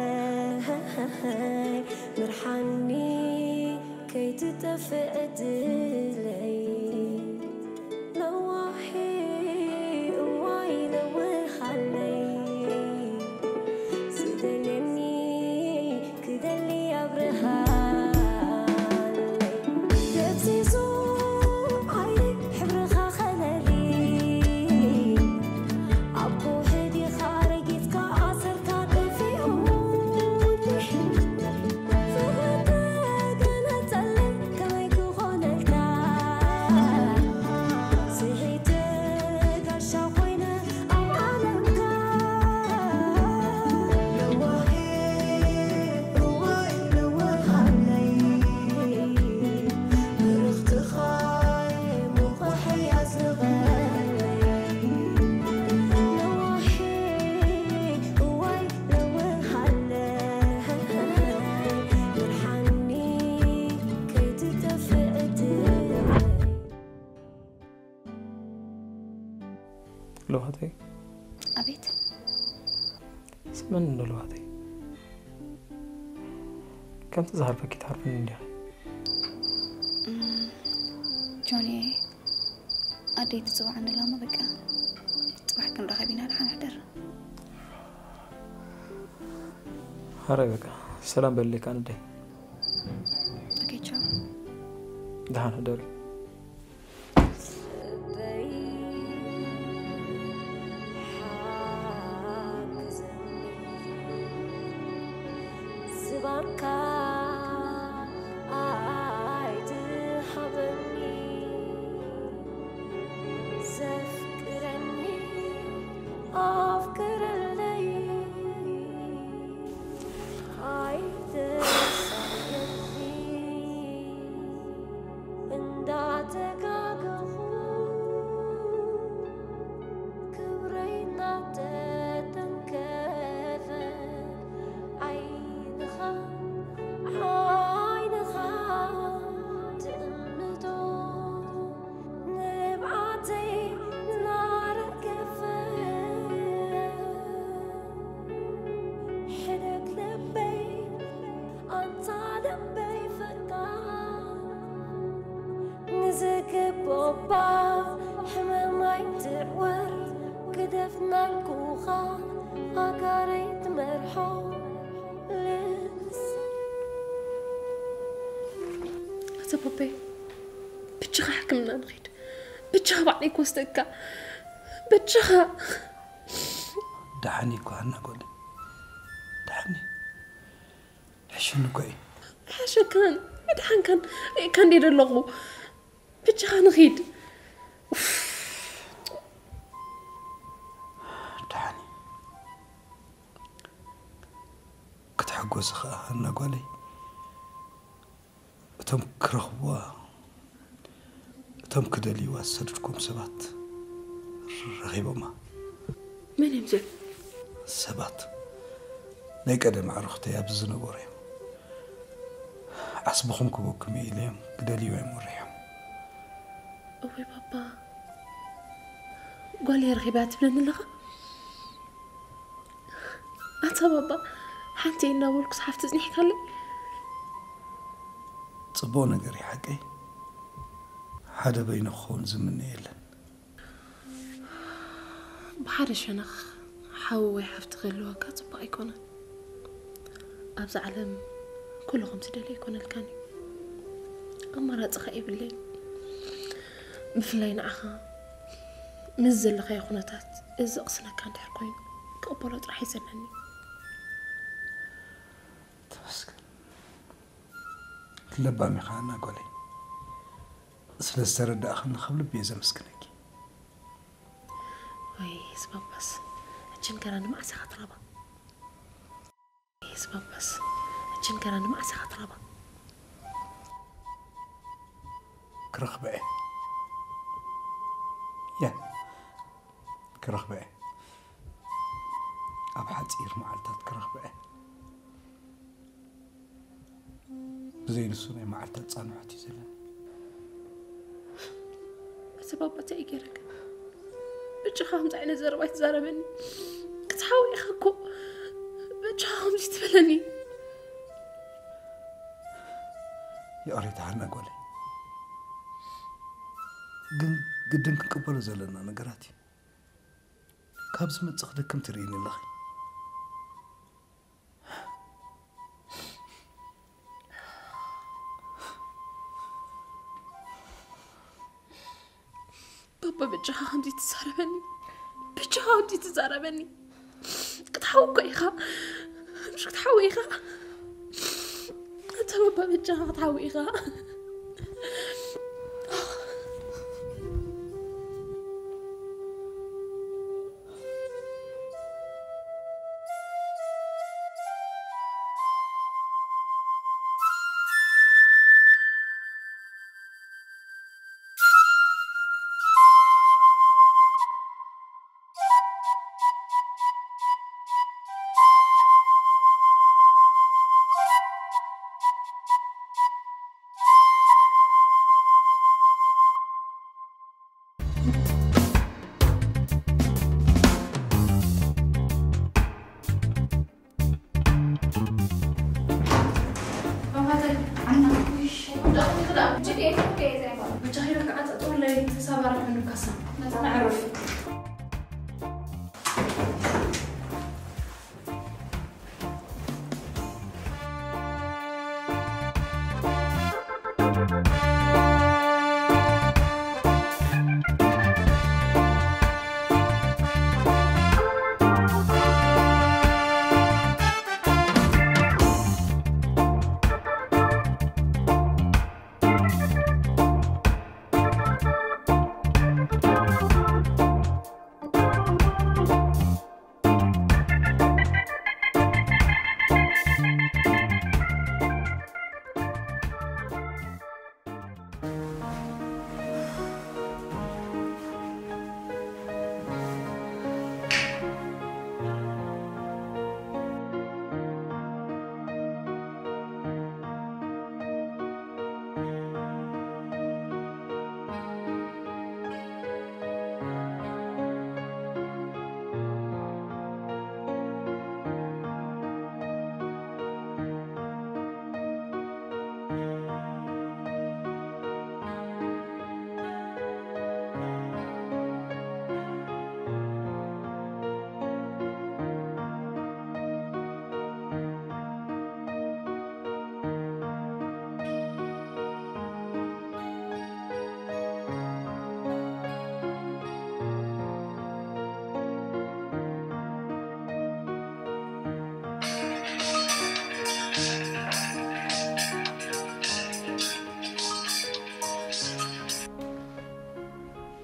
ለዋተይ ኣቤት። ስመን እንዶ ለዋተይ ከምቲ ዝሃርፈኪ ትሃርፍኒ እንዲኻ። ጆኒ፣ ኣደይ ትፅዋዕኒ ኣላ እሞ በቃ ፅባሕ ክንራኸብ ኢና። ደሓን ሕደር። ሓራይ በቃ ሰላም በልለይ ከኣ ንደይ። ኦኬ ቻው። ደሓን ሕደሪ። ዝባንካ ኣይትሃበኒ ዘፍቅረኒ ኣፍቅረለይ ኣይተሳየኒ እንዳተጋገኹ ክብረይ እናተተንከፈ ዓይንኻ ዓይንኻ ትእምቶ ንብዓተይ እናረገፈ ሕደግ ልበይ ኣንታ ልበይ ፈቃር ንዝግቦባ ሕመማይ ትዕወር ግደፍ ናልኩኻ ኣጋረይ ትመርሖ ልስ ኣታ ቦቤ ብቻኻ ሕክምና ንኺድ ብቻኻ ባዕለይ ክወስደካ ብቻኻ ደሓን እኮ ሃና ጓለይ ደሓን ሕሽን እኮ እዩ ኣይሓሸካን ኣይደሓንካን ርእየካ እንደ ዘለኹ ብቻኻ ንኺድ ደሓን ክትሕጎስ ኸዓ ሃና ጓለይ እቶም ክረኽብዋ እቶም ክደልይዋ ዝሰደድኩም ሰባት ረኺቦማ መን እዮም ዞም ሰባት ናይ ቀደም ኣዕሩኽተይ ኣብዚ ዝነበሩ እዮም ዓስብኹም ክበኩም እየ ኢለዮም ክደልይዋ እዮም ወሪሖም እወይ ባባ ጓል እየ ረኺባ ትብለኒ ኣለኻ ኣታ ባባ ሓንቲ እናበልኩስ ሓፍቲ ጽኒሕካለይ ጽቡቕ ነገር እዩ ሓቀይ ሓደ በይኑ ክኸውን ዝምነ የለን ብሓደ ሸነኽ ሓዊ ወይ ሓፍቲ ክህልወካ ጽቡቕ ኣይኮነን ኣብዚ ዓለም ኩሉ ከም ትደልዮ ኣይኮነልካን እዩ ኣማራጺ ከ የብለይ ብፍላይ ንዓኻ ምስ ዘለኻዮ ኩነታት እዚ ቅስነካ እንድሕር ኮይኑ ክቕበሎ ጥራሕ እዩ ዘለኒ ተመስገን ለባም ኢኻ ኣና ጓለይ ስለ ዝተረዳእኽኒ ካብ ልቢ እየ ዘመስግነኪ ወይ ስባባስ ሕጂ ንገራኒ መዓስ ኢኻ ትረባ ስባባስ ሕጂ ንገራኒ መዓስ ኢኻ ትረባ ክረኽበ እየ ያ ክረኽበ እየ ኣብ ሓፂር መዓልታት ክረኽበ እየ ብዘይ ንሱ ናይ መዓልታት ፃንሖት እዩ ዘለኒ እቲ ባባ እንታይ ገይረካ ብጫኻ ከምዚ ዓይነት ዘረባ ኣይትዛረበኒ ክትሓዊ ኢኻ እኮ ብጫኻ ከምዚ ትበለኒ ይቕሬታ ሃና ጓለይ ግን ግድን ክንቅበሎ ዘለና ነገራት እዩ ካብ ዝመፅእ ክደክም ትርእይኒ ኣለኺ ባባ ብጫኻ ከምዚ ትዛረበኒ ብጫኻ ከምዚ ትዛረበኒ ክትሓዊ እኮ ኢኻ ምሽ ክትሓዊ ኢኻ ኣታ ባባ ብጫኻ ክትሓዊ ኢኻ لا، جدي، كيف زي ما. ብቻ ኺዶ ከዓ ጠጠው ለይ ተሳባሪ ክንከሳ። ነፃ ነዕርፍ።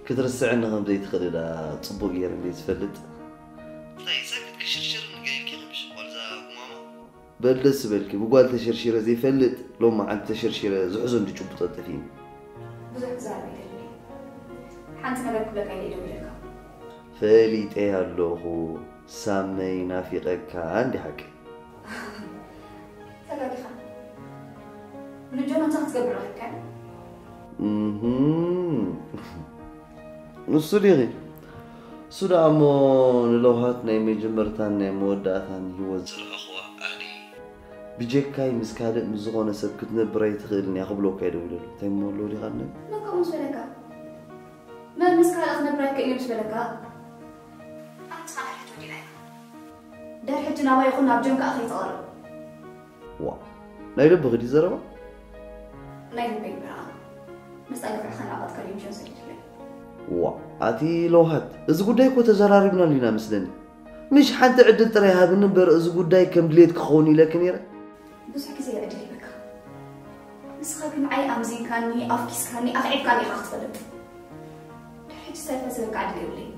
ክትርስዐኒ ከም ዘይትኽእል እላ ጽቡቕ ገይረ እንደ ዝፈልጥ። እንታይ፣ ሰብ ክትክሽርሽር ንገይልኪ ከምሽ፣ ዋልዛ ጉማማ? በል ደስ በልኪ፣ ብጓል ተሸርሺረ ዘይፈልጥ፣ ሎሚ መዓልቲ ተሸርሺረ ዝሕዞ እንዲ ጭቡጥ ጠጠፊኒ። ብዙሕ ክዛረብ ኣይደልን። ሓንቲ ነገር ክብለካ ኢለ ደዊለካ። ፈሊጠ ኣለኹ፣ ሳመይ ናፊቐካ እንዲ ሓቂ። ተጋጊኻ። ንጆናታን ክትገብር ረኺብካዮ? እህም። ንሱ ዲኺ? እሱ ደኣ እሞ ንለውሃት ናይ መጀመርታን ናይ መወዳእታን ህይወት ዝረኣኹዋ ኣህሊ። ብጀካይ ምስ ካልእ ምስ ዝኾነ ሰብ ክትነብር ኣይትኽእልን እያ ክብሎ እኳ እየ ደዊለሉ። እንታይ እሞ ኣለዎ ዲኻ እነ? መን ከምኡ ምስ በለካ? መን ምስ ካልእ ክትነብር ኣይትኽእልን ምስ በለካ? ኣንታ ንሕና ሕጂ ወዲና ኢና። ድሕሪ ሕጂ ናባይ ይኹን ናብ ጆን ከኣ ከይትቐርብ። ዋ፣ ናይ ልብኺ ድዩ ዘረባ? ናይ ልበይ እምበረኣ። ምስታ ግፍዕኻ ናባትካ ድዮም ጆን ሰዲዱለይ። ዋ፣ ኣቲ ለውሃት፣ እዚ ጉዳይ እኮ ተዘራሪብናሉ ኢና መስለኒ። ምሽ ሓንቲ ዕድል ጥራይ ሃብኒ እምበር፣ እዚ ጉዳይ ከም ድሌት ክኸውን ኢለኪ ነይረ። ብዙሕ ግዜ ዕድል ሂበካ። ንስኻ ግን ንዓይ ኣምዚንካኒ፣ ኣፍኪስካኒ፣ ኣኽዒብካኒ ኢኻ ክትፈልጥ። ድሕሪ ሕጂ እንታይ ዝህበካ ዕድል የብለይን።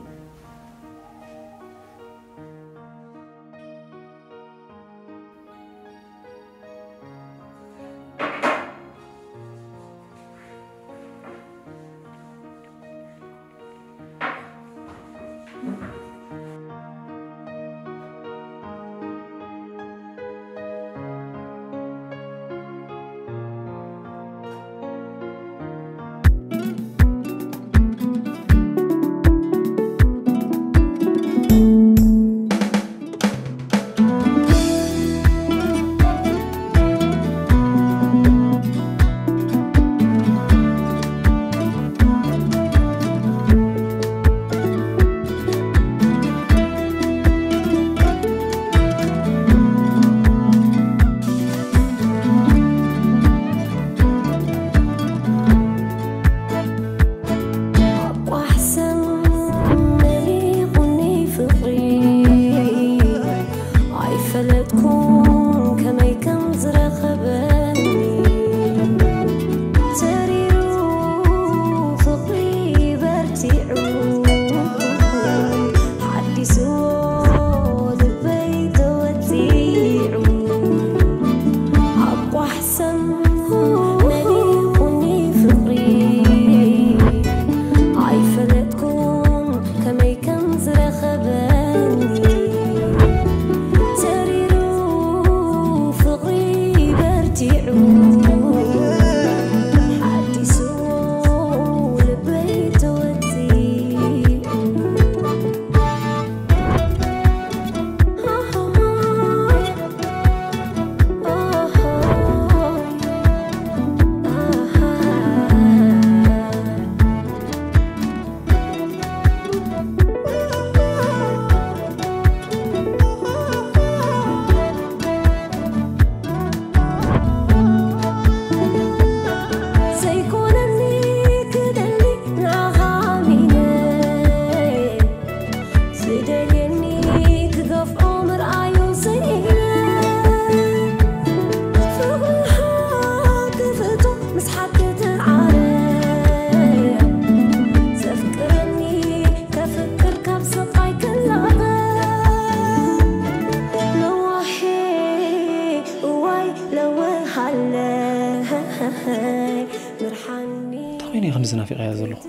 ዝናፊቐያ ዘለኹ።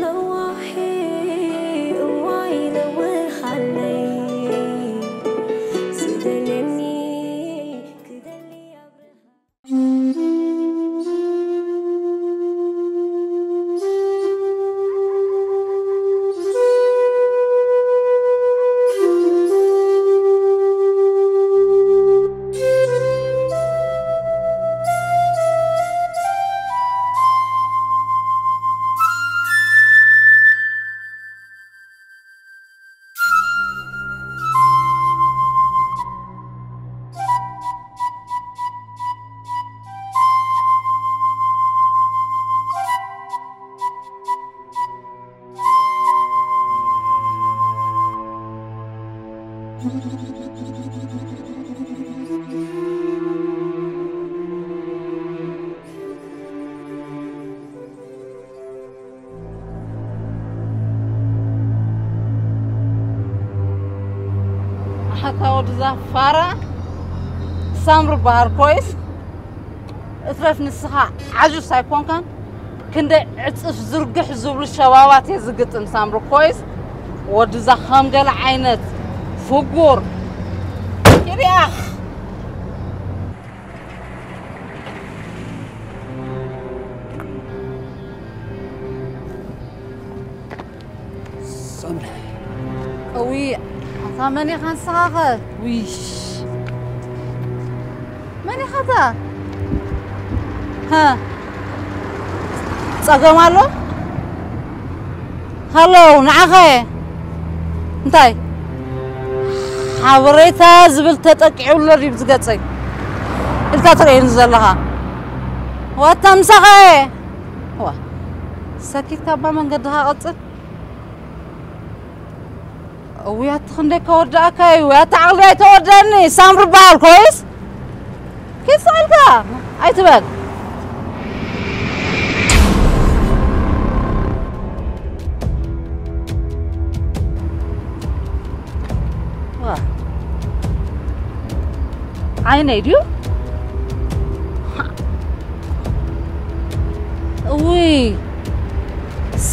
ለዋሒ እዋይ ለውሃለይ ዝደልየኒ ክደሊ ኣብርሃ ኣታ ወድዛ ፋራ ሳምሪ በሃል ኮይስ እትረፍ ንስኻ ዓጁስ ኣይኮንካን ክንደይ ዕፅፍ ዝርግሕ ዝብሉ ሸባባት እየ ዝግጥም ሳምሪ ኮይስ ወድዛ ከም ገለ ዓይነት ፍጉር ኪድያኽ ሳምሪ እዊ ኣታ መን ኢኻ ንስኻኸ ዊሽ መን ኢኻ እታ ጸገም ኣሎ ሃለው ንዓኸ እንታይ ሓበሬታ ዝብል ተጠቂዑ ኣሎ ድዩ ዝገጸይ ኢልካ ትርእየኒ ዘለኻ ዋታ ምሳኸ ዋ ሰኪትካ እባ መንገድኻ ቀጽል እውይ ኣቲ ክንደይ ከወዳእካ እዩ ኣቲ ዓቕሊ ኣይተወደእኒ ሳምሪ በሃል ኮይስ ኪድ ስቕ ኢልካ ኣይትበል ዓይነይ ድዩ እውይ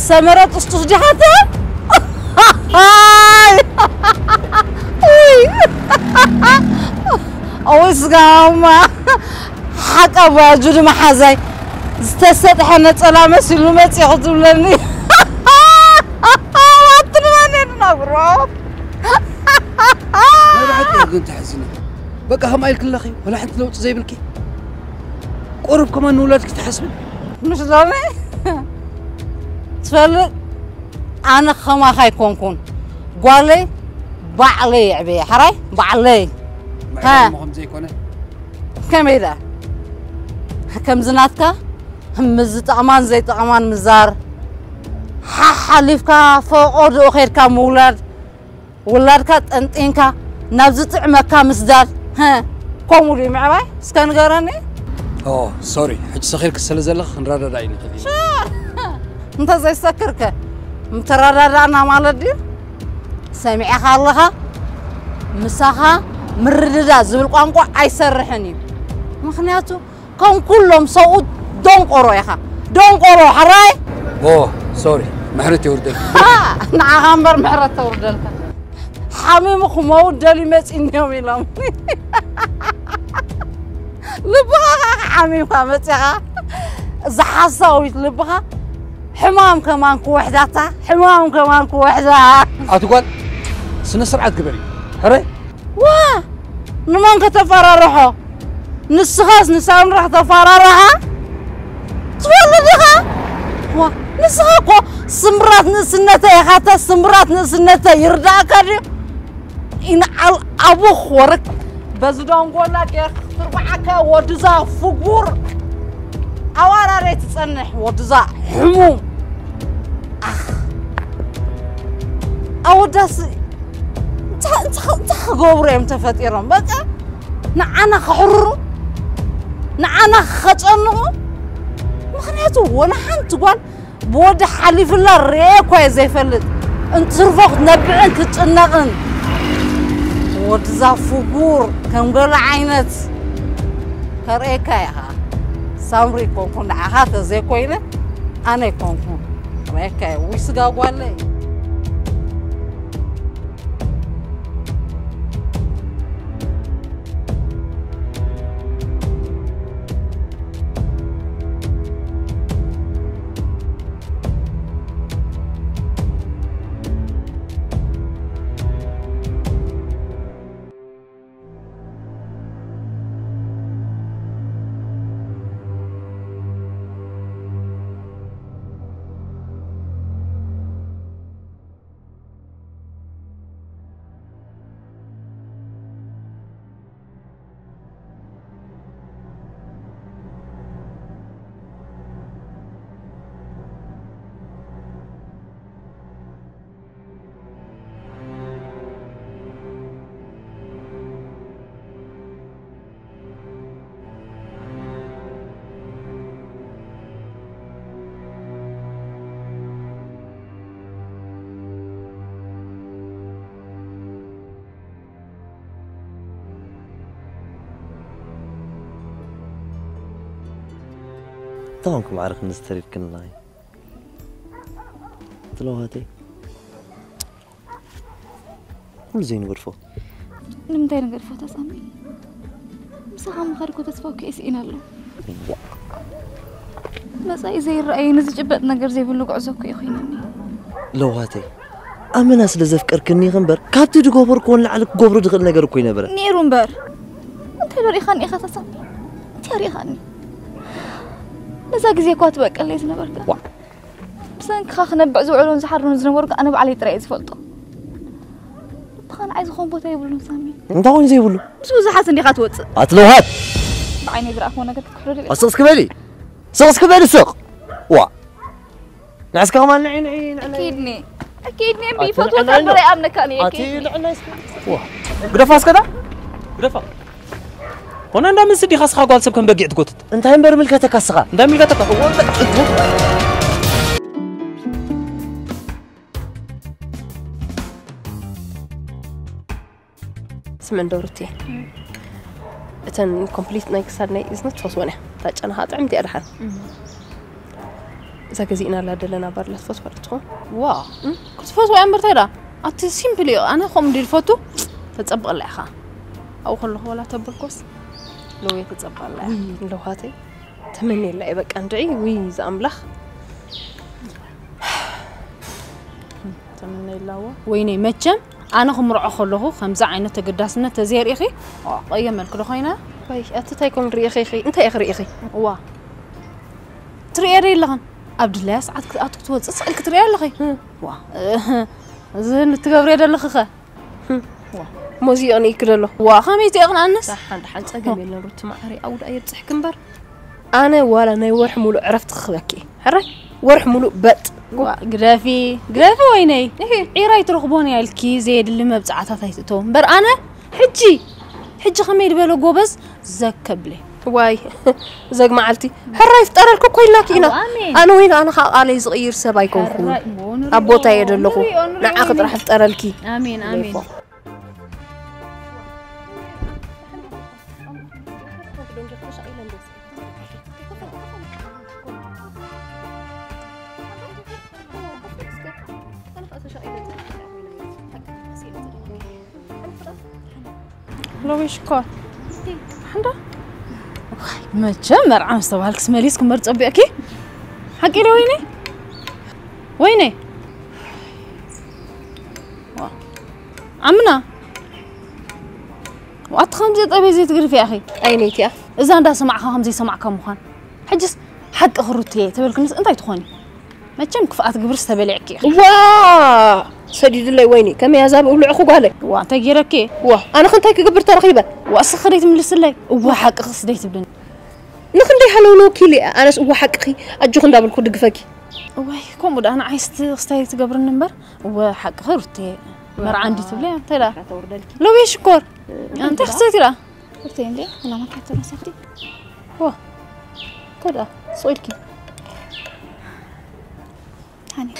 ሰመረ ጥስጡስ ዲኻ እተ እውይ ስጋማ ሓቃ ባጁ ድማ ሓዛይ ዝተሰጥሐ ነፀላ መሲሉ መፂኹ ትብለኒ ኣትንባኒ ድናግሮ ናይ ብሓቂ ግን ተሕዝኒ በቃ ከምኣ ኢልክለኺ ወላ ሓንቲ ለውጢ ዘይብልኪ ቁሩብ ከማን ንውላድኪ ትሓስብን ምሽ ሎሚ ትፈልጥ ኣነ ከማኻ ኣይኮንኩን ጓለይ ባዕለይ የዕበየ ሓራይ ባዕለይ ምዕባለ ከም ዘይኮነ ከመይ ዳ ከምዚ ናትካ ምስ ዝጠቕማን ዘይጠቕማን ምዛር ሓሓሊፍካ ፈቖድኡ ኸድካ ምውላድ ውላድካ ጠንጢንካ ናብ ዝጥዕመካ ምስዳድ ከምኡ ድዩ ምዕባይ እስከ ንገረኒ ሶሪ ሕጂ ሰኺርክ ስለ ዘለኽ ክንረዳዳ እዩ ንኽእል እንተዘይሰክርከ ምተረዳዳእና ማለት ድዩ ሰሚዕኻ ኣለኻ ምሳኻ ምርድዳ ዝብል ቋንቋ ኣይሰርሕን እዩ ምኽንያቱ ከም ኩሎም ሰብኡት ደንቆሮ ኢኻ ደንቆሮ ሕራይ ሶሪ ምሕረት የውርደልክ ንዓኻ እምበር ምሕረት ተውርደልካ ሓሚሙ ክመውት ደልዩ መፂ እንዲዮም ኢሎም ልብኻ ከዓ ሓሚምካ መፂኻ እዛ ሓሳዊት ልብኻ ሕማም ከማን ክወሕዳታ ሕማም ከማን ክወሕዳ ኣቲ ጓል ስነ ስርዓት ግበሪ ሕራይ ዋ ንመን ከተፈራርሖ ንስኻስ ንሳምራ ከተፈራርሓ ትፈልጥ ዲኻ ዋ ንስኻ እኮ ስምራት ንእስነተ ኢኻተ ስምራት ንእስነተ ይርዳእካ ድዩ ይንዓል ኣቡኽ ወርክ በዚ ደንጎላ ጌርክ ክትርብዓካ ወድዛ ፍጉር ኣዋራረይ ትጸንሕ ወድዛ ሕሙም ኣወዳስ እንታይ ክገብሩ እዮም ተፈጢሮም በቃ ንዓና ክሕርሩ ንዓና ክኸጨንቑ ምኽንያቱ ወላ ሓንቲ ጓል ብወዲ ሓሊፍላ ርኤ እኳ እየ ዘይፈልጥ እንትርፎ ክትነብዕን ክትጭነቕን ወድዛ ፍጉር ከም ገለ ዓይነት ከርእየካ ኢኻ ታምሪ ይኮንኩ ንዓኻ ተዘይኮይነ ኣነ ይኮንኩ ሬካ ውይ ስጋ ጓለይ። እንታይ ኮንኩም ማዕረ ክንዲ ዝተሪርክንና ትለዋተይ? ኩሉ ዘይንገድፎ። ንምንታይ ንገድፎ ተሳሚ? ምሳኻ ምኻድ እኮ ተስፋ እኮ የስኢና ኣሎ። መጻኢ ዘይረኣየኒ ዝጭበጥ ነገር ዘይብሉ ጉዕዞ እኮ እዩ ኮይነኒ። ለዋተይ ኣመና ስለ ዘፍቀርክኒ ይኹን እምበር ካብቲ ዝገበርክዎ ንላዕሊ ክገብሮ ዝኽእል ነገር እኮ ይነበረ። ነይሩ እምበር እንታይ ዶ ርኢኻኒ ኢኻ ተሳሚ? እንታይ ርኢኻኒ? በዛ ግዜ እኳ ትበቀለይ ዝነበርካ። ብሰንክኻ ክነብዕ ዝውዕሎን ዝሓድሮን ዝነበርኩ ኣነ ባዕለይ ጥራይ እየ ዝፈልጦ። ልብኻ ንዓይ ዝኾን ቦታ የብሉን ሳሚ። እንታይ ኮይኑ ዘይብሉ? ምስ ብዙሓት እንዲኻ ትወፅእ። ኣትለውሃት! ብዓይነይ ዝረኣኽዎ ነገር ክትክሕዶ ድብል። ኣስቕ እስኪ በሊ! ስቕ እስኪ በሊ ስቕ! ዋ! ንዕስካ ከማን ንዒ ንዒ ንዕና። ኣኪድኒ። ኣኪድኒ እምቢ ይፈትወካ እምበር ኣይኣምነካን እየ ኣኪድኒ። ግደፋ እስከ ዳ ግደፋ። ኮነ እንዳ ምስ ዲኻ ስኻ ጓል ሰብ ከም በጊዕ ትጎትት። እንታይ እምበር ምልከተካ ስኻ። እንታይ ምልከተካ። ስምዕ እንዶ ሩቲ እተን ኮምፕሊት ናይ ክሳድ ናይ እዝኒ ትፈስወን እያ። እታ ጨና ከዓ ጥዕምቲ እያ ደሓን። እዛ ገዚእናላ ደለና ባርላ ትፈትዋ ዶ ትኸውን? ዋ ክትፈትዋ እያ እምበር እንታይ ደኣ ኣቲ ሲምፕል እዩ። ኣነ ከምኡ እንዲ ዝፈቱ ተፀብቐላ ኢኻ። ኣብኡ ከለኹ ወላ ተበልኮስ ለውየ ተፀብቐላ እያ። ለውሃተይ ተመንየላ እየ በቃ እንድዒ ውይ ዝኣምላኽ ተመነይላዎ ወይነይ መቸም ኣነ ክምርዖ ከለኹ ከምዚ ዓይነት ተገዳስነት ተዘየርእኺ ቀየመልኪ ዶ ኮይነ? ወይ ኣቲ እንታይ ኮን ርኢኺ ኢኺ እንታይ ኢኺ ርኢኺ? እዋ ትርእየ ዶ የለኽን ኣብ ድላያ ሰዓት ክትኣቱ ክትወፅእ ስቕ ኢልኪ ትርእያ ኣለኺ። እዋ እህ፣ እዚ ንትገብርዮ ዘለኺ ኸ? ሞዚ የቕንኢኪ ደሎ። እዋ ከመይ ትየቕንኣንስ? ደሓን ደሓን ጸገም የለን ሩቲ መዓረይ ኣውድኣ የብፅሕኪ እምበር። ኣነ ዋላ ናይ ወርሒ ሙሉእ ዕረፍቲ ክኽበኪ እየ። ሕራይ ወርሒ ሙሉእ በጥ። ዋ ግደፊ ግደፊ ወይነይ ዒራ ኣይትረኽቦን እያ ኢልኪ ዘየድሊ መብፅዓታት ኣይትእተው እምበር ኣነ ሕጂ ሕጂ ከመይ ዝበለ ጎበዝ ዘግ ከብለ። ዋይ ዘግ መዓልቲ ሕራይ ፍጠረልኪ እኮ ኢልናኪ ኢና። ኣነ ወይኒ ኣነ ካብ ቃለይ ዝቕይር ሰብ ኣይኮንኩን። ኣብ ቦታ እየ ዘለኹ። ንዓኺ ጥራሕ ፍጠረልኪ። ኣሜን ኣሜን። ሎሚ ሽኮር እንዶ መቸም መርዓ ምስ ተባሃልክስ መሊስኪ እምበር ጸቢቕኪ። ሓቂ ዶ ወይኒ? ወይኒ? ኣምና ዋት ከምዚ ጠበይ ዘይትግርፊ ያኺ ኣይነይትያ እዛ እንዳሰማዕካ ከምዘይሰማዕካ ምዃን ሕጅስ ሓቂ ክሩትየ ተበልክንስ እንታይ ትኾኒ መቸም ክፍኣት ግብርስ ተበሊዕኪ ኢኺ። እዋ ሰዲድለይ ወይኒ ከመይ እያ እዛ ብእብልዕኹ ጓለይ። እዋ እንታይ ገይረኪ? እዋ ኣነኸ እንታይ ክገብር ተረኺበ? እዋ እስኺ ከደይ ትምልስለይ። እዋ ሓቅኽስ ደይ ትብልኒ። ንኽንደይ ሃለውለው ኪኢለ እየ ኣነስ እዋ ሓቅኺ ኣጆኺ እንዳበልኩ ክድግፈኪ። እዋይ ከምኡ ደኣ ንዓይስ ክስታይ ትገብርኒ እምበር እወ ሓቅኺ ሩትየ መርዓ እንድዩ ትብለያ እንታይ ደኣ? ሎሚ ሽኮር እንታይ ክትሰትዪ ደኣ? ሩትየ እንዴ ናማካቶ ናሰቲ። ዋ እንታይ ደኣ ስቕ ኢልኪ። ሃኒ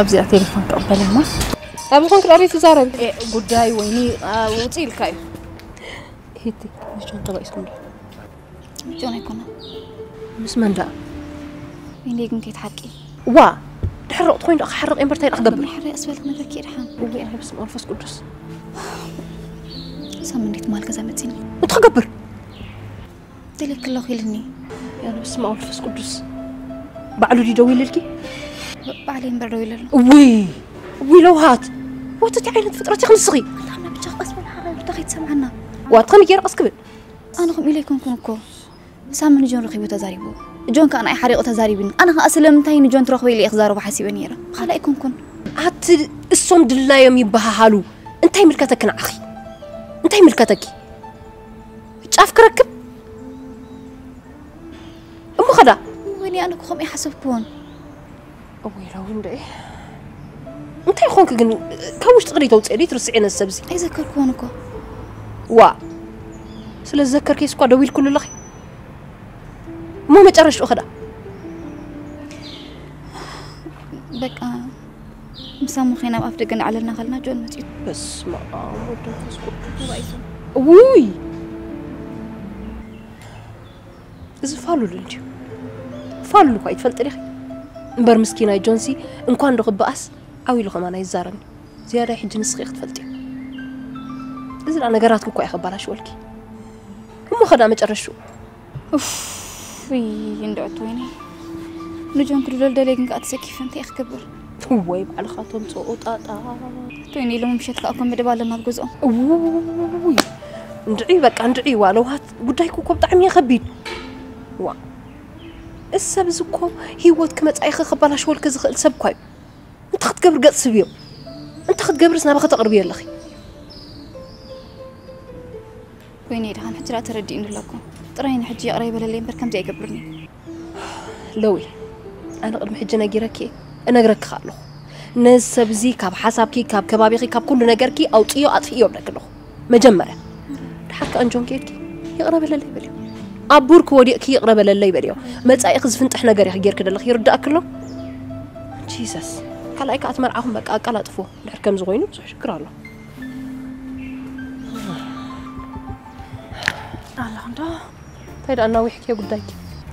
ኣብዚኣ ቴሌፎን ክቕበል እማ ኣብ ዝኾንክ ዳበይ ትዛረቢ ጉዳይ ወይኒ ውፅእ ኢልካ እዩ ሂቲ፣ ምስ ጆን ተባኢስኩም ዶ? ጆን ኣይኮነን። ምስ መን ደኣ? ወይኔ ግን ከይትሓርቂ። ዋ፣ ድሕሪ ርቕቲ ኮይኑ ደኣ ክሓርቕ እምበር እንታይ ደኣ ክገብር? ሕርቕ ዝበልክ ነገር ከይድሓን። እወ፣ ኣነ በስመ ኣብ ወመንፈስ ቅዱስ። ሳሚ እንዴት ማል ገዛ መፂኒ? እንታይ ክገብር? ደልየኪ ኣለኹ ኢልኒ። ኣነ በስመ ኣብ ወመንፈስ ቅዱስ። ባዕሉ ድዩ ደዊልልኪ? ባዕለይ እምበር ደው ኢለሉ። እውይ፣ እውይ ለውሃት። ወተቲ ዓይነት ፍጥረት ኢኺ ንስኺ። ኣንታ ብቻ ቀስ በል ሓራይ ብታ ከይትሰምዓና። ዋት ከመይ ገይረ ቀስ ክብል? ኣነ ከምኡ ኢለ ኣይኮንኩን እኮ። ሳሚ ንጆን ረኺቡ ተዛሪቡ። ጆን ከኣ ንዓይ ሓሪቑ ተዛሪቡኒ። ኣነ ከኣ ስለምንታይ ንጆን ትረኽቦ ኢለ እየ ክዛረቦ ሓሲበ ነይረ። ብኻልእ ኣይኮንኩን። ኣቲ እሶም ድላዮም ይበሃሃሉ። እንታይ ምልከተኪ ንዓኺ? እንታይ ምልከተኪ? ጫፍ ክረክብ እሞ ኸዳ። ወይኔ ኣነ እኮ ከምኡ ኣይሓሰብኩዎን። እወይ ራዊ እንደ እንታይ ኾንክ ግን? ካብ ውሽጢ ቅዲ ተውፅእ ድዩ ትርስዒ ነዚ ሰብዚ? ኣይዘከርኩዎን እኮ። ዋ፣ ስለ ዝዘከርክስ እኳ ደዊልኩሉ ኣለኺ። እሞ መጨረሽኡ ኸዳ። በቃ ምሳሙ ኸይና ኣብ ኣፍ ደገ እናዕለልና ከለና ጆን መፂኡ። በስመ ኣብ ወወልድ ወመንፈስ ቅዱስ። ውይ፣ እዚ ፋሉል እንድዩ። ፋሉል እኳ ይትፈልጢ ዲኺ? እምበር ምስኪናይ ጆንሲ እንኳን ዶ ክበኣስ ዓው ኢሉ ከማን ኣይዛረብን። ዝያዳይ ሕጂ ንስኺ ኢኺ ክትፈልጥዮ። እዚ ደኣ ነገራትኪ እኳ እዩ ከባላሽወልኪ። እሞ ኸዳ መጨረሽኡ። ኡፍ፣ ውይ፣ እንድዕቱ ወይኒ። ንጆን ክድለል ደልየ ግን ከኣ ተሰኪፈ እንታይ እየ ክገብር? ወይ ባዕልኻ ተምፅኦ ጣጣ። እቶ ወይኒ፣ ሎሚ ምሸት ከኣ እኮ መደብ ኣለና ኣብ ገዝኦም። ውይ፣ እንድዒ በቃ እንድዒ። ዋ ለውሃት፣ ጉዳይኪ እኮ ብጣዕሚ እዩ ከቢድ። ዋ፣ እዚ ሰብ እዚ እኮ ህይወትኪ መጻኢኺ ከባላሽወልኪ ዝኽእል ሰብ እኳ እዩ። እንታይ ክትገብሪ ገጽ ስብዮ? እንታይ ክትገብርስ ናባኺ ተቕርብዮ ኣለኺ? ወይኒ፣ ድሓን ሕጂ ደኣ ተረዲእኒ ኣሎ እኮ። ጥራይ ንሕጂ ይቕረ ይበለለይ እምበር ከምዚ ኣይገብርን እዩ። ለዊ፣ ኣነ ቅድሚ ሕጂ ነጊረኪ እየ፣ እነግረኪ ከኣ ኣለኹ። ነዚ ሰብ እዚ ካብ ሓሳብኪ፣ ካብ ከባቢኺ፣ ካብ ኩሉ ነገርኪ ኣውፅዮ፣ ኣጥፍእዮ እብለኪ ኣለኹ። መጀመርያ ድሓር ከኣ ንጆን ከይድኪ ይቕረ በለለይ በልዮ። ኣብ ቡርክ ወዲቕኪ ይቕረ በለለይ በልዮ። መጻኢኺ ዝፍንጥሕ ነገር ኢኺ ጌርኪ ዘለኺ፣ ይርዳእኪ ኣሎ? ጂሰስ። ካልኣይ ከኣ እቲ መርዓኹም በቃ ኣቀላጥፍዎ። ድሕር ከምዚ ኮይኑ ብዙሕ ሽግር ኣሎ። ኣለኹ እንዶ። እንታይ ደኣ እናዊሕክዮ ጉዳይኪ?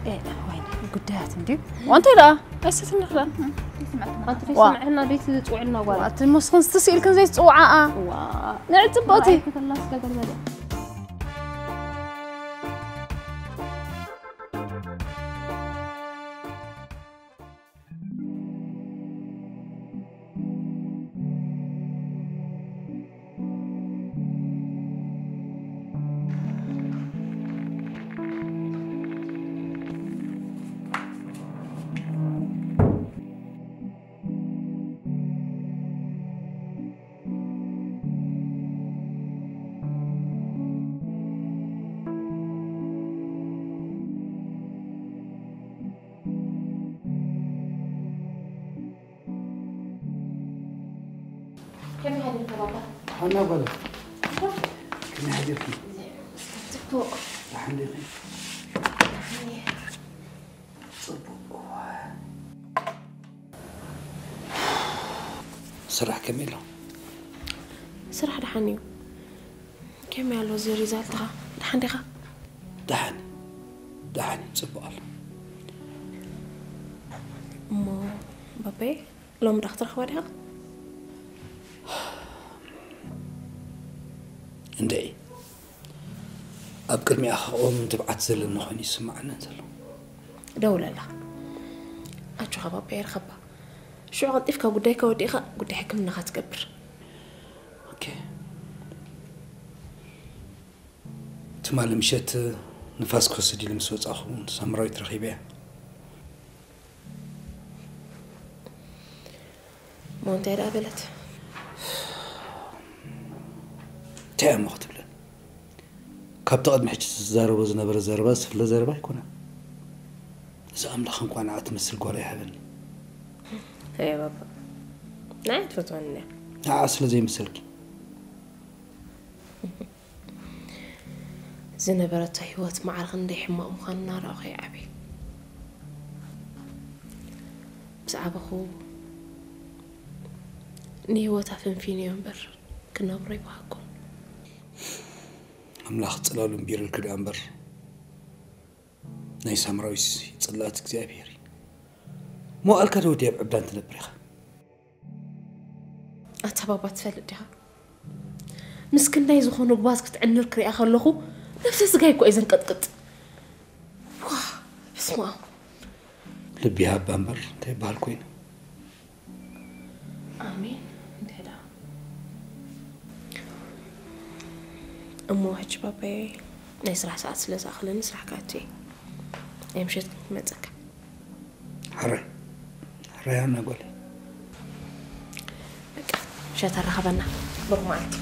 እ፣ ወይኔ፣ ጉዳያት እንድዩ። ዋ፣ እንታይ ደኣ? ኣይሰትኒ ክዳን። ኣንቲ ዋ። ደይስምዐና፣ ደይትፅውዕልና ጓል። ዋ፣ ኣቲ መስኹን ስትስኢልክን ዘይትፅውዓኣ። ዋ። ንዕድ ፅብቕቲ። ራእይ ከተላ ስለ ገልመለ። ከመይ ሓዲርካ ባባ? ሃና ጓለ። ከመይ ሓዲርኪ? ጽቡቕ። ደሓን ዲኺ? ጽቡቕ። እዋ። ስራሕ ከመይ ኣሎ? ስራሕ ደሓን እዩ። ከመይ ኣሎ እዚ ሪዛልትኻ? ደሓን ዲኻ? ደሓን እዩ። ደሓን እዩ። ጽቡቕ ኣሎ። እሞ ባባየ፣ ሎሚ ዳ ክትረኽባ ዲኻ? እንደይ፣ ኣብ ቅድሚኣ ክቐውምን ትብዓት ዘለኒ ኮይኑ ይስምዓኒ ዘሎ። ደውለላ። ኣጆኻ ባባየ፣ ርኸባ። ሽዑ ቀልጢፍካ ጉዳይካ ወዲእኻ ጉዳይ ሕክምናኻ ትገብር። ኦኬ። ትማሊ ምሸት ንፋስ ክወስድ ኢሉ ምስ ወጻኹ ሳምራዊት ረኺበያ። እሞ እንታይ ደኣ በለት? እንታይ እያ እሞ ክትብለኒ? ካብቲ ቅድሚ ሕጂ ትዛረቦ ዝነበረ ዘረባ ዝፍለ ዘረባ ኣይኮነን። እዚ ኣምላኽ እንኳ ንዓ ትመስል ጓል ኣይሃበኒ። ኣየ ባባ፣ ንዓይ ትፈትወኒ እያ። ንዓ ስለ ዘይምሰልኪ። ዝነበረቶ ህይወት ማዕረ ክንደይ ሕማቕ ምዃኑ እናረኣኹ እየ ዓብየ። ብዛዕባኹ ንህይወታ ፈንፊንዮ እምበር ክነብሮ ኣይበሃግኩን። ኣምላኽ ጽላሉ እምቢርልኪ ደኣ እምበር፣ ናይ ሳምራዊስ ጽላት እግዚኣብሔር እዩ። መዋእልካ ዶ ወዲ ኣብ ዕብዳን ትነብር ኢኻ? ኣታ ባባ ትፈልጥ ዲኻ? ምስ ክንደይ ዝኾኑ ጓዝ ክትዕንር ክሪኣ ከለኹ ነብሰ ስጋይ እኮ እዩ ዘንቀጥቅጥ። ዋ፣ በስመ ኣብ። ልቢ ይሃባ እምበር እንታይ ይበሃል ኮይኑ። ኣሜን። እንድሕዳ እሞ ሕጂ ባባየ ናይ ስራሕ ሰዓት ስለ ዝኣኽለኒ ስራሕ ክኣቱ እየ። ናይ ምሸት ግን ክመጸካ። ሕራይ ሕራይ ኣና ጓለይ። በቃ ምሸት ኣራኸበና። ብሩኽ መዓልቲ።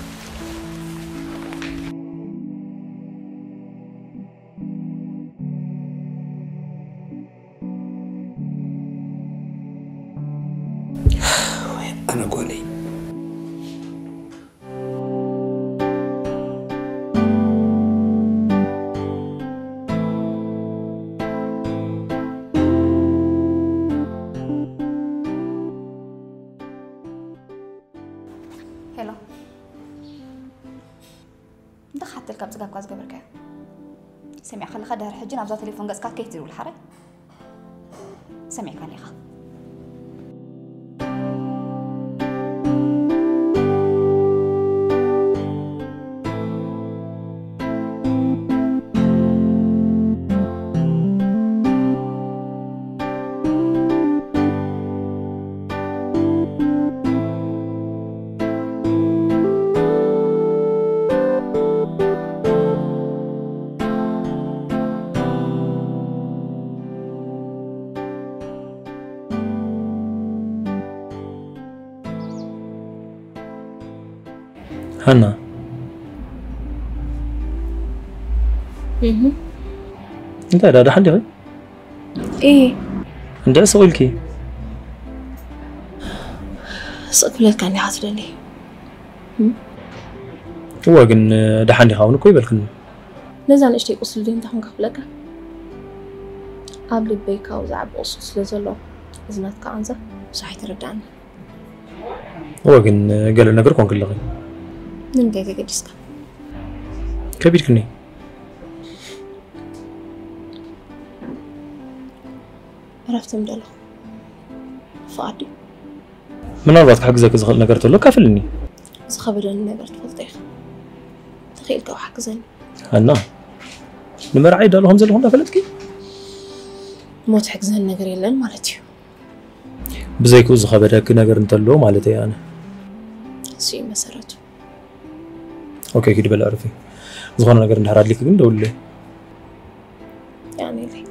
ኣነ ጓለይ። ሄሎ፣ እንታይ ክሓተልካ ኣብ ጽጋብካ ዝገበርካዮ? ሰሚዕካ ኣለኻ፣ ድሕሪ ሕጂ ናብዛ ቴሌፎን ገጽካ ከይትድውል ሓራይ። ሰሚዕካኒ ኢኻ። ሃና። እህ። እንታይ ዳ ደሓን ዲኺ? እይ። እንድዒ ስቕ ኢልኪ። ስቕ ክብለልካ እንዲኻ ትደሊ። እም? እወ፣ ግን ደሓን ዲኻ እውን እኮ ይበልክኒ። ነዛ ንእሽተይ ቁስሊ ደይ እንታይ ኮን ክኽፍለካ? ኣብ ልበይ ካብኡ ዝዓቢ ቁስሊ ስለ ዘሎ፣ እዚ ናትካ ቃንዛ ብዙሕ ኣይተረድኣኒ። እወ፣ ግን ገለ ነገር ኮንኪ ኣለኺ። ንምንታይ ተገዲስካ? ከቢድክኒ። ዕረፍቲ ምደለኹ። ፍቓድ ድዩ? ምናልባት ክሕግዘኪ ዝኽእል ነገር ተሎ ካፍልኒ። ዝኸበደኒ ነገር ትፈልጦ ኢኻ። ተኽኢልካ ሓግዘኒ። ሃና፣ ንመርዓይ ዳሎ ከም ዘለኹ እንዳፈለጥኪ? እሞ ትሕግዘኒ ነገር የለን ማለት እዩ። ብዘይክኡ ዝኸበደኪ ነገር እንተሎ ማለት እየ ኣነ። እሱ እዩ መሰረቱ። ኦኬ፣ ኪዲ በል ኣዕርፊ። ዝኾነ ነገር እንድሕር ኣድሊኪ ግን ደውልለይ። የቐንየለይ።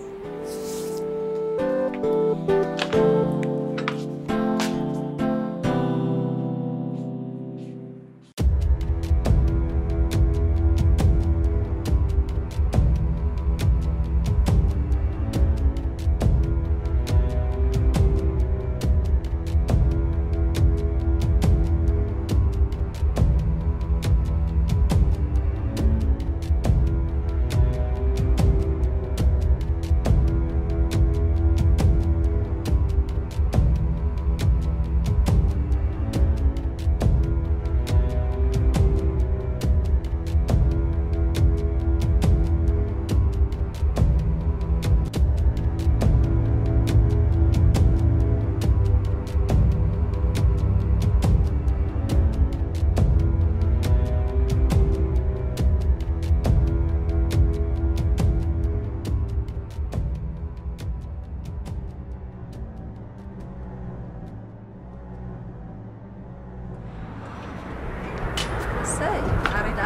እሰይ፣ ኣሬዳ።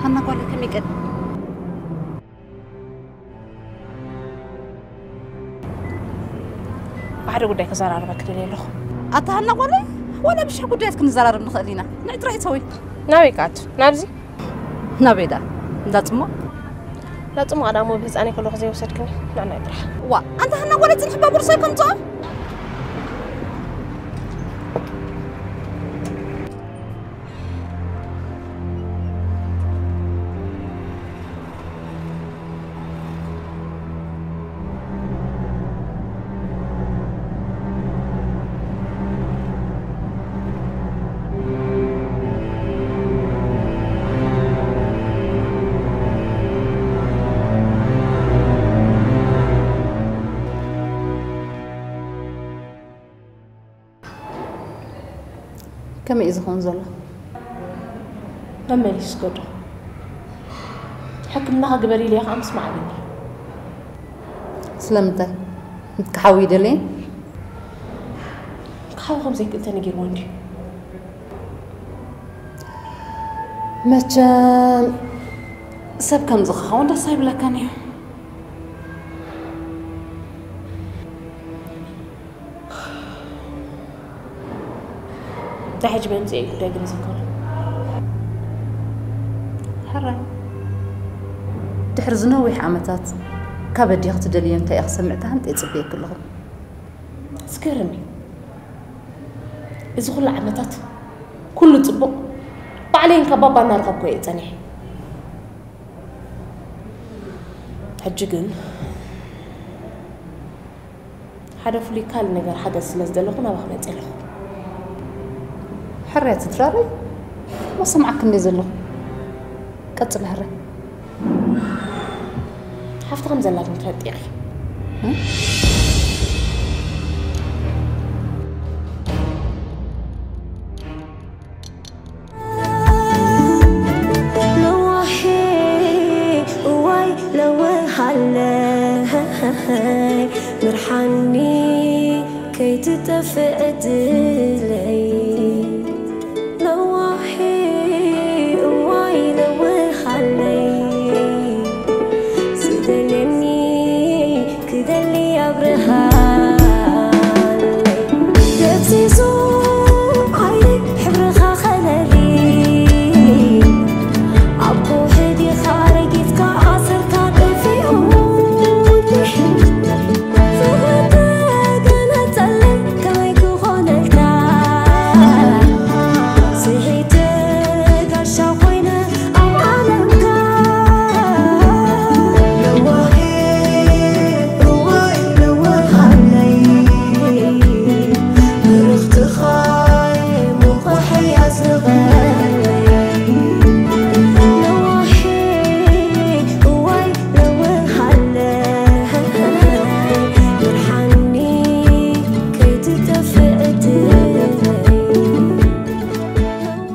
ሃና ጓለይ ከመይ ቀን? ብሓደ ጉዳይ ክዘራረበኪ ደልየ ኣለኹ። ኣታ ሃና ጓለይ፣ ዋላ ብሽሕ ጉዳያት ክንዘራረብ ንኽእል ኢና። ንዒ ጥራይ እተዊ። ናበይ ክኣቱ? ናብዚ? ናበይ ደኣ? እንዳ ጽሞ? እንዳ ጽሞ ቀዳሞ ብህጻነይ ከለኹ ዘይወሰድክኒ። ንዕናይ ጥራሕ። ዋ፣ ኣንታ ሃና ጓለይ ጽንሕ እባ ቦርሳይ ከምጽኦ። እዩ ዝኸውን ዘሎ። መመሊስ ገዶ ሕክምና ክግበር ኢለ ከዓ ምስማዕ ኣብኒ። ስለምንታይ? ክትክሓዊ ይደለየ? ክሓዊ ከም ዘይክእል ተነጊርዎ እንዲ። መቸም ሰብ ከምዚ ክኸውን ደስ ኣይብለካን እዩ። እንታይ ሕጂ በምፅእ እዩ ጉዳይ ግን ዝከሩ። ሕራይ ድሕሪ ዝነዊሕ ዓመታት ካብ ኣዴኺ ትደልዮ እንታይ እየ ክሰምዕ ተሃንጠ ይፅበየኪ ኣለኹ። ዝገርም እዩ። እዚ ኩሉ ዓመታት ኩሉ ፅቡቕ ባዕለይን ካብ ባባ እናረኸብኩ እየ ፀኒሐ። ሕጂ ግን ሓደ ፍሉይ ካልእ ነገር ሓገዝ ስለ ዝደለኹ ናባኺ መፅእ ኣለኹ። ሕርያ ትድራረይ መሰምዓክ እንደ ዘለኹ ቀፅል ሕረ ሓፍቲ ከም ዘላትም ትፈልጢ ኢኺ።